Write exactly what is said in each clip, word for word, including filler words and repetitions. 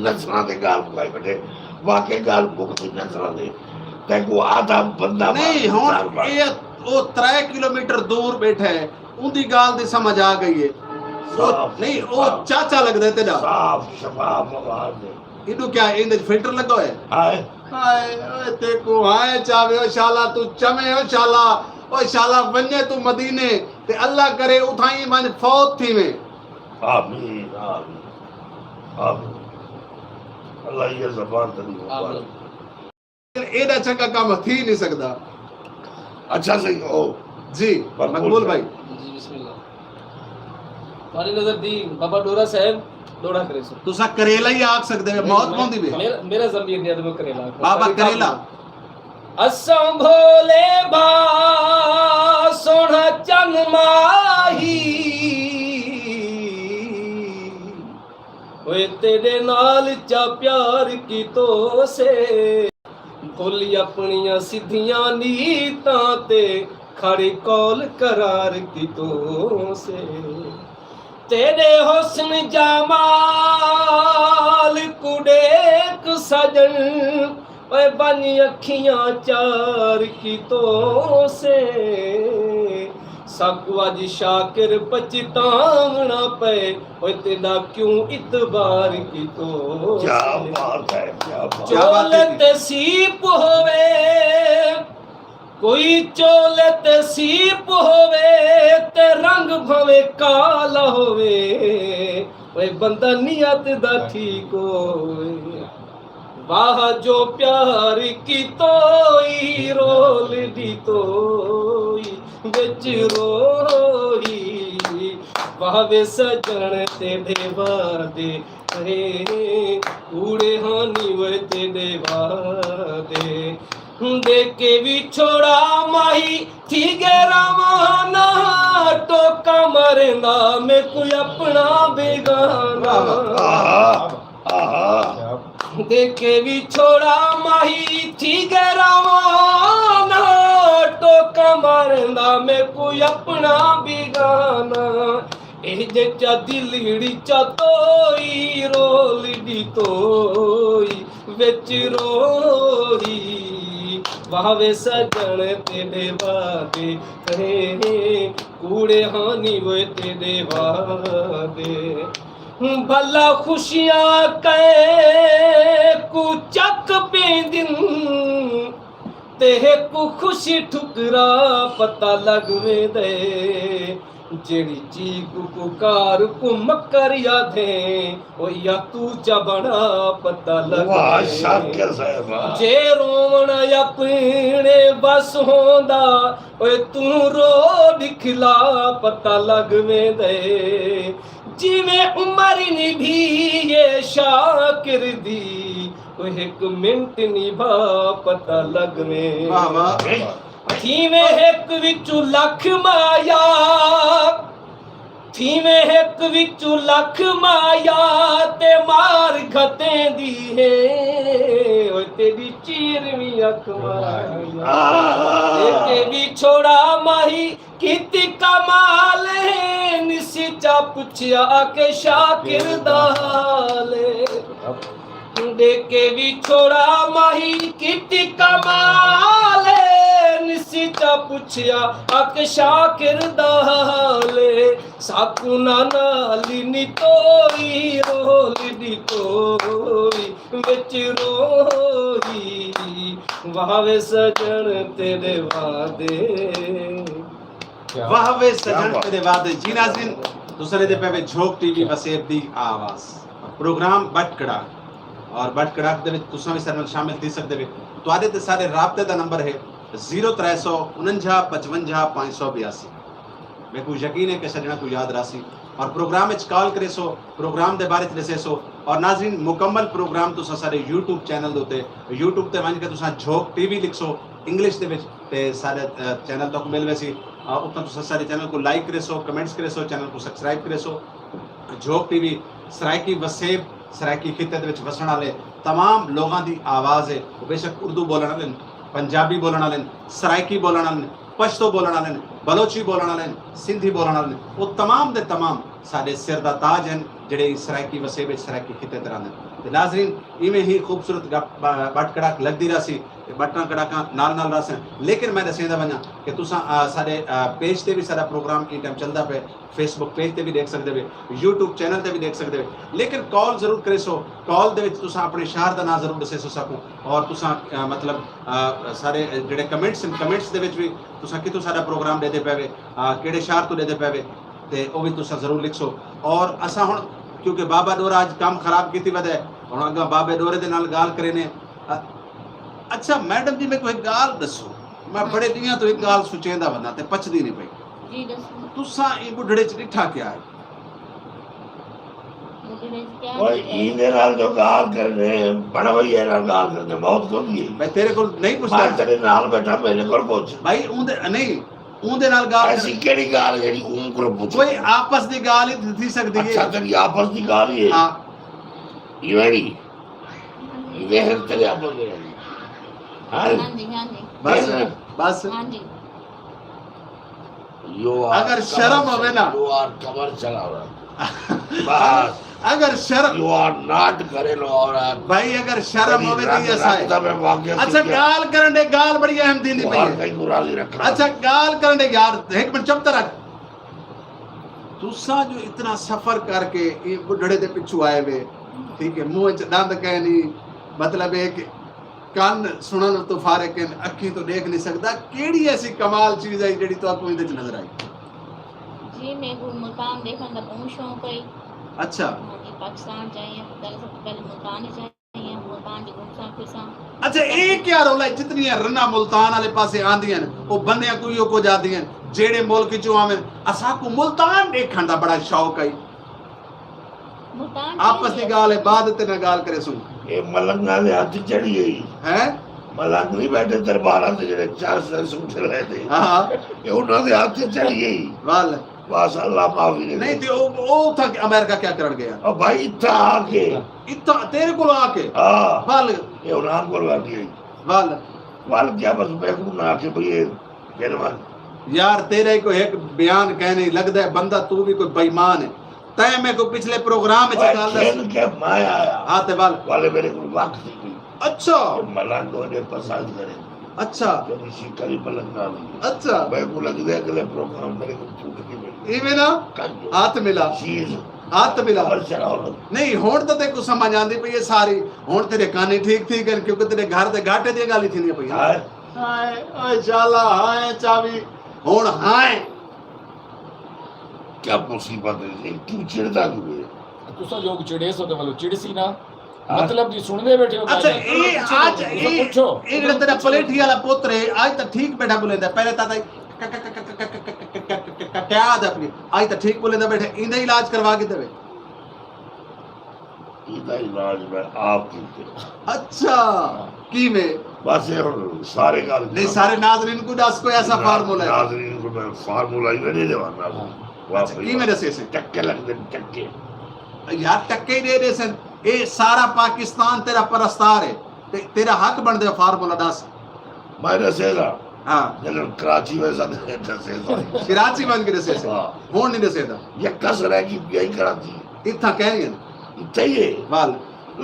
نسلاں دی ڳالھ مکائی ٻیٹھے۔ واقعی ڳالھ مک ڳئی نسلاں دی۔ تیکوں آدھا بندہ نہیں، ہݨ اے او ترے کلومیٹر دور ٻیٹھا ہے، اوندی ڳالھ دی سمجھ آ ڳئی ہے۔ او صاف، نہیں، او صاف۔ چاچا لڳدا ہے تیݙا۔ صاف شفاف آواز ہے۔ ایݙو کیا ایندے وچ فلٹر لڳا ہویا ہے؟ ہائے۔ ہائے، اوئے تیکوں ہائے چاوے، او شالا توں چویں، او شالا، او شالا ونڄے توں مدینے، تے اللہ کرے اتھائیں ونڄ فوت تھیویں۔ آمین، آمین، آمین۔ اللہ یہ زبان تیری مبارک۔ آمین۔ ایݙا چنڳا کم تھی نہیں سڳدا۔ اچھا سئیں، او۔ جی، مقبول مقبول صاحب۔ بھائی۔ جی، بسم اللہ۔ تہاݙی نظر دی بابا ݙورا صاحب ݙوڑا کرے سو۔ تساں کریلا ہی آکھ سڳدے وے، موت پوندی وے۔ میرا، میرا ضمیر نہیں آدمی کریلا آکھنا۔ بابا ساری کریلا۔ کافی۔ اساں بھولے بھا سوہݨا چن ماہی، اوئے تیݙے نال چا پیار کیتو سے۔ بھل اپݨیاں سدھیاں نیتاں تے کھڑ قول قرار کیتو سے۔ تیݙے حسن جمال کوں ݙیکھ سڄݨ، اوئے ونڄ اکھیاں چار کیتو سے۔ ساکوں اڄ شاکر پچھتاوݨا پئے، اوئے تیݙا کیوں اعتبار کیتو۔ کیا بات ہے، کیا بات ہے۔ چولے تے سیپ ہووے، کوئی چولے تے سیپ ہووے، تے رنگ بھانویں کالا ہووے، اوئے بندہ نیت دا ٹھیک ہووے۔ واہ جو پیار کیتوئی، رول ݙتوئی وچ روئی۔ واہ وے سڄݨ تیݙے وعدے، اے کوڑے ہانی وے تیݙے وعدے۔ ݙے کے وچھوڑا ماہی تھی ڳئے روانہ، ٹوکا ماریندا میکوں اپݨا بیگانہ۔ آہا، آہا۔ ݙے کے وچھوڑا ماہی تھی ڳئے روانہ، ٹوکا ماریندا میکوں اپݨا بیگانہ۔ اے جے چا دلڑی چا توئی، رول ݙتوئی وچ روئی۔ واہ وے سڄݨ تیݙے وعدے، اے کوڑے ہانی وے تیݙے وعدے۔ بھلا خوشیاں کئیں کوں چک پیندن، تے ہک خوشی ٹھکرا پتہ لڳ ویندے۔ جیڑھی چیک کوں کار کوں مکر آدھیں، او یا توں چا بݨا پتہ لڳ واہ ویندے۔ شاکر صاحب، واہ۔ جے رووݨ اپݨے وس ہوندا، اوئے توں رو ݙکھلا پتہ لڳ ویندے۔ جیویں عمر نبھی اے شاکر دی، او ہک منٹ نبھا پتہ لڳویں۔ واہ واہ۔ تھیویں ہک وچوں لکھ مایا، تھیویں ہک وچوں لکھ مایا، تے مار گھتیندی ہے، او تیݙی چیرویں اکھ مایا۔ آہ۔ تے وچھوڑا ماہی کیتی کمال ہے، نسی چا پچھیا آکھے شاکر دا حال ہے۔ ݙے کے وچھوڑا ماہی کیتی کمال ہے، نسی چا پچھیا آکھے شاکر دا حال ہے۔ ساکوں نہ نالی نی توئی، رول ݙتوئی وچ روئی۔ واہ وے سڄݨ تیݙے وعدے۔ کیا واہ وے کیا سڄݨ بات۔ تیݙے وعدے۔ جی ناظرین، تساں ݙیہدے پئے وے جھوک ٹی وی وسیب دی آواز۔ پروگرام بٹ کڑاک، اور بٹ کڑاک دے وچ تساں وی ساݙے نال شامل تھی سڳدے وے۔ تہاݙے تے ساݙے رابطے دا نمبر ہے زیرو ترے سو انجھا پچونجھا پنج سو بیاسی۔ میکوں یقین ہے کہ سڄݨاں کوں یاد رہسی۔ اور پروگرام اچ کال کریسو، پروگرام دے بارے اچ ݙسیسو۔ اور ناظرین، مکمل پروگرام تساں ساݙے یوٹیوب چینل دے اتے، یوٹیوب تے ونڄ کے تساں جھوک ٹی وی لکھسو انگلش دے وچ، تے ساݙے، اے، چینل تہاکوں مل ویسی۔ آ، اتھاں تساں ساݙے چینل کوں لائک کریسو، کمنٹس کریسو، چینل کوں سبسکرائب کریسو۔ جھوک ٹی وی سرائیکی وسیب، سرائیکی خطے دے وچ وسݨ آلے تمام لوگاں دی آواز ہے۔ او بے شک اردو ٻولݨ آلے ہن، پنجابی ٻولݨ آلے ہن، سرائیکی ٻولݨ آلے ہن، پشتو ٻولݨ آلے ہن، بلوچی ٻولݨ آلے ہن، سندھی ٻولݨ آلے ہن۔ او تمام دے تمام ساݙے سر دا تاج ہن۔ جیڑھے سرائیکی وسیب اچ سرائیکی خطے تے رہندن۔ تے ناظرین، ایویں ہی خوبصورت گپ ب- بٹ کڑاک لگدی رہسی تے بٹاں کڑاکاں نال نال رہسن، لیکن میں ڈسیندا ونجاں کہ تساں آ، ساڈے آ، پیج تے وی ساڈا پروگرام ایں ٹائم چلدا پئے، فیس بک پیج تے وی ڈیکھ سکدے وے، یوٹیوب چینل تے وی ڈیکھ سکدے وے، لیکن کال ضرور کریسو۔ کال دے وچ تساں اپنے شہر دا ناں ضرور ڈسیسو ساکوں، اور تساں آ، مطلب آ، ساڈے جیڑھے کمنٹس ہن، کمنٹس دے وچ وی تساں کتھوں ساڈا پروگرام ڈیدے پئے وے، آ، کیڑھے شہر توں ڈیدے پئے وے، تے او وی تساں ضرور لکھسو۔ اور اساں ہن، کیونکہ بابا ڈورا اج کم خراب کیتی ودا ہے، ہن اگاں بابے ڈورے دے نال گال کرینے۔ ا- اچھا میڈم جی، میکوں ہک گال ڈسو، میں بڑے ڈینہاں توں ہک گال سوچیندا وناں تے پچدی نہیں پئی۔ جی ڈسو۔ تساں ایں بڈھڑے چ ڈٹھا کیا ہے؟ بڈھڑے چ کیا اوئے ڈٹھا ہے؟ ایندے نال جو گال کرنے، بڑوئی نال گال کرنے، بہت کم ہے۔ میں تیرے کول نہیں پچھدا۔ میں تیرے نال بیٹھا، میرے کول پوچھ۔ بھائی اوندے نہیں، اوندے نال گال کر۔ ایسی کیڑی گال ہے جیڑھی اون کولوں پچھ؟ کوئی آپس دی گال ہی تھی سکدی ہے۔ اچھا، تیری آپس دی گال ہی ہے۔ ہاں۔ ایویں نہیں۔ ذہن تیرے آپس دی گال ہے۔ ہاں؟ ہاں جی، ہاں جی۔ بس، بس۔ ہاں جی۔ You are اگر شرم ہوے نا۔ You are commercial عورت۔ بس۔ اگر شرم You are not گھریلو عورت۔ بھائی، اگر شرم ہوے تے یہ سائے۔ اچھا، گال کرن دے، گال بڑی اہم تھیندی پئی ہے۔ کہیں کو راضی رکھنا۔ اچھا، گال کرن دے یار، ہک منٹ چپ تے رکھ۔ تساں جو اتنا سفر کر کے ایں بڈھڑے دے پچھوں آئے وے، ٹھیک ہے، منہ وچ ڈند کائنی، مطلب ہے کہ کن سنڑن توں فارغ ہن، اکھیں توں ڈیکھ نی سگدا۔ کیڑھی ایسی کمال چیز ہئی جیڑھی تہاکوں ایندے اچ نظر آئی؟ جی، میکوں ملتان ڈیکھنڑ دا بہوں شوق ہئی۔ اچھا۔ ہاں جی، پاکستان اچ آئی ہاں، پہلے سب توں پہلے ملتان اچ آئی ہاں، ملتان اچ گھمساں پھرساں۔ اچھا، اے کیا رولا ہے؟ جتنیاں رناں ملتان آلے پاسے آندیاں ہن، او بندیاں کوں ایہو کجھ آہدیاں ہن، جیڑھے ملک اچوں آون، اساکوں ملتان ڈیکھنڑ دا بڑا شوق ہئی۔ ملتان آپس دی ڳالھ ہے، بعد تے میں ڳالھ کریسوں۔ اے ملنگاں دے ہتھ چڑھی ہئی۔ ہیں؟ ملنگ نہیں بیٹھے درباراں تے جیڑھے چار سو سوٹ لے دے۔ ہاں۔ اے انہاں دے ہتھ چڑھی ہئی۔ ول۔ بس اللہ معافی دے۔ نہیں تے او، او اتھاں امریکہ کیا کرن گئے؟ او بھائی اتھاں آ کے۔ اتھاں تیرے کول آ کے؟ ہاں۔ ول۔ اے انہاں کول آ کے۔ ول۔ ول کیا بس میں کو نہ آ کے بھئی اے پھر ول۔ یار تیرے کوئی ہک بیان کہنے لگدا ہے بندہ تو بھی کوئی بے ایمان ہے۔ تیں میکوں پچھلے پروگرام وچ اوئے ڳالھ ݙس۔ کھن کے میں آیا۔ ہاں تے ول۔ والے میرے کول وقت ہی کوئی۔ اچھا۔ کہ ملنگ اوݙے پسند کرے۔ اچھا۔ جو اسی کلی ملنگ نہ ہوئی۔ اچھا۔ میکوں لڳدے اڳلے پروگرام میرے کول چھوٹ کے مل۔ ایویں نا؟ کنجو۔ ہتھ ملا۔ چیز۔ ہتھ ملا۔ خبر چلا ہو۔ نہیں، ہݨ تاں تیکوں سمجھ آندی پئی ہے ساری۔ ہݨ تیرے کن ہی ٹھیک تھی ڳئے کیونکہ تیرے گھر دے گھاٹے دیاں ڳالھیں تھیندیاں پئیاں۔ ہائے۔ ہائے، اوئے شالا، ہائے چاوی۔ ہݨ ہائے۔ کیا مصیبت ہے جی؟ کیوں چڑھدا کیوں ہے؟ تساں لوگ چڑھے سو تے ولو چڑسی نا۔ ہاں۔ مطلب جی سݨدے بیٹھے ہو اچھا، ڳالھیں۔ اے اج تساں اے، پچھو۔ اے جیڑھا تیرا پلیٹھی والا پتر ہے، اج تاں ٹھیک بیٹھا ٻولیندا ہے۔ پہلے تاں تاں کیا آہدا پئی، اج تاں ٹھیک ٻولیندا بیٹھا، ایندا علاج کروا کے دے۔ ایندا علاج میں آپ کیتے۔ اچھا، کیویں؟ بس اے ہݨ سارے ڳالھ نہیں، سارے ناظرین کوں ݙس کوئی ایسا نا-، فارمولا ہے۔ ناظرین کوں میں فارمولا ہی نہیں ݙیواں۔ ہاں۔ واہ اچھا، بھائی کیویں واہ۔ ݙسیسیں؟ ٹکے لڳدے، ٹکے۔ یار ٹکے ہی ݙے ݙیسن۔ اے سارا پاکستان تیرا پرستار ہے۔ تے تیرا حق بݨدے فارمولا ݙس۔ میں ݙسیساں۔ ہاں۔ جݙݨ کراچی ویساں تے ݙسیساں۔ کراچی ونڄ کے ݙسیسیں۔ ہاں۔ ہݨ نہیں ݙسیندا۔ یکا سرائیکی پیا ہی کراچی۔ اتھاں کہیں ہن۔ اتھاں ہی ہے۔ ول۔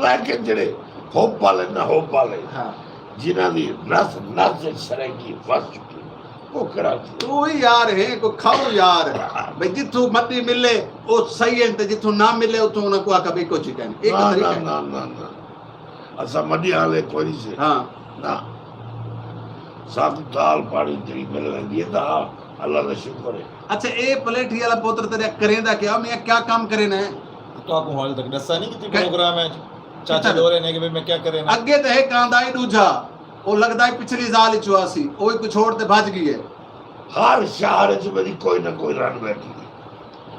لیکن جیڑھے ہوپ والے نہ ہوپ والے، ہاں۔ جنہاں دی نس نس وچ سرائیکی وس چکی، او کراچی۔ تو ہی یار ہے، کو کھاؤ یار۔ بھئی جتھوں مٹی ملے، او صحیح ہے، تے جتھوں نہ ملے، اتھوں انہاں کوں آکھا بھئی کچھ ہی کائنی۔ ایک نہ، طریقہ نہ، ہے۔ نہ، نہ، نہ۔ اساں مݙی آلے کوئی نہیں سے۔ ہاں۔ نہ۔ ساکوں دال پاݨی جیڑھی مل ویندی ہے تاں اللہ دا شکر ہے۔ اچھا، اے پلیٹھی والا پتر تیرا کریندا کیا؟ میاں کیا کم کرینا ہے؟ تہاکوں حال تک ݙسا نہیں کیتی کہ پروگرام ہے۔ چاچا کتھاں؟ ݙورے نے کہ بھئی میں کیا کرینا؟ اڳے تے ہک آندا ہی ݙوجھا، او لڳدا ہے پچھلی ذال اچوں آسی، او ہی کوں چھوڑ تے بھڄ ڳئی ہے۔ ہر شہر اچ میری کوئی نہ کوئی رن بیٹھی ہے۔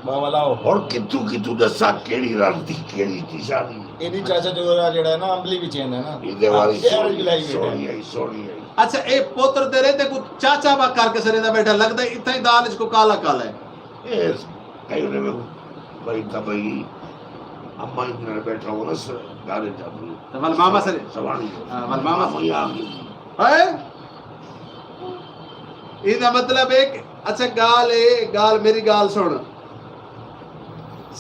باوا لاؤ۔ ہݨ کتھوں کتھوں ݙساں کیڑھی رن دی کیڑھی نشانی ہے۔ ایݙی چاچا جو جیڑھا ہے نا، امبلی وچ ایندا ہے نا۔ ایندے والی شہر سوہݨی، وچ لائی بیٹھا ہے۔ سوہݨی آئی، سوہݨی آئی۔ اچھا، اے پوتر تیرے تے کوں چاچا وا کر کے سݙیندا بیٹھا، لڳدا ہے اتھاں ہی دال اچ کو کالا کالا ہے۔ اے کئی نے بھائی تاں بھائی، اماں ایندے نال بیٹھا ہو نا س-، گھر اچ اپݨی۔ تے ول ماما سر۔ سواݨی۔ ہاں، ول ماما۔ اماں ہی آ گئی۔ ہائے؟ ایندا مطلب ہے کہ، اچھا، ڳالھ اے، ڳالھ، میری ڳالھ سُݨ۔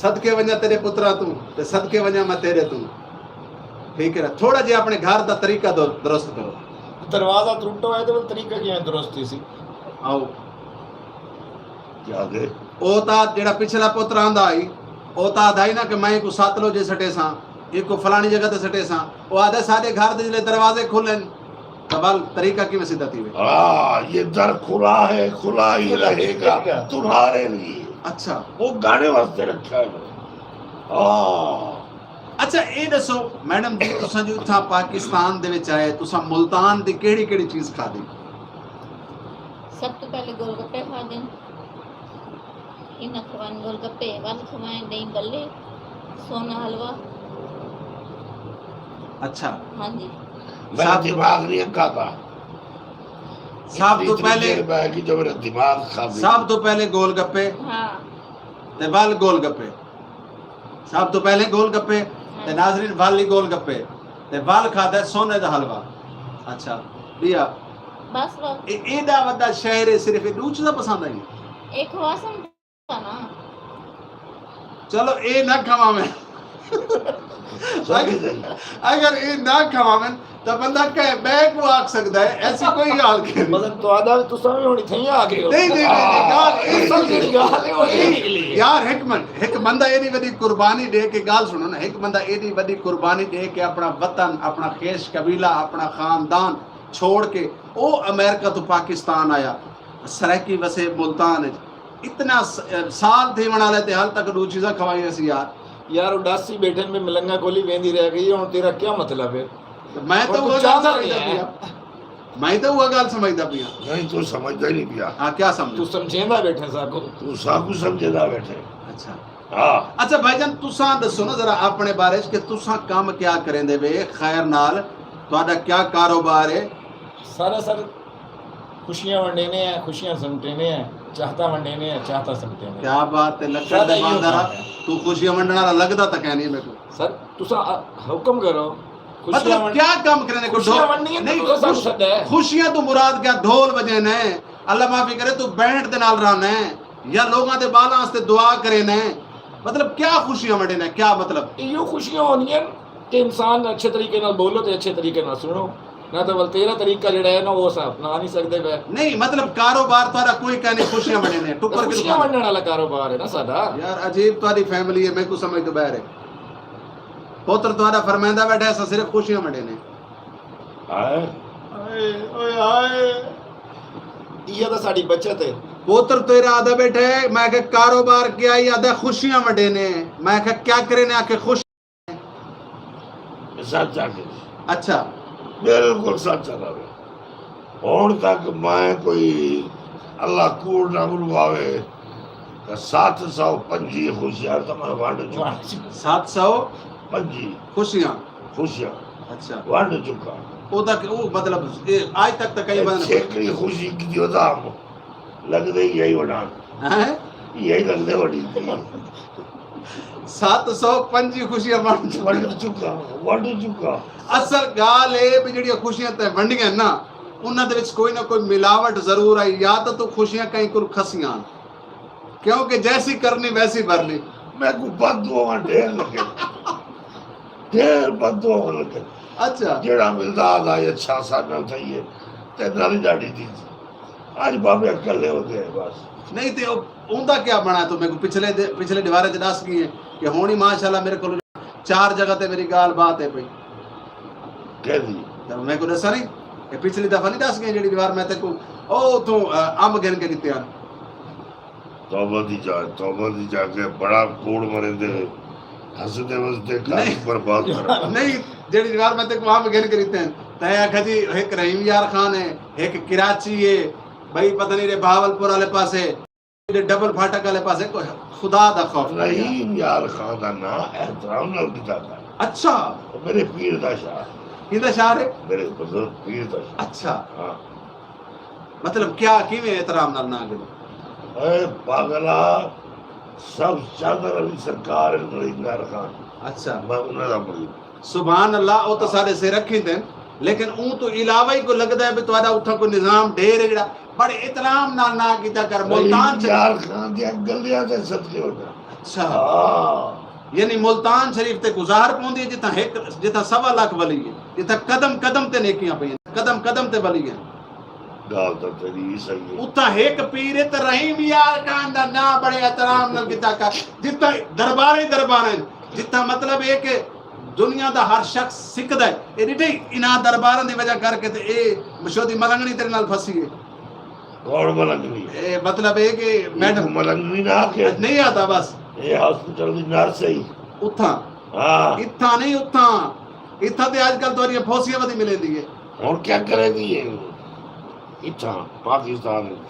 صدقے ونجاں تیرے پتراں توں تے صدقے ونجاں میں تیرے توں۔ ٹھیک ہے نا؟ تھوڑا جہا اپنے گھر دا طریقہ در- درست کرو۔ دروازہ ترٹو ہے تو طریقہ کیویں درست تھی سی؟ آؤ۔ کیا دے؟ او تا جڑا پچھلا پتر آندا آئی، او تا آدھا ہی نا کہ میں کو سات لوجے سٹے ساں، ایک کو فلانی جگہ تے سٹے ساں۔ او آدھا ساڈے گھر دے جلے دروازے کھلن، تو بل طریقہ کیویں سیدھا تھی وے؟ ہاں، یہ در کھلا ہے، کھلا ہی رہے گا تمہارے لیے۔ اچھا۔ وہ گانے واسطے رکھا ہے۔ ہاں۔ اچھا، اے ݙسو میڈم جی، تساں جو اتھاں پاکستان دے وچ آئے، تساں ملتان دی کیڑھی کیڑھی چیز کھادی؟ سب توں پہلے گول گپے کھادن۔ انہاں کھوائن گول گپے، ول کھوائن ݙہی بلے، سونا حلوہ۔ اچھا۔ ہاں جی۔ میرا دماغ نہیں کھاتا۔ سب توں پہلے سب توں پہلے گول گپے۔ ہاں۔ تے ول گول گپے۔ سب توں پہلے گول گپے تے ناظرین ول ہی گول گپے تے ول کھادا ہے سونے دا حلوہ۔ اچھا بیا۔ بس بس۔ اے ایڈا وڈا شہر ہے، صرف اے ڈو چیزاں پسند آئیں؟ اے کھواسن تھا نا۔ چلو اے نہ کھواویں۔ اگر اے نہ کھواون تاں بندہ کہیں ٻئے کوں آکھ سڳدا ہے، ایسی کوئی ڳالھ کائنی۔ مطلب تہاݙا وی تساں وی ہݨ اتھائیں آ ڳئے ہو۔ نہیں نہیں نہیں، ڳالھ اے اصل جیڑھی ڳالھ ہے او اے نکلی ہے۔ یار ہک منٹ، ہک بندہ ایݙی وݙی قربانی ݙے کے، ڳالھ سݨو نا، ہک بندہ ایݙی وݙی قربانی ݙے کے اپݨا وطن، اپݨا خیش قبیلہ، اپݨا خاندان چھوڑ کے او امریکہ توں پاکستان آیا، سرائیکی وسے ملتان اچ۔ اتنا سال تھیوݨ آلے تے حال تک ݙو چیزاں کھوائیاں سی یار۔ یار اڈاسی بیٹھن میں ملنگا کولی ویندی رہ گئی ہے، ہن تیرا کیا مطلب ہے؟ میں تاں اوہا گالھ سمجھدا پیاں۔ میں تاں اوہا گالھ سمجھدا پیاں۔ نہیں توں سمجھدا ہی نہیں پیا۔ ہاں کیا سمجھ؟ توں سمجھیندا بیٹھیں ساکوں۔ توں ساکوں سمجھیندا بیٹھیں۔ اچھا۔ ہاں۔ اچھا بھائی جان تساں ڈسو نا ذرا اپنے بارے اچ کہ تساں کم کیا کریندے وے خیر نال؟ تہاڈا کیا کاروبار ہے؟ سارا سر خوشیاں ونڈینے ہیں، خوشیاں سمٹینے ہیں، چاہتاں ونڈینے ہیں، چاہتاں سمٹینے ہیں۔ کیا بات ہے، لکڑ دے باندارا، تو خوشیاں ونڈن والا لگدا تاں کائنی میکوں۔ سر تساں حکم کرو۔ مطلب کیا کم کرینے کو؟ خوشیاں ونڈنیاں تے تساں سانوں سڈے۔ خوشیاں تو مراد کیا؟ ڈھول وجینے، اللہ معافی کرے تو بینڈ دے نال رہنے یا لوگاں دے بالاں واسطے دعا کرینے، مطلب کیا خوشیاں ونڈینے؟ کیا مطلب؟ ایہو خوشیاں ہوندیاں کہ انسان اچھے طریقے نال بولو تے اچھے طریقے نال سنو۔ نہ تاں ول تیرا طریقہ جیڑھا ہے نا او اساں اپنا نی سگدے پئے۔ نہیں مطلب کاروبار تہاڈا کوئی کائنی، خوشیاں ونڈینے ٹکر کے خوشیاں ونڈن آلا کاروبار ہے نا ساڈا۔ یار عجیب تہاڈی فیملی ہے، میکوں سمجھ توں باہر ہے۔ پتر تہاڈا فرمیندا بیٹھا ہے اساں صرف خوشیاں ونڈینے۔ ہائے۔ ہائے اوئے ہائے۔ ایہا تاں ساڈی بچت ہے۔ پتر تیرا آہدا بیٹھا ہے میں آکھیا کاروبار کیا؟ ایہا آہدا خوشیاں ونڈینے۔ میں آکھیا کیا کرینے؟ آکھے خوش۔ سچ آکھیس۔ اچھا۔ بالکل سچ آکھدا پیا۔ ہن تک میں کوئی اللہ کوڑ نہ ملواوے تاں ست سو پنجی خوشیاں تاں میں ونڈ چکا۔ ست سو پنجی خوشیاں۔ خوشیاں اچھا۔ ونڈ چکا۔ او تک او مطلب اے اج تک تاں کئی بندے۔ چھیکڑی خوشی کیتی ودا۔ لڳدے ہی ایہی وݙان۔ ہیں؟ ایہی لڳدے وݙی۔ ست سو پنجی خوشیاں ونڈ چکا۔ ونڈ چکا، ونڈ چکا۔ اصل ڳالھ اے بھئی جیڑھیاں خوشیاں تیں ونڈیاں نا، انہاں دے وچ کوئی نہ کوئی ملاوٹ ضرور آئی، یا تاں توں خوشیاں کہیں کولوں کھسیاں ہن۔ کیونکہ جیسی کرنی ویسی بھرنی۔ میکوں بد دعاواں ڈھیر لگے۔ ڈھیر بد دعاواں لگے۔ اچھا۔ جیڑھا ملدا آہدا ہے اچھا ساڈے نال تھئی ہے۔ تیڈے نال ہی ڈاڈھی تھی سی۔ اج بابے کلھے ہوندے ہیں بس۔ نہیں تے او اوندا کیا بݨا؟ توں میکوں پچھلے دے پچھلے ݙیوارے تے ݙس ڳئی ہیں کہ ہݨ ہی ماشاءاللہ میرے کولوں چار جگہ تے میری ڳالھ بات ہے پئی۔ کیندی؟ تے میکوں ݙسا نہیں کہ پچھلی دفعہ نہیں ݙس ڳئی جیڑھی ݙیوار میں تیکوں او اتھوں امب گھن کے ݙتے ہن۔ توبہ دی جا توبہ دی جا کے بڑا کوڑ مریندے ہسدے وسدے گھر برباد کر۔ نہیں جیڑھی ݙیوار میں تیکوں امب گھن کے ݙتے ہن تیں آکھیا جی ہک رحیم یار خان ہے، ہک کراچی ہے، ٻئی پتہ نہیں رے بہاولپور آلے پاسے۔ ڈبل پھاٹک آلے پاسے کوئی خدا دا خوف کر۔ رحیم یار خان دا ناں احترام نال گھدا کر۔ اچھا۔ او میرے پیر دا شاہ۔ کیندا شاہ ہے؟ میرے بزرگ پیر دا شاہ۔ اچھا۔ ہاں۔ مطلب کیا کیویں احترام نال ناں گھدے؟ اے پاگلا سب چادر علی سرکار ہے رحیم یار خان۔ اچھا۔ میں انہاں دا مرید۔ سبحان اللہ، او تاں ساڈے سر رکھیندن، لیکن اوں توں علاوہ ہی کوئی لگدا ہے بھئی تہاڈا اتھاں کوئی نظام ڈھیر ہے جیڑھا بڑے احترام نال نہ کیتا کر، ملتان چ۔ یار خان دیاں گلیاں دے صدقے وجاں۔ اچھا۔ ہاں۔ یعنی ملتان شریف تے کو زہر پوندی ہے، جتھاں ہک، جتھاں سوا لکھ ولی ہے، جتھاں قدم قدم تے نیکیاں پئین، قدم قدم تے ولی ہیں۔ ڳالھ تاں تیݙی وی صحیح ہے۔ اتھاں ہک پیر ہے تے رحیم یار خان دا ناں بڑے احترام نال گھدا کر، جتھاں دربار ہی دربار ہیں، جتھاں مطلب ہے کہ دنیا دا ہر شخص سکدا ہے۔ اے ݙٹھے انہاں درباراں دی وجہ کر کے تے اے مشودی ملنگݨی تیݙے نال پھسی ہے۔ کون ملنگݨی؟ اے مطلب ہے کہ میڈم ملنگݨی نہ آکھے۔ نہیں آتا بس۔ اے ہاسپٹل دی نرس ہے۔ اتھاں؟ ہاں۔ اتھاں نہیں، اتھاں۔ اتھاں تے اڄ کل تہاݙیاں پھوسیاں ودی ملیندی ہے۔ ہݨ کیا کریندی ہے؟ اتھاں پاکستان وچ۔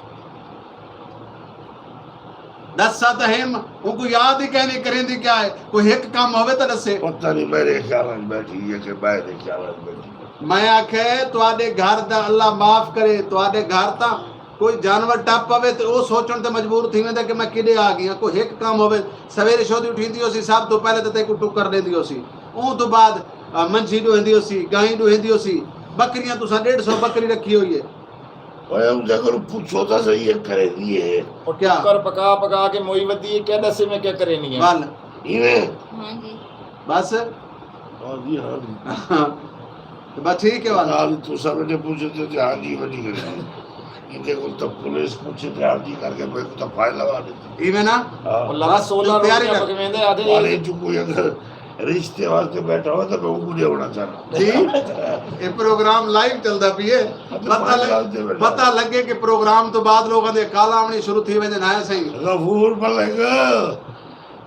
ݙس ست ہم، اونکوں یاد ہی کائنی کریندی کیا ہے۔ کوئی ہک کم ہووے تاں ݙسے۔ پتہ نہیں میݙے خیال وچ بیٹھی ہے کہ ٻئے دے خیال وچ بیٹھی ہے۔ میں آکھے، تہاݙے گھر دا اللہ معاف کرے، تہاݙے گھر تاں کوئی جانور ٹپ پوے تے او سوچݨ تے مجبور تھی ویندا کہ میں کݙے آ ڳیاں۔ کوئی ہک کم ہووے، سویرے شودی اٹھیندی ہوسی، سب توں پہلے تے تیکوں ٹکر ݙیندی ہوسی۔ اوں توں بعد، آ، منجھی ݙوہیندی ہوسی، ڳائیں ݙوہیندی ہوسی، ٻکریاں تساں ݙیڈھ سو ٻکری رکھی ہوئی ہے۔ اوئے اوندے کولوں پچھو تاں صحیح، اے کریندی اے؟ او کیا؟ کر پکا پکا کے موئی ودی اے، کیا ݙسے میں کیا کرینی اے؟ ول۔ ایویں؟ ہاں جی۔ بس؟ ہاں جی، ہاں جی۔ تے بس ٹھیک ہے ول۔ ڳالھ تساں میݙے پچھو تے ہاں جی ودی کریندی۔ ایندے کول تاں پولیس پچھے تے ہاں جی کر کے میکوں تاں فائل لوا ݙتی۔ ایویں نا؟ ہاں۔ اللہ بس سولہ روٹیاں پکویندے آدھے۔ والے چوں کوئی اگر رشتے واسطے بیٹھا ہوئے تاں میں اونکوں ݙیوݨا چاہنا۔ جی، اے پروگرام لائیو چلدا پئے۔ پتہ لگ-، پتہ لڳے کہ پروگرام توں بعد لوکاں دیاں کالاں آوݨیاں شروع تھی ویندین۔ ہائے سئیں۔ غفور ملک،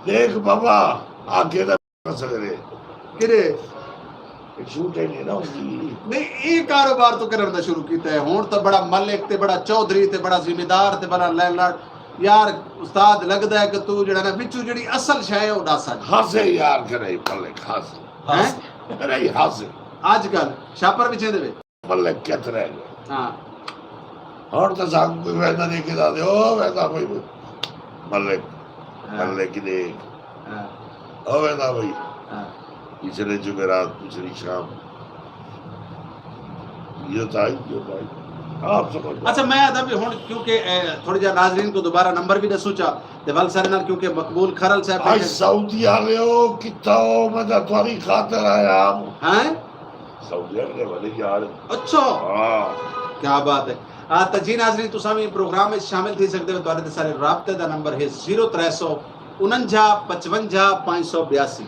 ݙیکھ بابا، آگے دا نہ سڳدے۔ کݙے؟ اے شوٹنگ ہے نا اُس دی۔ نہیں، اے کاروبار توں کرݨ دا شروع کیتا ہے۔ ہݨ تاں بڑا ملک تے بڑا چوہدری تے بڑا زمیندار تے بڑا لینڈ لارڈ۔ یار، استاد، لڳدا ہے کہ توں جیڑھا نا وچوں جیڑھی اصل شے ہے، او ݙس اڄ۔ ہاسے یار، کرے ملک ہاسے۔ ہیں؟ کرے ہاسے۔ اڄ کل شاپر وچیندے وے۔ ملک کت رہ ڳئے۔ ہاں۔ ہݨ تاں ساکوں کوئی ویندا ݙیکھے تاں آہدے، او ویندا بھائی ملک، ہاں۔ ملک ݙیکھ۔ ہاں۔ او ویندا بھائی۔ ہاں۔ پچھلے جمعرات، پچھلی شام۔ یہ تھا ہی جو بھائی۔ آپ سمجھ۔ اچھا، میں آہدا بھی ہݨ کیونکہ، اے، تھوڑے جا ناظرین کوں دوبارہ نمبر بھی ݙسوں چا، تے ول سارے نال کیونکہ مقبول کھرل صاحب اڄ بیٹھے۔ سعودی آلیو، کتھاں ہو، میں تاں تہاݙی خاطر آیا ہاں۔ ہیں؟ سعودی عرب دے وݙے یار۔ اچھا۔ ہاں۔ کیا بات ہے۔ آ، تاں جی ناظرین، تساں وی پروگرام وچ شامل تھی سڳدے ہو۔ تہاݙے تے سارے رابطے دا نمبر ہے زیرو ترے سو انجا پچونجا پنج سو بیاسی۔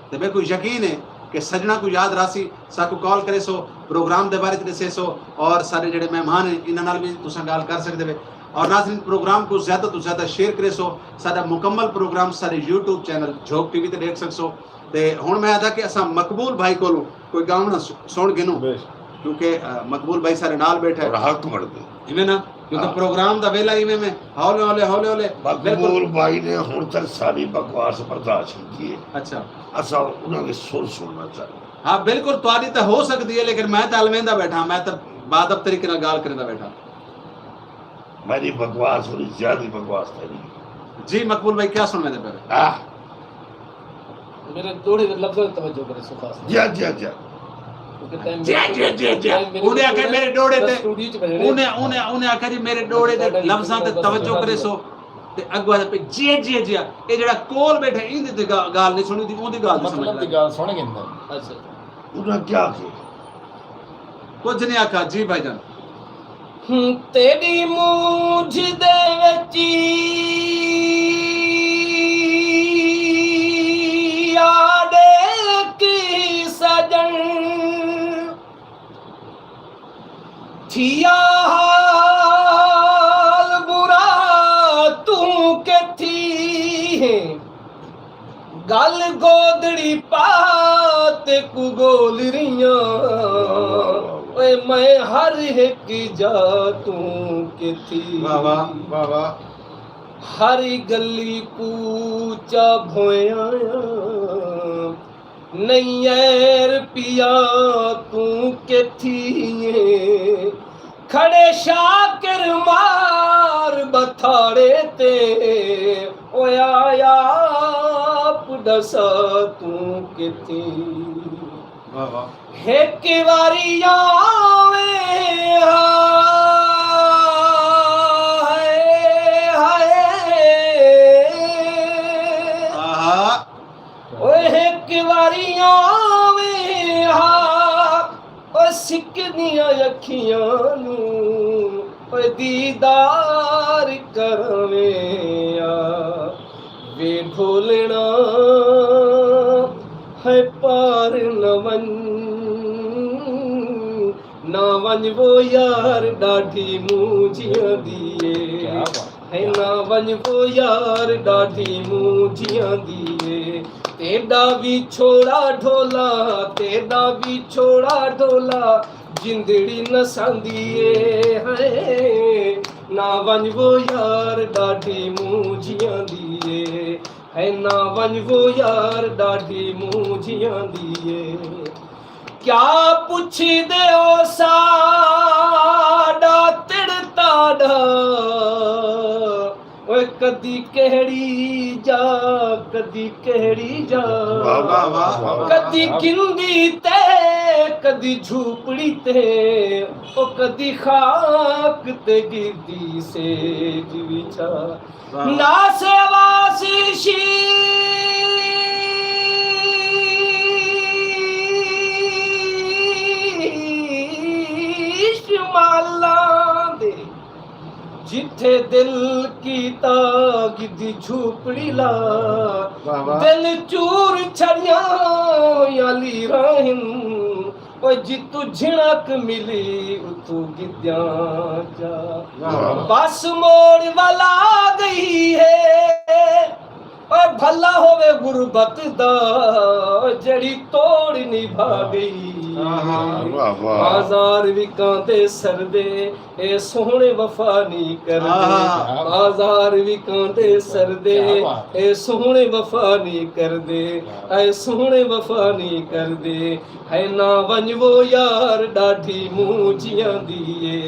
تے میکوں یقین ہے کہ سڄݨاں کوں یاد رہسی، ساکوں کال کریسو، پروگرام دے بارے وچ ݙسیسو، اور ساݙے جیڑھے مہمان ہیں، انہاں نال وی تساں ڳالھ کر سڳدے وے۔ اور ناظرین، پروگرام کوں زیادہ توں زیادہ شیئر کریسو، ساݙا مکمل پروگرام ساݙے یوٹیوب چینل جھوک ٹی وی تے ݙیکھ سڳسو۔ تے ہݨ میں آہدا کہ اساں مقبول بھائی کولوں کوئی ڳاوݨا س-، سݨ گھنوں۔ بے شک۔ کیونکہ، آ، مقبول بھائی سارے نال بیٹھا ہے۔ اور حق بݨدے۔ ایویں نا؟ کیونکہ ہاں۔ پروگرام دا ویلا ایویں میں، ہولے ہولے، ہولے ہولے۔ مقبول بالکل۔ بھائی نے ہݨ تک ساری بکواس برداشت کیتی ہے۔ اچھا۔ اساں انہاں دے سُر سُݨنا چاہندے۔ ہاں، بالکل، تہاݙی تاں ہو سڳدی ہے، لیکن میں تاں الویندا بیٹھا، میں تاں باادب طریقے نال ڳالھ کریندا بیٹھا۔ میݙی بکواس تھوڑی زیادہ بکواس تھئی۔ جی مقبول بھائی، کیا سݨویندے پئے؟ آہ۔ میݙے ݙوہڑے دے لفظاں تے توجہ کریسو خاص طور۔ جی، جی، جی۔ کیونکہ تیں جی، میݙے، جی، جی، جی۔ تیں میݙے انہیں آکھیا میݙے ݙوہڑے تے، اسٹوڈیو چ بھیجے۔ انہیں، انہیں، انہیں آکھیا جی میݙے ݙوہڑے دے لفظاں تے توجہ کریسو۔ تے اڳوں آہدے پئے جی، جی، جی۔ اے جیڑھا کول بیٹھا، ایندی تے گا-، ڳالھ نہیں سݨیندی، اوندی ڳالھ نہیں سمجھ لڳدی۔ مطلب دی ڳالھ سُݨ گھندے۔ اچھا۔ انہاں کیا آکھے؟ کجھ نہیں آکھا۔ جی بھائی جان۔ ہوں تیݙی مونجھ دے وچ آ ݙیکھ سڄݨ، تھیا حال برا توں کتھی ہیں۔ ڳل گودڑی پا تیکوں ڳول ریاں، اوئے میں ہر ہک جا توں کتھی۔ واہ واہ، واہ واہ۔ ہر ڳلی کوچہ بھوئے آیاں، نئیں اے رپیا توں کتھی ایں۔ کھڑے شاکر مار بتھاڑے تے، اوئے آیا آپ ݙسا توں کتھی۔ واہ واہ۔ ہک واری آویں ہائے، ہائے۔ آویں ہا، او سکدیاں اکھیاں نوں، او دیدار کراویں آ۔ وے ڈھولݨا ہے پار نہ ونڄ، نہ ونڄ وہ یار، ݙاڈھی مونجھ آندی اے۔ کیا بات۔ ہے نہ ونڄ وہ یار، ݙاڈھی مونجھ آندی اے۔ تیݙا وچھوڑا ڈھولا، تیݙا وچھوڑا ڈھولا، جندڑی نساندی اے۔ ہے نہ ونڄ وہ یار، ݙاڈھی مونجھ آندی اے۔ ہے نہ ونڄ وہ یار، ݙاڈھی مونجھ آندی اے۔ کیا پچھدے او ساݙا تڑ تاݙا، اوئے کدی کہڑی جا، کدی کہڑی جا۔ واہ، واہ، واہ، واہ۔ کدی گندی تے، کدی جھوپڑی تے، او کدی خاک تے گردی سیج وچھا۔ واہ۔ ناس واسی شیش مالاں دے، جتھے دل کیتا گدی جھوپڑی لا۔ واہ واہ۔ دل چور چھڑیاں ہویاں لیراں ہن، او جتوں جھنک ملی اتوں گدیاں چا۔ واہ۔ بس موڑ ولا گئی ہے، او بھلا ہووے غربت دا، او جیڑھی توڑ نبھا گئی۔ آہا۔ واہ واہ۔ بازار وکاندے سردے، اے سوہݨے وفا نی کردے۔ آہا۔ بازار وکاندے سردے، کیا بات۔ اے سوہݨے وفا نی کردے، اے سوہݨے وفا نی کردے۔ ہے نہ ونڄ وہ یار، ݙاڈھی مونجھ آندی اے۔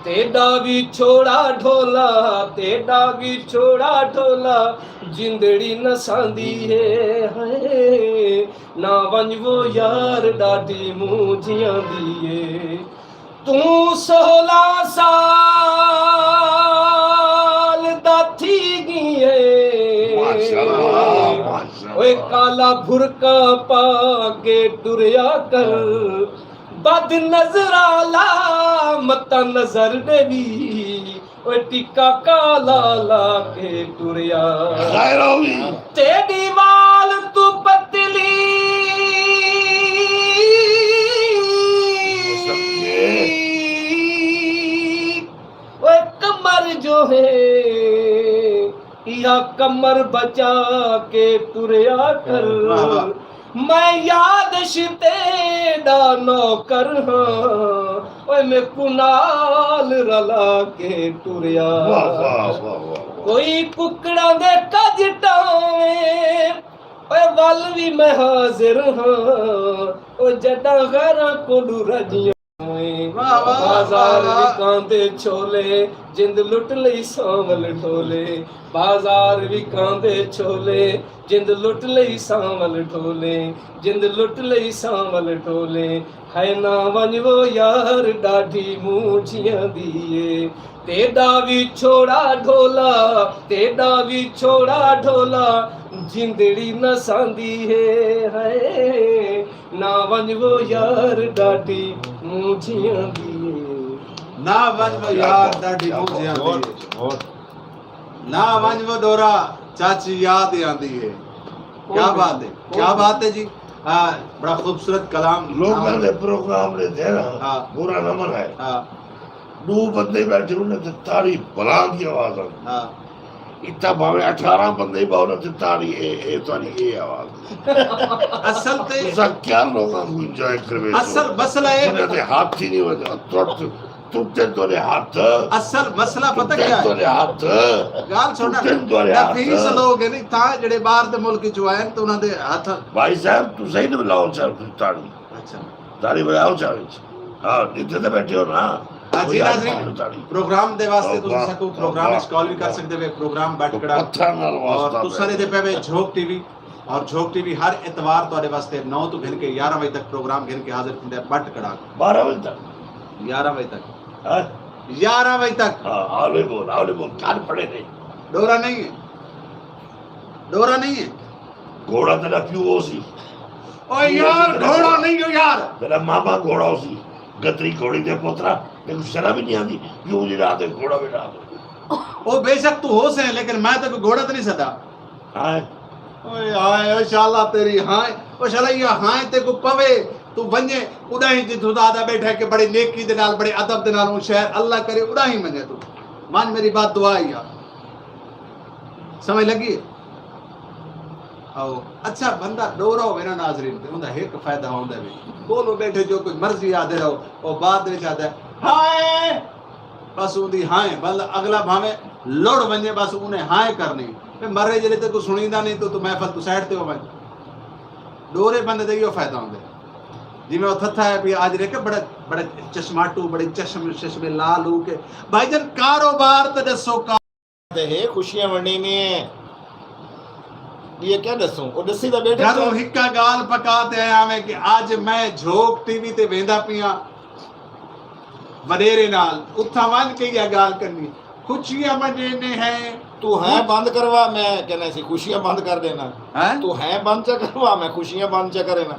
تیݙا وچھوڑا ڈھولا، تیݙا وچھوڑا ڈھولا، جندڑی نساندی اے۔ ہے نہ ونڄ وہ یار، ݙاڈھی مونجھ آندی اے۔ توں سولہ سال دا تھی ڳئی اے۔ ماشاءاللہ، ماشاءاللہ۔ اوئے کالا برقع پا کے ٹریا کر، بد نظر آلا متاں نظر ݙیوی، اوئے ٹکا کالا لا کے ٹریا۔ خیر ہووی۔ تیݙی وال توں پتلی، اوئے کمر جو ہے، ایہا کمر بچا کے ٹریا کر۔ واہ واہ۔ میں یادش تیݙا نوکر ہاں، اوئے میکوں نال رلا کے ٹریا۔ واہ، واہ، واہ، واہ، واہ۔ کوئی ککڑاں دے کڄ ٹاویں، اوئے ول وی میں حاضر ہاں، او جݙاں غیراں کولوں رڄیاں۔ واہ، واہ، واہ، بازار واہ۔ وکاندے چھولے، جند لٹ لئی سانول ڈھولے۔ بازار وکاندے چھولے، جند لٹ لئی سانول ڈھولے۔ جند لٹ لئی سانول ڈھولے۔ ہے نہ ونڄ وہ یار، ݙاڈھی مونجھ آندی اے۔ تیݙا وچھوڑا ڈھولا، تیݙا وچھوڑا ڈھولا، جندڑی نساندی اے۔ ہے نہ ونڄ وہ یار، ݙاڈھی مونجھ آندی اے۔ نہ ونڄ وہ یار، ݙاڈھی مونجھ آندی اے۔ نہ ونڄ وہ ݙورا، چاچی یاد آندی اے۔ کیا بات ہے، کیا بات ہے جی۔ ہاں، بڑا خوبصورت کلام۔ لوکاں دے پروگرام دے دے نا، ہاں۔ برا نہ منائے۔ ہاں۔ ݙو بندے ٻیٹھے، انہیں تے تاڑی بلاں دی آواز آندی۔ ہاں۔ اتھاں بھاویں اٹھارہ بندے ٻہون، انہیں تے تاڑی اے، اے تاڑی اے آواز۔ اصل تے تساں کیا لوکاں کوں انجوائے کرویسو؟ اصل مسئلہ اے، جنہیں دے ہتھ ہی نہیں وڄا، ترٹ، ترٹن تہاݙے ہتھ۔ اصل مسئلہ پتہ کیا ہے؟ ترٹن تہاݙے ہتھ۔ ڳالھ سُݨ، ترٹن تہاݙے ہتھ۔ نفیس لوگ ہیں نا، تاں جڑے ٻاہر دے ملک چوں آئے ہن، تے انہاں دے ہتھ۔ بھائی صاحب، تساں ہی تے وڄاؤ چا تاڑی۔ اچھا۔ تاڑی وڄاؤ چا وچ۔ ہاں، جتھے تے ٻیٹھے ہو نا۔ ہاں جی، وڄاؤ ناظرین، تاڑی۔ پروگرام دے واسطے تساں ساکوں پروگرام وچ کال وی کر سڳدے وے، پروگرام بٹ کڑا۔ پتھر نال واسطہ اور تساں پئے۔ ݙیہدے پئے وے جھوک ٹی وی۔ اور جھوک ٹی وی ہر اتوار تہاݙے واسطے نو توں گھن کے یارہاں وڄے تک پروگرام گھن کے حاضر تھیندا ہے، بٹ کڑاک۔ بارہ وڄے تک؟ یارہاں وڄے تک۔ ہاں؟ یارہاں وڄے تک۔ ہاں، ہولے بول، ہولے بول، کان پڑے نہیں۔ ݙورا نہیں ہے۔ ݙورا نہیں ہے۔ گھوڑا تیݙا پیو ہو سی۔ او یار، گھوڑا نہیں ہو یار۔ تیرا ماما گھوڑا ہو سی، گتری گھوڑی دے پوترا، تیکوں شرم ہی نہیں آندی، یوں دی رات گھوڑا وی رات۔ او بے شک تو ہو سے، لیکن میں تیکوں گھوڑا تے نہیں سدا۔ ہائے۔ اوئے ہائے، او شالا تیری ہائے، او شالا یہ ہائے تیکوں پوے، تو ونجے، اڈاہیں جتھوں دا آدا بیٹھا ہے کہ بڑی نیکی دے نال، بڑے ادب دے نال، اون شہر اللہ کرے، اڈاہیں ونجے تو۔ ونج میری بد دعا ہی آ۔ سمجھ لگی؟ آؤ۔ اچھا، بندہ ڈورا ہووے نا ناظرین، تے اوندا ہک فائدہ ہوندا وی۔ کولوں بیٹھے جو کچھ مرضی آہدے رہو، او بعد وچ آہدا ہے، ہائے! بس اوندی ہائیں، بندہ اگلا بھاویں لڑ ونجے، بس اونے ہائیں کرنی۔ تے مرے جلے تے کوئی سنیندا نہیں تو، تو محفل تو سائیڈ تے ہو ونج۔ ڈورے بندے دا ایہو فائدہ ہوندا ہے۔ جیویں او تھتھا ہے پیا اج ریکھے بڑے، بڑے چشماٹو، بڑے چشم، چشمے لا لو کے۔ بھائی جان، کاروبار تے ڈسو کا تے ہے، خوشیاں ونڈیندے ہیں۔ ٻیا کیا ݙسوں؟ او ݙسی تاں ٻیٹھے گھروں چا۔ ہکا ڳالھ پکا تے آیا میں کہ اڄ میں جھوک ٹی وی تے ویندا پیاں وݙیرے نال، اتھاں ونڄ کے ایہا ڳالھ کرنی۔ خوشیاں منیندے ہیں۔ توں ہیں بند کروا، میں کہنا سی خوشیاں بند کر ݙینا۔ ہیں؟ توں ہیں بند چا کروا، میں خوشیاں بند چا کرینا۔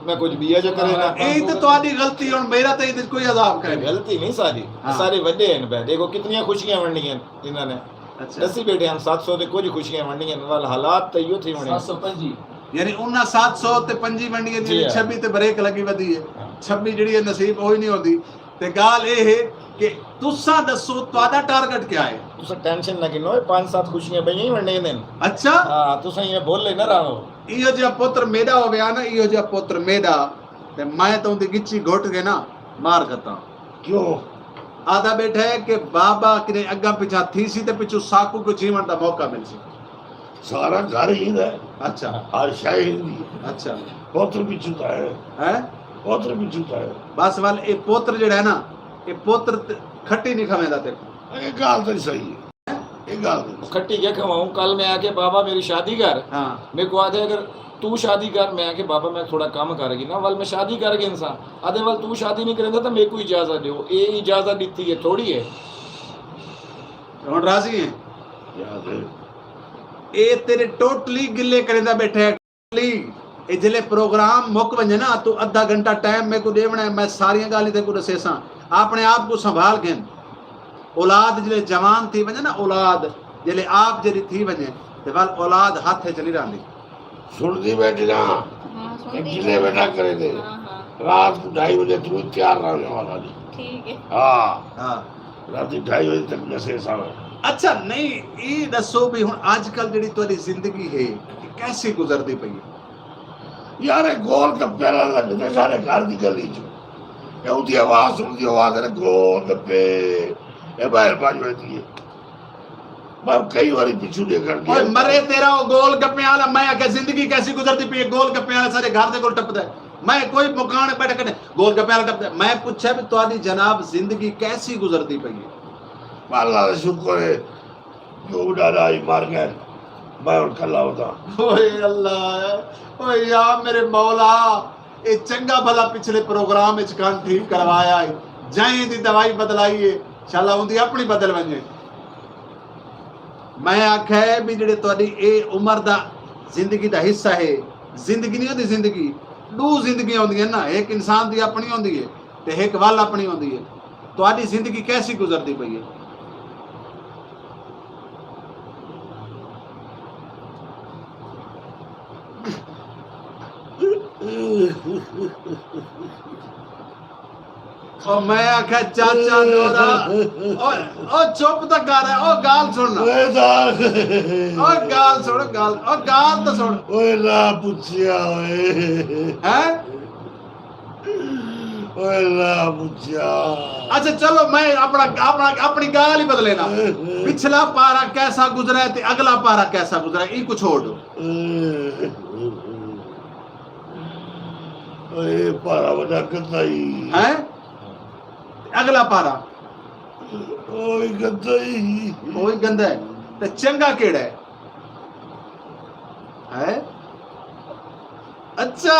میں کجھ ٻیا چا کرینا۔ اے تے تہاݙی غلطی، ہݨ میرا تے ایندے وچ کوئی عذاب کائے نہیں۔ غلطی نہیں ساری۔ ہاں۔ سارے وݙے ہن پئے۔ ݙیکھو کتنیاں خوشیاں ونڈیاں انہاں نے۔ اچھا۔ ݙسی ٻیٹھے ہن ست سو تے کجھ خوشیاں ونڈیاں، ول حالات تے ایہو تھی وݨے۔ ست سو پنجی۔ یعنی انہاں ست سو تے پنجی ونڈیاں، جی ہاں۔ چھبی تے بریک لڳی ودی ہے۔ ہاں۔ چھبی جیڑھی ہے نصیب اوہی نہیں ہوندی۔ تے ڳالھ اے ہے کہ تساں ݙسو تہاݙا ٹارگٹ کیا ہے؟ تساں ٹینشن نہ گھنو، اے پنج ست خوشیاں ٻئیاں ہی ونڈیندے ہن۔ اچھا؟ ہاں، تساں ایویں بھل ہی نہ رہو۔ ایہو جیہا پتر میݙا ہووے ہا نا، ایہو جیہا پتر میݙا، تے میں تاں اوندی ڳچی گھٹ کے نا مار گھتاں۔ کیوں؟ آہدا ٻیٹھا ہے کہ بابا کݙے اڳاں پچھاں تھیسی تے پچھوں ساکوں کجھ ہیوݨ دا موقع ملسی۔ سارا گھر ہی ہے۔ اچھا۔ ہر شے ہی ہے۔ اچھا۔ پتر پچھوں تاں ہے۔ ہیں؟ پتر پچھوں تاں ہے۔ بس ول اے پتر جیڑھا ہے نا، اے پتر تے کھٹی نہیں کھویندا تیکوں۔ اے ڳالھ تاں صحیح ہے۔ اے ڳالھ تاں صحیح۔ کھٹی کیا کھواؤں؟ کل میں آکھے بابا میری شادی کر۔ ہاں۔ میکوں آہدے اگر توں شادی کر، میں آکھے بابا میں تھوڑا کم کر گھناں، ول میں شادی کر گھنساں۔ آہدے ول توں شادی نہیں کریندا تاں میکوں اجازت ݙیو۔ اے اجازت ݙتی ہے، تھوڑی ہے۔ ہݨ راضی ہیں؟ یاد ہے۔ اے تیݙے ٹوٹلی گلے کریندا ٻیٹھا ہے۔ اے جلے پروگرام مک ونڄے نا، توں ادھا گھنٹہ ٹائم میکوں ݙیوݨا ہے، میں ساریاں ڳالھیں تیکوں ݙسیساں۔ اپݨے آپ کوں سنبھال گھن۔ اولاد جلے جوان تھی ونڄے نا، اولاد جلے آپ جیڑھی تھی ونڄے، تے ول اولاد ہتھ وچ نہیں رہندی۔ سݨدی ٻیٹھی نا؟ ہاں، سݨدی۔ تے گلے ٻیٹھا کریندے۔ ہاں، ہاں۔ رات کوں ڈھائی وڄے توں تیار رہݨے والا جی۔ ٹھیک ہے۔ ہاں۔ ہاں۔ راتی ڈھائی وڄے تک ݙسیساں۔ اچھا، نہیں، اے ݙسو بھی ہݨ اڄ کل جیڑھی تہاݙی زندگی ہے، اے کیسی گزردی پئی ہے؟ یار، اے گول گپے والا لڳدے سارے گھر دی گلی چ۔ اے اوندی آواز سݨدی، آواز ہے گول گپے۔ اے ٻاہر بھڄ ویندی ہے۔ میں کئی واری پچھوں ݙیکھݨ ڳیا۔ اوئے مرے تیرا او گول گپے والا، میں آکھیا زندگی کیسی گزردی پئی ہے، گول گپے والا سارے گھر دے کول ٹپدا ہے۔ میں کوئی مکان ٻیٹھا کنے گول گپے والا ٹپدا ہے۔ میں پچھیا بھی تہاݙی جناب زندگی کیسی گزردی پئی ہے؟ اللہ دا شکر ہے۔ پیو ݙاݙا ہی مر ڳئے، میں ہݨ کلھا ہونداں۔ اوئے اللہ، اوئے یا میرے مولا، اے چنڳا بھلا پچھلے پروگرام اچ کن ٹھیک کروایا ہے، جئیں دی دوائی بدلائی ہے، شالا اوندی اپݨی بدل ونڄے۔ میں آکھیا ہے بھی جیڑھے تہاݙی اے عمر دا زندگی دا حصہ ہے، زندگی نہیں ہوندی زندگی، ݙو زندگیاں ہوندیاں نا، ہک انسان دی اپݨی ہوندی ہے تے ہک ول اپݨی ہوندی ہے۔ تہاݙی زندگی کیسی گزردی پئی ہے؟ او میں آکھیا چاچا نورا، او، او چپ تاں کر، او ڳالھ سݨ۔ اے ڳالھ، او ڳالھ سݨ، ڳالھ، او ڳالھ تاں سݨ۔ اوئے نہ پچھیا اوئے۔ ہیں؟ اوئے نہ پچھیا۔ اچھا چلو میں اپݨا، اپݨا، اپݨی ڳالھ ہی بدلینا۔ پچھلا پارہ کیسا گزرا ہے تے اڳلا پارہ کیسا گزرا ہے، اینکوں چھوڑ ݙیو۔ اے پارہ وݙا گندا ہی۔ ہیں؟ اڳلا پارہ؟ او وی گندا ہی۔ او وی گندا ہے۔ تے چنڳا کیڑھا ہے؟ ہیں؟ اچھا،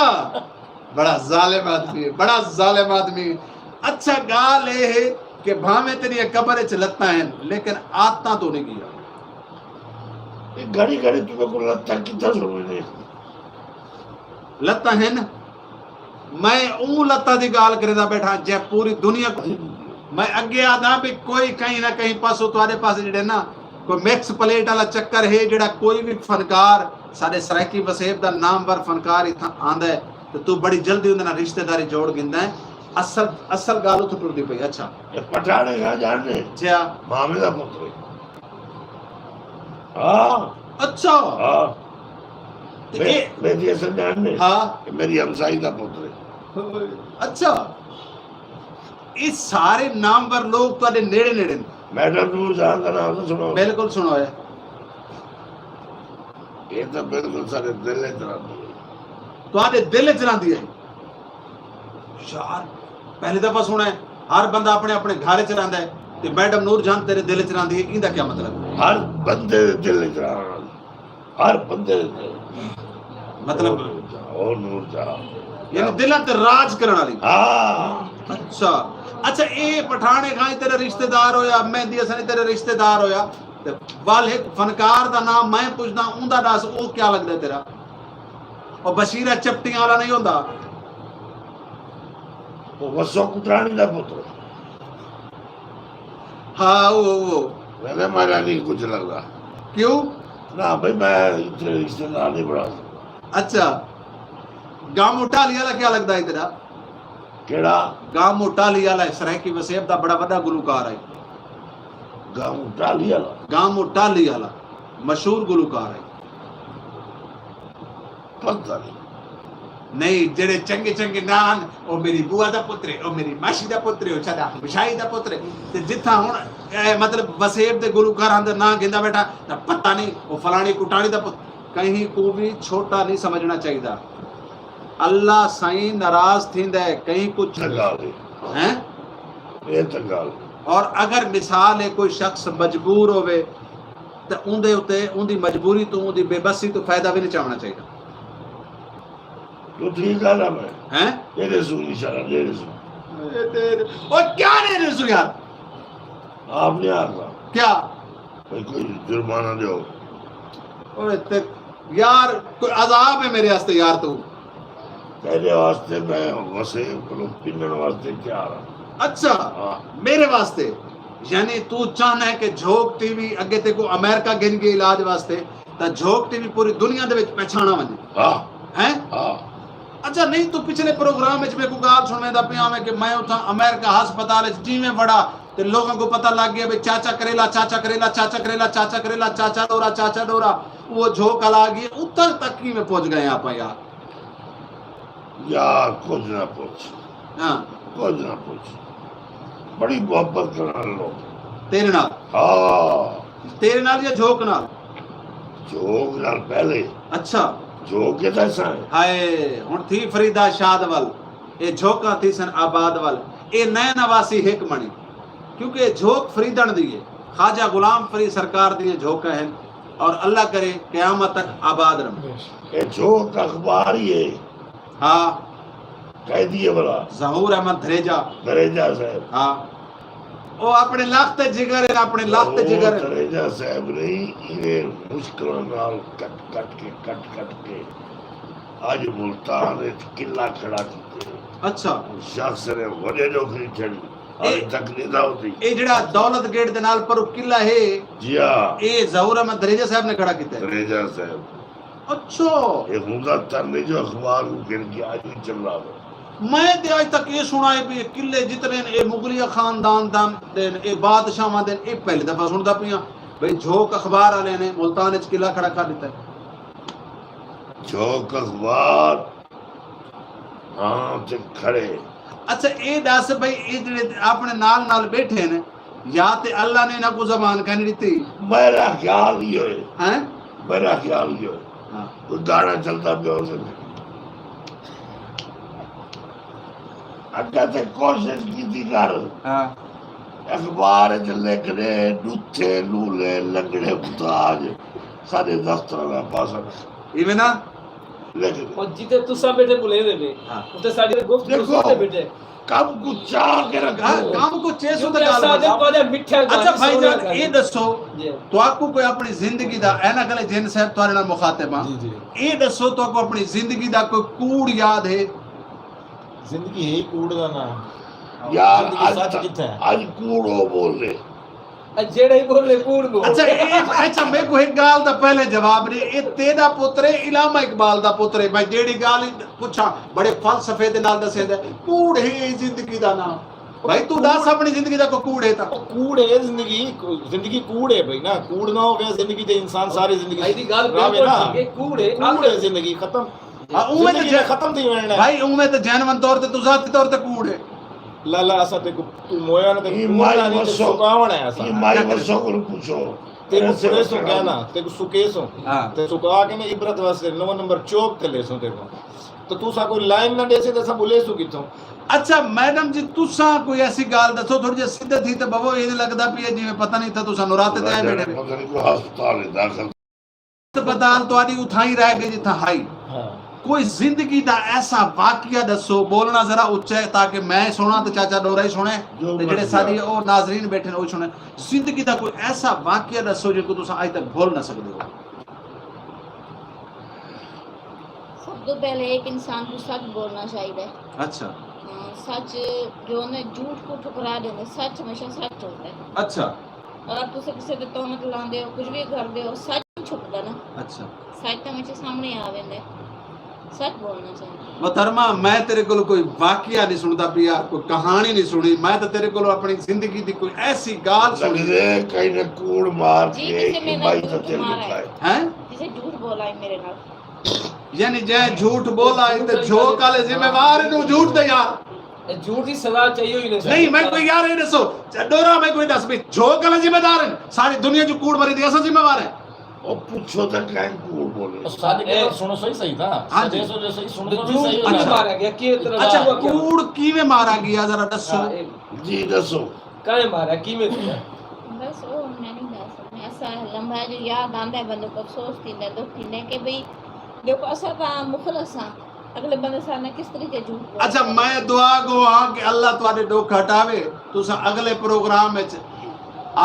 بڑا ظالم آدمی ہے، بڑا ظالم آدمی ہے۔ اچھا، ڳالھ اے ہے کہ بھانویں تیݙیاں قبر اچ لتاں ہن، لیکن عادتاں توں نہیں ڳیا۔ اے گھڑی گھڑی توں میکوں لتاں کتھاں سݨویندے؟ لتاں ہن۔ میں اوں لتاں دی ڳالھ کریندا ٻیٹھاں جے پوری دنیا کوں۔ میں اڳے آہداں بھی کوئی کہیں نہ کہیں پاسوں تہاݙے پاسے جیڑھے نا کوئی مکس پلیٹ والا چکر ہے، جیڑھا کوئی بھی فنکار، ساݙے سرائیکی وسیب دا نامور فنکار اتھاں آندا ہے تے توں بڑی جلدی اوندے نال رشتہ داری جوڑ گھندا ہے۔ اصل اصل ڳالھ اتھوں ٹردی پئی۔ اچھا۔ اے پٹھاݨے کھاں ڄاݨدے؟ جی ہاں۔ مامے دا پتر ہے۔ ہاں۔ اچھا۔ ہاں۔ تے میں اے میں جی اصل ڄاݨدے؟ ہاں۔ اے میری ہمسائی دا پتر ہے۔ اچھا۔ اے سارے نامور لوگ تہاݙے نیڑے نیڑے ہن؟ میڈم نور جہاں دا نام تاں سݨو۔ بالکل سݨو ہے۔ اے تاں بالکل ساݙے دل اچ رہندی ہے۔ تہاݙے دل اچ رہندی ہے؟ یار، پہلی دفعہ سݨا ہے، ہر بندہ اپݨے اپݨے گھر اچ رہندا ہے تے میڈم نور جہاں تیݙے دل اچ رہندی ہے، ایندا کیا مطلب؟ ہر بندے دے دل اچ رہݨ والی، ہر بندے دے دل۔ مطلب؟ او نور جہاں، او نور جہاں۔ یعنی دلاں تے راج کرݨ والی؟ ہاں۔ اچھا۔ اچھا، اے پٹھاݨے کھاں تیݙا رشتہ دار ہویا، مہدی حسن تیݙا رشتہ دار ہویا، تے ول ہک فنکار دا ناں میں پچھداں، اوندا ݙس، او کیا لڳدا ہے تیݙا؟ او بشیرہ چپٹیاں والا نہیں ہوندا؟ او وسو کٹراݨی دا پتر۔ ہاں، او، او۔ میں کہا، میݙا نہیں کجھ لڳدا۔ کیوں؟ نہ بھئی، میں اتنے رشتے دار نہیں بݨا سڳدا۔ اچھا۔ گامو ٹالی والا کیا لڳدا ہے تیݙا؟ کیڑھا؟ گامو ٹالی والا ہے، سرائیکی وسیب دا بڑا وݙا گلوکار ہے۔ گامو ٹالی والا؟ گامو ٹالی والا مشہور گلوکار ہے۔ پتہ نہیں۔ نہیں، جیڑھے چنڳے چنڳے ناں ہن، او میری بوا دا پتر ہے، او میری ماشی دا پتر ہے، او ساݙا ہمشائی دا پتر ہے۔ تے جتھاں ہݨ، اے، مطلب، وسیب دے گلوکاراں دا ناں گھندا ٻیٹھا، تاں پتہ نہیں، او فلاݨی کٹاݨی دا پتر۔ کہیں کوں وی چھوٹا نہیں سمجھݨا چاہیدا۔ اللہ سائیں ناراض تھیندا ہے کہیں کوں۔ تاں ڳالھ ہے۔ ہیں؟ اے تاں ڳالھ ہے۔ اور اگر مثال ہے کوئی شخص مجبور ہووے تاں اوندے اتے اوندی مجبوری توں، اوندی بے بسی توں فائدہ وی نہیں چاوݨا چاہیدا۔ تو ٹھیک آہدا میں۔ ہیں؟ ݙیڑھے سو انشاءاللہ، ݙیڑھے سو۔ اے تیرے، او کیا ݙیڑھے سو یار؟ آپ نے آکھا۔ کیا؟ بھئی کوئی جرمانہ ݙیو۔ اوئے تے یار، کوئی عذاب ہے میرے واسطے یار تو؟ تیرے واسطے میں وسیب کولوں پنݨ واسطے تیار ہاں۔ اچھا، ہاں۔ میرے واسطے؟ یعنی تو چاہنا ہے کہ جھوک ٹی وی اڳے تیکوں امریکہ گھن ڳئے علاج واسطے، تاں جھوک ٹی وی پوری دنیا دے وچ پہچاݨا ونڄے؟ ہاں۔ ہیں؟ ہاں۔ اچھا، نہیں، تو پچھلے پروگرام وچ میکوں ڳالھ سݨویندا پیا ہاویں کہ میں اتھاں امریکہ ہسپتال وچ جیویں وڑا تے لوگاں کوں پتہ لڳ ڳیا بھئی چاچا کریلا، چاچا کریلا، چاچا کریلا، چاچا کریلا، چاچا ݙورا، چاچا ݙورا، او جھوک ہلا ڳئی۔ اتھاں تک کیویں پہنچ ڳئے آپاں یار؟ یار، کجھ نہ پچھ۔ ہاں۔ کجھ نہ پچھ۔ بڑی محبت کرݨ والے لوگ۔ تیرے نال؟ ہاں۔ تیرے نال یا جھوک نال؟ جھوک نال پہلے۔ اچھا۔ جھوک کے تھا سائیں۔ ہائے، ہݨ تھی فریدا شاد ول، اے جھوکاں تھیسن آباد ول، اے نئے نواسی ہک مݨی۔ کیونکہ اے جھوک فریدݨ دی ہے، خواجہ غلام فرید سرکار دیاں جھوکاں ہن، اور اللہ کرے قیامت تک آباد رہن۔ اے جھوک اخبار ہی ہے۔ ہاں۔ قیدی ہے بھلا۔ ظہور احمد دھریجہ۔ دھریجہ صاحب۔ ہاں۔ او اپݨے لخت جگر ہن، اپݨے لخت ظہور جگر ہن۔ دھریجہ صاحب نہیں، ایویں مشکلاں نال کٹ کٹ کے، کٹ کٹ کے اڄ ملتان وچ قلعہ کھڑا کیتے۔ اچھا۔ شخص نے وݙے ݙکھ ݙٹھن، اے، اڄ تک نہیں تھا ہوتی۔ اے جڑا دولت گیٹ دے نال پروں قلعہ ہے، جی ہاں۔ اے ظہور احمد دھریجہ صاحب نے کھڑا کیتا ہے۔ دھریجہ صاحب۔ اچھا۔ اے ہوندا تاں نہیں جو اخبار کوں گھن کے اڄ وی چلا ونڄے۔ میں تے اڄ تک اے سݨا ہے بھی اے قلعے جتنے ہن، اے مغلیہ خاندان دا دے ہن، اے بادشاہاں دے ہن، اے پہلی دفعہ سݨدا پیاں۔ بھئی جھوک اخبار والے نے ملتان وچ قلعہ کھڑا کر ݙتا ہے۔ جھوک اخبار، ہاں، تے کھڑے۔ اچھا، اے ݙس بھئی، اے جڑے اپݨے نال نال ٻیٹھے نے، یا تے اللہ نے انہاں کوں زبان کائنی ݙتی؟ میرا خیال ایہو ہے۔ ہیں؟ میرا خیال ایہو ہے۔ ہاں۔ کوئی گانا چلدا پیا ہوسے۔ اڳے تے کوشش کیتی کر۔ ہاں۔ اخبار اچ لکھ ݙے، ݙتھے، لولے، لنگڑے، محتاج، ساݙے دفتراں دا پاسا۔ ایویں نا؟ لکھ ݙے۔ اور جتے تساں ٻیٹھے ٻلے وے، ہاں۔ اتے ساݙی گفتگو ݙیکھو۔ سݨدے ٻیٹھے۔ کم کوں چا کے رکھو۔ ہاں، کم کوں چیسوں تے ڳالھ بݨدی۔ اچھا بھائی جان، اے ݙسو، تہاکوں کوئی اپݨی زندگی دا، اے نہ کلے جن صاحب تہاݙے نال مخاطب ہاں، اے ݙسو تہاکوں اپݨی زندگی دا کوئی کوڑ یاد ہے؟ زندگی ہے ہی کوڑ دا ناں۔ یار، زندگی اڄ سچ کتھے ہے؟ اڄ کوڑ او ٻولے۔ اے جیڑھا ہی ٻولے، کوڑ ٻولے۔ اچھا، اے، اچھا، میکوں ہک ڳالھ دا پہلے جواب ݙے، اے تیݙا پتر ہے، علامہ اقبال دا پتر ہے؟ میں جیڑھی ڳالھ ہی پچھاں، بڑے فلسفے دے نال ݙسیندا ہے۔ کوڑ ہے اے زندگی دا ناں۔ بھائی، توں ݙس اپݨی زندگی دا کوئی کوڑ ہے تاں؟ او کوڑ ہے زندگی، زندگی کوڑ ہے بھائی نا، کوڑ نہ ہووے زندگی تے انسان ساری زندگی بھائی دی ڳالھ راہوے بالکل نا۔ ٹھیک ہے، کوڑ ہے، کوڑ ہے زندگی ختم۔ ہاں، اونویں تے زندگی جے-، ختم تھی ویݨا ہے۔ بھائی، اونویں تے جینوئن طور تے توں ذاتی طور تے کوڑ ہے۔ لالا، اساں تیکوں، توں مویا نہ تے اے کوڑ مائی نہ، تے وسو، سکاوݨ ہے اساں۔ اے مائی وسو کولوں پچھو۔ تیکوں ایسے پڑھیسوں وقت کیا نہ، تیکوں سکیسوں۔ ہاں۔ تے سکا کے نہ عبرت واسطے نو نمبر چوک تے لیسوں تیکوں۔ تے توں ساکوں لائن نہ ݙیسیں تے اساں ٻولیسوں کتھوں؟ اچھا میڈم جی، تساں کوئی ایسی ڳالھ ݙسو، تھوڑی جی سدھے تھی تے بہو، ایں لڳدا پیا جیویں پتہ نہیں تھا تساں نوراتے تے آئے ٻیٹھے۔ پتہ نہیں کوئی ہسپتال ہے داخل۔ ہسپتال تہاݙی اتھاں ہی رہ ڳئی جتھاں ہئی۔ ہاں۔ کوئی زندگی دا ایسا واقعہ ݙسو، ٻولݨا ذرا اچا ہے تاکہ میں سݨاں تے چاچا ݙورا ہی سݨے، جو تے جیڑھے مرضی ساݙے آ۔ او ناظرین ٻیٹھے نے او ہی سݨے۔ زندگی دا کوئی ایسا واقعہ ݙسو جیکوں تساں اڄ تک بھل نہ سڳدے ہو۔ سب توں پہلے ہک انسان کوں سچ بولݨا چاہیدا ہے۔ اچھا۔ ہاں، سچ جو ہے نا، جھوٹ کوں ٹھکرا ݙیندے، سچ ہمیشہ سچ ہوندا ہے۔ اچھا۔ اگر تساں کسے تے تہمت لاندے ہو، کجھ وی کردے ہو، سچ نہیں چھپدا نا۔ اچھا۔ سچ تاں ہمیشہ سامݨے آ ویندا ہے۔ سچ بولݨا چاہیدا۔ محترمہ، میں تیݙے کولوں کوئی واقعہ نہیں سݨدا پیا، کوئی کہاݨی نہیں سݨی، میں تاں تیݙے کولوں اپݨی زندگی دی کوئی ایسی ڳالھ سݨی۔ لڳدے کہیں نے کوڑ مار جی، کے کسے میرے نال جھوٹ مارا ہے۔ ہیں؟ کسے جھوٹ بولا ہے میرے نال۔ یعنی جے جھوٹ بولا ہے تے جھوک والے ذمہ وار ہیں، جھوٹ دے یار۔ اے جھوٹ دی سزا چاہیے ہی نہیں۔ نہیں، میں کوئی یار اے ݙسو، ݙورا میں کوئی ݙس بھی، جھوک والے ذمہ دار ہیں، ساری دنیا جو کوڑ مری دی، اساں ذمہ وار ہیں۔ او پچھو تے کہیں کوڑ بولے۔ او ساݙی ڳالھ سݨو صحیح صحیح تاں۔ ہاں جی۔ سݙے سو جو صحیح سݨو تو بھی جھوٹ صحیح کیوں ہونا۔ مارا گیا؟ کیوں اتنا اچھا، کوڑ کیویں مارا گیا ذرا ݙسو۔ ہاں، اے جی ݙسو۔ کائیں مارا؟ کیویں تھیا؟ بس او میں نہیں ݙس سڳدی۔ اساں لمحہ جو یاد آندا ہے بندے کوں افسوس تھیندا ہے، دکھ تھیندا ہے کہ بھئی ݙیکھو اساں تاں مخلص ہاں، اڳلے بندے ساݙے نال کس طریقے جھوٹ بولے۔ اچھا، میں دعا گو ہاں کہ اللہ تہاݙے ݙکھ ہٹاوے، تساں اڳلے پروگرام وچ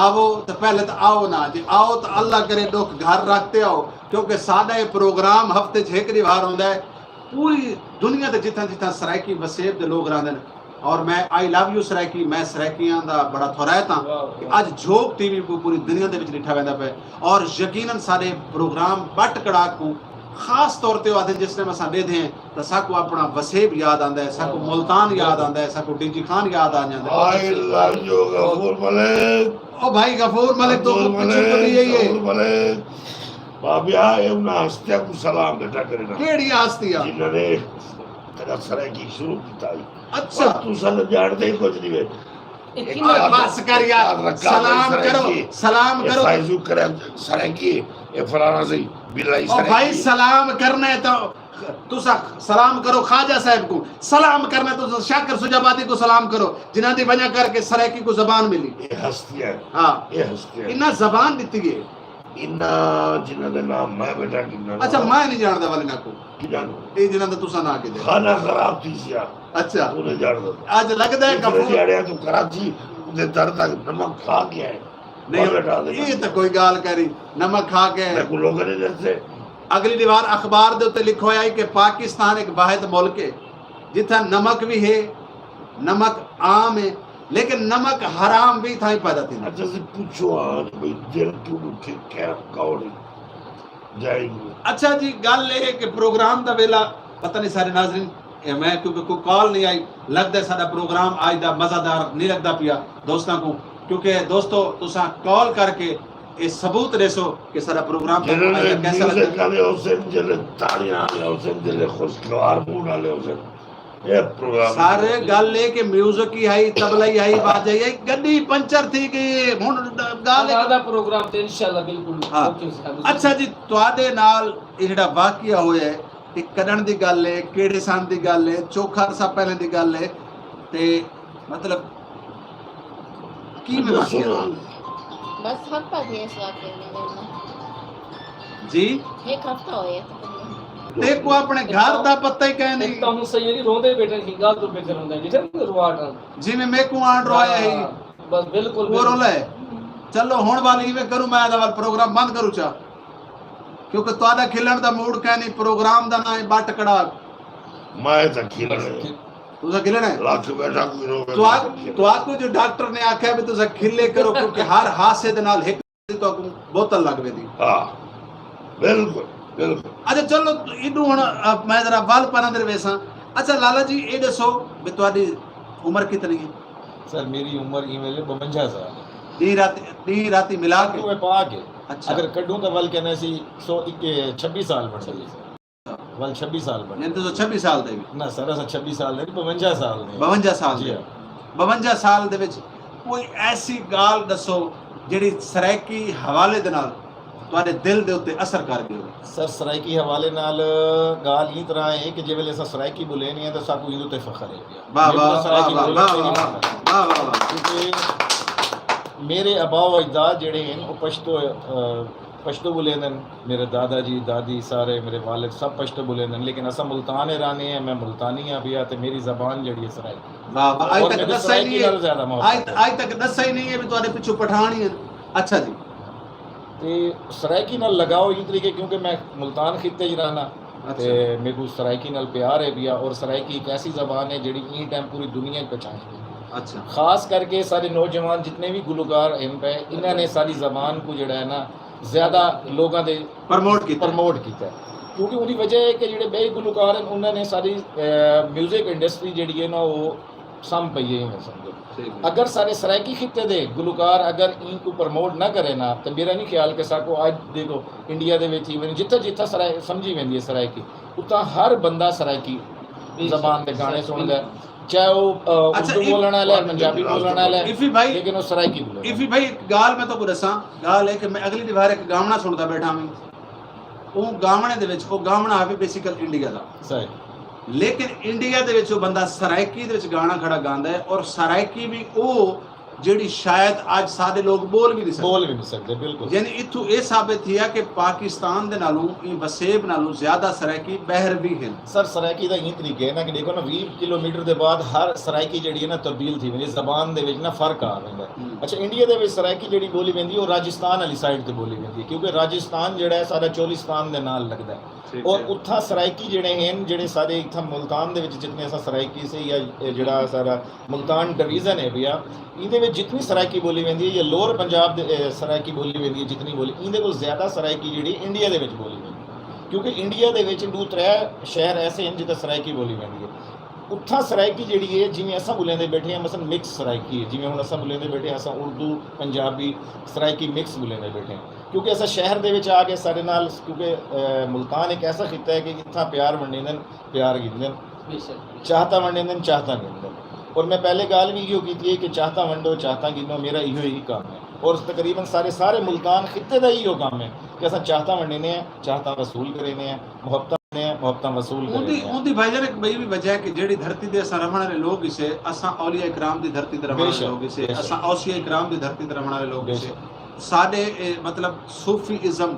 آوو تے پہلے تاں آؤ نا جی، آؤ تاں اللہ کرے ݙکھ گھر رکھ تے آؤ، کیونکہ ساݙا اے پروگرام ہفتے چ ہک ݙیہاڑ ہوندا ہے۔ پوری دنیا دے جتھاں جتھاں سرائیکی وسیب دے لوگ رہندے نے، اور میں آئی لو یو سرائیکی، میں سرائیکیاں دا بڑا تھوریت ہاں کہ اڄ جھوک ٹی وی کوں پوری دنیا دے وچ ݙٹھا ویندا پئے، اور یقیناً ساݙے پروگرام بٹ کڑاک کوں خاص طور تے او آہدن جس ٹائم اساں ݙیدھے ہیں تاں ساکوں اپݨا وسیب یاد آندا ہے، ساکوں ملتان یاد آندا ہے، ساکوں ڈی جی خان یاد آ جاندا ہے۔ آئی لو یو غفور ملک۔ او بھائی غفور ملک تو غفور پچھے ملک، تو بھی یہی ہے۔ غفور ملک۔ بابیا، اے انہاں ہستیاں کوں سلام ٻیٹا کرݨا۔ کیڑھی ہستیاں؟ جنہاں نے تیݙا سرائیکی شروع کیتا ہئی۔ اچھا۔ پر تساں تاں ڄاݨدے ہی کجھ نہیں وے۔ اے کیوں؟ بس کر یار، سلام کرو، سلام کرو۔ فائزو کرم سرائیکی، اے فلانا سی، بلائی سرائیکی۔ او بھائی، سلام کرݨے تاں تساں سلام کرو خواجہ صاحب کوں، سلام کرݨے تساں شاکر سجابادی کوں سلام کرو، جنہاں دی وجہ کر کے سرائیکی کوں زبان ملی۔ اے ہستیاں۔ ہاں۔ اے ہستیاں۔ انہاں زبان ݙتی ہے۔ انہاں جنہاں دے نام میں ٻیٹا گھننا۔ اچھا، میں نہیں ڄاݨدا والے نہ کو۔ کݙاں نو؟ اے جنہاں دا تساں نہ کے دے۔ خانہ خراب تھی سیا۔ اچھا۔ تو نہیں ڄاݨدا۔ اڄ لڳدا ہے اتنے کپور۔ ݙیہاڑے توں کراچی دے در تک نمک کھا کے آئے۔ نہیں، بابا ڈال دے۔ اے تاں کوئی ڳالھ کری، نمک کھا کے۔ میکوں لوگاں نے ݙسے۔ اڳلی ݙیہاڑ اخبار دے اتے لکھو آئی کہ پاکستان ایک واحد ملک ہے جتھاں نمک وی ہے، نمک عام ہے، لیکن نمک حرام وی تھاں پیدا تھیندا۔ اچھا، سی پچھو ہاں کہ بھئی دل کیوں ݙکھے، کیا کون ہے؟ جائے گی۔ اچھا جی، ڳالھ اے ہے کہ پروگرام دا ویلا پتہ نہیں سارے ناظرین، اے میں کیونکہ کوئی کال نہیں آئی، لڳدا ہے ساݙا پروگرام اڄ دا مزیدار نہیں لڳدا پیا دوستاں کوں، کیونکہ دوستو تساں کال کر کے اے ثبوت ݙیسو کہ ساݙا پروگرام تہاکوں اڄ دا کیسا لڳا۔ جیڑھے میوزک والے ہوسن، جیڑھے تاڑیاں والے ہوسن، جیڑھے خوشگوار موڈ والے ہوسن، اے پروگرام سارے ڳالھ اے کہ میوزک ہی ہئی، طبلہ ہی ہئی، واجہ ہی ہئی، گݙی پنچر تھی ڳئی ہے، ہݨ ڳالھ اے۔ آدھا پروگرام تے انشاءاللہ بالکل ہاں۔ اوکے ہوسے۔ اچھا جی، تہاݙے نال اے جیڑھا واقعہ ہویا ہے، اے کݙݨ دی ڳالھ ہے، کیڑھے سن دی ڳالھ ہے، چوکھا عرصہ پہلے دی ڳالھ ہے، تے مطلب کیویں واقعہ ہے؟ بس ہفتہ تھیا اس واقعے نوں میݙے نال۔ جی؟ ہک ہفتہ ہویا تقریباً۔ تیکوں اپݨے گھر دا پتہ ہی کائنی۔ تاں ہوں سہی علی روندے بیٹھے ہیں، گل تو بہتر ہوندا ہے، جتھے روندے روا ڈان۔ جی میں میکوں آن روایا ہی۔ بس بالکل، وہ رولا ہے۔ چلو ہن وال ایویں کروں، میں دا وال پروگرام بند کروں چا، کیونکہ تہاڈا کھلن دا موڈ کائنی۔ پروگرام دا ناں ہے بٹ کڑا۔ میں تاں کھلݨ ہے۔ تساں کھلݨ ہے؟ لکھ بیٹھا کوئی روے تو آ-، تو آکو جو ڈاکٹر نے آکھیا بھی تساں کھلے کرو، کیونکہ ہر ہاسے دے نال ہک تہاکوں بوتل لگ ویندی۔ ہاں، بالکل، بالکل۔ اچھا چلو، ایڈو ہن، آ، میں ذرا ول پراں دے ویساں۔ اچھا لالا جی، اے ݙسو بھی تہاݙی عمر کتنی ہے؟ سر، میری عمر ایں ویلے بونجا سال ہے۔ ݙینہہ راتی، ݙینہہ راتی ملا کے؟ میں پا کے۔ اچھا۔ اگر کڈھوں تاں ول کہنا سی سو اک-، چھبی سال بݨ ڳئی۔ ول چھبی سال بݨ یعنی تساں چھبی سال دے وی؟ نہ سر، اساں چھبی سال دے نہیں، بونجا سال دے۔ بونجا سال جی دے۔ ہاں۔ بونجا سال دے وچ کوئی ایسی ڳالھ ݙسو جیڑھی سرائیکی حوالے دے نال تہاݙے دل دے اُتے اثر کر ڳئی ہووے۔ سر، سرائیکی حوالے نال ڳالھ ایں طرح ہے کہ جے ویلے اساں سرائیکی ٻولیندے ہیں تاں ساکوں ایندے اُتے فخر ہے پیا۔ واہ، میرے واہ، کول سرائیکی واہ، ٻولݨ واہ، تے نہیں واہ، فخر۔ واہ، واہ، واہ۔ کیونکہ میرے آبا و اجداد جیڑھے ہن، او پشتو، آ، پشتو ٻولیندن۔ میرے دادا جی، دادی، سارے میرے والد سب پشتو ٻولیندن، لیکن اساں ملتان اچ رہندے ہیں، میں ملتانی ہاں پیا، تے میری زبان جیڑھی ہے سرائیکی۔ واہ، واہ، اڄ اور تک میکوں ݙسا ہی سرائیکی نہیں ہے۔ نال زیادہ محبت اڄ، ہے۔ اڄ تک ݙسا ہی نہیں ہے بھی تہاݙے پچھوں پٹھان ہی ہن۔ اچھا جی۔ تے سرائیکی نال لگاؤ ایں طریقے، کیونکہ میں ملتان خطے اچ رہنا، اچھا۔ تے میکوں سرائیکی نال پیار ہے پیا، اور سرائیکی ایک ایسی زبان ہے جیڑھی ایں ٹائم پوری دنیا اچ پہچانی ہے۔ اچھا۔ خاص کر کے سارے نوجوان جتنے بھی گلوکار ہن پئے، انہاں نے ساری زبان کوں جیڑھا ہے نا، زیادہ لوگاں دے پروموٹ کیتا۔ پروموٹ کیتا ہے۔ کیونکہ اوندی وجہ ہے کہ جیڑھے ٻئے گلوکار ہن، انہاں نے ساری، اے، میوزک انڈسٹری جیڑھی ہے نا، او سم پئی ہے، ایویں سمجھو۔ ٹھیک ہے۔ اگر سارے سرائیکی خطے دے گلوکار اگر ایں کوں پروموٹ نہ کرے نا، تے میرا نہیں خیال کہ ساکوں اڄ دیکھو انڈیا دے وچ ایون جتھاں جتھاں سرائے-، سمجھی ویندی ہے سرائیکی، اتھاں ہر بندہ سرائیکی بے شک، زبان دے بے گانے شک، سݨدا ہے۔ بالکل۔ چاہے او، آ، اچھا، اردو ایف-، ٻولݨ والا ہے، پنجابی ٻولݨ والا ہے، ایفی بھائی، لیکن او سرائیکی ٻولے۔ ایفی بھائی، ہک ڳالھ میں تہاکوں ݙساں، ڳالھ ہے کہ میں اڳلی ݙیہاڑ ہک ڳاوݨا سݨدا ٻیٹھا ہاں۔ او ڳاوݨے دے وچ، او ڳاوݨا ہاوے بیسیکل انڈیا دا۔ صحیح۔ لیکن انڈیا دے وچ او بندہ سرائیکی دے وچ ڳانا کھڑا گاندا ہے، اور سرائیکی بھی او جیڑھی شاید اڄ ساݙے لوک ٻول بھی نہیں سڳدے۔ ٻول بھی نہیں سڳدے، بالکل۔ یعنی اتھوں اے ثابت تھیا کہ پاکستان دے نالوں، ایں وسیب نالوں زیادہ سرائیکی ٻاہر بھی ہن۔ سر، سرائیکی دا ایں طریقہ ہے نا کہ ݙیکھو نا، ویہہ کلومیٹر دے بعد ہر سرائیکی جیڑھی ہے نا تبدیل تھی ویندی ہے، زبان دے وچ نا فرق آ ویندا ہے۔ ہوں۔ اچھا، انڈیا دے وچ سرائیکی جیڑھی ٻولی ویندی ہے، او راجستھان والی سائیڈ تے ٻولی ویندی ہے، کیونکہ راجستھان جیڑھا ہے ساݙا چولستان دے نال لڳدا ہے۔ ٹھیک اور ہے۔ اتھاں سرائیکی جیڑھے ہن، جیڑھے ساݙے اتھاں ملتان دے وچ جتنے اساں سرائیکی سے یا، اے، جیڑھا سارا ملتان ڈویژن ہے پیا، ایندے وچ جتنی سرائیکی ٻولی ویندی ہے یا لوئر پنجاب دے، اے، سرائیکی ٻولی ویندی ہے جتنی ٻولی، ایندے کول زیادہ سرائیکی جیڑھی انڈیا دے وچ ٻولی ویندی ہے۔ کیونکہ انڈیا دے وچ ݙو ترے شہر ایسے ہن جتھاں سرائیکی ٻولی ویندی ہے۔ اتھاں سرائیکی جیڑھی ہے، جیویں اساں ٻولیندے ٻیٹھے ہیں، مثلاً مکس سرائیکی ہے، جیویں ہݨ اساں ٻولیندے ٻیٹھے ہیں، اساں اردو، پنجابی، سرائیکی مکس ٻولیندے ٻیٹھے ہیں۔ کیونکہ اساں شہر دے وچ آ کے سارے نال، کیونکہ، اے، ملتان ہک ایسا خطہ ہے کہ اتھاں پیار ونڈیندن، پیار گھندن۔ بے شک، بے شک۔ چاہتاں ونڈیندن، چاہتاں گھندن۔ اور میں پہلے ڳالھ بھی ایہو کیتی ہے کہ چاہتاں ونڈو، چاہتاں گھنو، میرا ایہو ہی کم ہے۔ اور تقریباً سارے، سارے ملتان خطے دا ایہو کم ہے کہ اساں چاہتاں ونڈیندے ہیں، چاہتاں وصول کریندے ہیں، محبتاں ونڈیندے ہیں، محبتاں وصول اوندی، کریندے ہیں۔ اوندی بھائی جان ہک ٻئی بھی وجہ ہے کہ جیڑھی دھرتی دے اساں رہوݨ والے لوک ہسے، اساں اولیاء کرام دی دھرتی تے رہوݨ بے والے شک، لوک ہسے، بے شک۔ اساں اوصیاء کرام دی دھرتی تے رہوݨ والے لوک بے ہسے۔ شک۔ ساݙے، اے، مطلب صوفی ازم،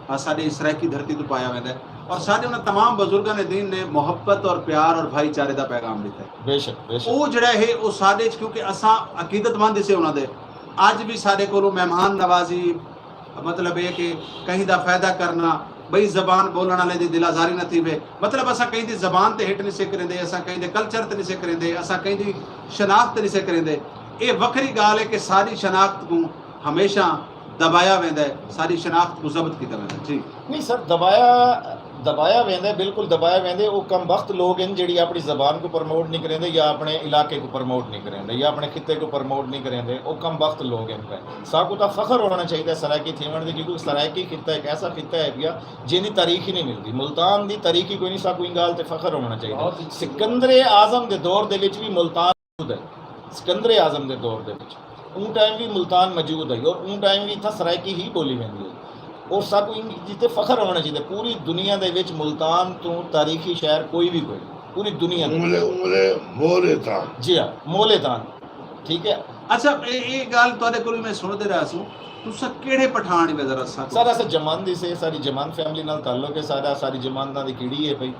آ، ساݙے سرائیکی دھرتی توں پایا ویندا ہے۔ اور ساݙے انہاں تمام بزرگان دین نے محبت اور پیار اور بھائی چارے دا پیغام ݙتا ہے۔ بے شک، بے شک۔ او جیڑھا ہے، او ساݙے اچ، کیونکہ اساں عقیدت مند ہسے انہاں دے، اڄ بھی ساݙے کولوں مہمان نوازی، مطلب اے کہ کہیں دا فائدہ کرنا، ٻئی زبان ٻولݨ والے دی دل آزاری نہ تھیوے۔ مطلب اساں کہیں دی زبان تے ہٹ نہیں سے کریندے، اساں کہیں دے کلچر تے نہیں سے کریندے، اساں کہیں دی شناخت تے نہیں سے کریندے۔ اے وکھری ڳالھ ہے کہ ساݙی شناخت کوں ہمیشہ دبایا ویندا ہے، ساݙی شناخت کوں ضبط کیتا ویندا ہے۔ جی۔ نہیں سر، دبایا، دبایا ویندا ہے، بالکل دبایا ویندا ہے۔ او کم بخت لوگ ہن جیڑھی اپݨی زبان کوں پروموٹ نہیں کریندے یا اپݨے علاقے کوں پروموٹ نہیں کریندے یا اپݨے خطے کوں پروموٹ نہیں کریندے۔ او کم بخت لوگ ہن پئے۔ ساکوں تاں فخر ہووݨا چاہیدا ہے سرائیکی تھیوݨ تے، کیونکہ سرائیکی خطہ ہک ایسا خطہ ہے پیا جیندی تاریخ ہی نہیں ملدی۔ ملتان دی تاریخ ہی کوئی نہیں، ساکوں ایں ڳالھ تے فخر ہووݨا چاہیدا۔ بہت اچھی۔ سکندر اعظم دے دور دے وچ بھی ملتان موجود ہے۔ سکندر اعظم دے دور دے وچ اوں ٹائم وی ملتان موجود ہئی اور اوں ٹائم وی اتھاں سرائیکی ہی ٻولی ویندی ہئی۔ اور ساکوں ایں جیتے فخر ہووݨا چاہیدا، پوری دنیا دے وچ ملتان توں تاریخی شہر کوئی وی کوئی نہیں، پوری دنیا دے اوں ویلے، اوں ویلے مولے تان۔ جی ہاں، مولے تان، ٹھیک ہے۔ اچھا، اے اے گالھ تہاڈے کولوں میں سنڑدے رہیا سوں۔ تساں کیڑھے پٹھان ہیوے ذرا اساں کوں؟ سر اساں جمند دی سے، ساڈی جمند فیملی نال تعلق ہے ساڈا۔ ساڈی جمند نال دی کیڑی ہے بھئی؟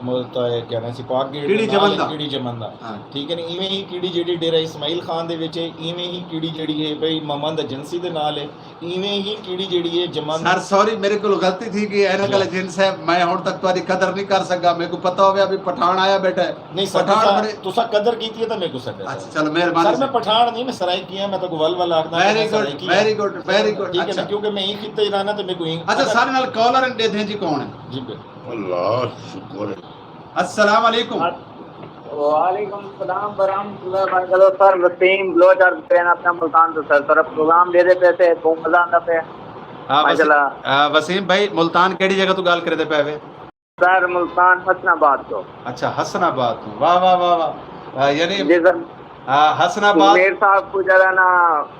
ملتا ہے کہنا سی پاک گیٹ کیڑی جمند دا؟ کیڑی جمند دا؟ ہاں۔ ٹھیک ہے نا؟ ایویں ہی کیڑی جیڑی ڈیرہ اسماعیل خان دے وچ ہے، ایویں ہی کیڑی جیڑی ہے بھئی محمد ایجنسی دے نال ہے، ایویں ہی کیڑی جیڑی ہے جمند۔ سر سوری، میرے کولوں غلطی تھی گئی، اینک جی۔ والے جن صاحب، میں ہن تک تہاڈی قدر نہیں کر سکا۔ میرے کو پتہ ہویا بھی پٹھان آیا بیٹھا ہے۔ نہیں سر، پٹھان تساں بڑے تساں قدر کیتی ہے تاں میرے کو سدے سر۔ اچھا، چلو، مہربانی سر۔ میں سر۔ پٹھان نہیں، میں سرائیکی ہاں، میں تاں کو ول ول آکھدا کہ میں ویری گڈ، سرائیکی ہاں۔ ویری گڈ، ویری گڈ۔ ٹھیک ہے نا؟ اچھا۔ کیونکہ میں ہی خطے ہی رہنا تے میرے کو ہی اچھا، اچھا۔ سارے نال کالر ڈیدھیں جی کون ہے؟ جی بالکل۔ اللہ شکر ہے۔ السلام علیکم۔ وعلیکم السلام ورحمۃ اللہ وبرکاتہ۔ سر وسیم بلوچ عرض کریں اپنا ملتان تو سر، سر پروگرام دے دے پے تے بہت مزہ آندا پے۔ ہاں، وسیم، ماشاءاللہ۔ ہاں، وسیم بھائی، ملتان کیڑی جگہ تو گال کرے دے پے وے؟ سر ملتان حسن آباد تو۔ اچھا، حسن آباد تو۔ واہ، واہ، واہ، واہ۔ آ، یعنی جی سر۔ آ، حسن آباد۔ میر صاحب کو جڑا نا،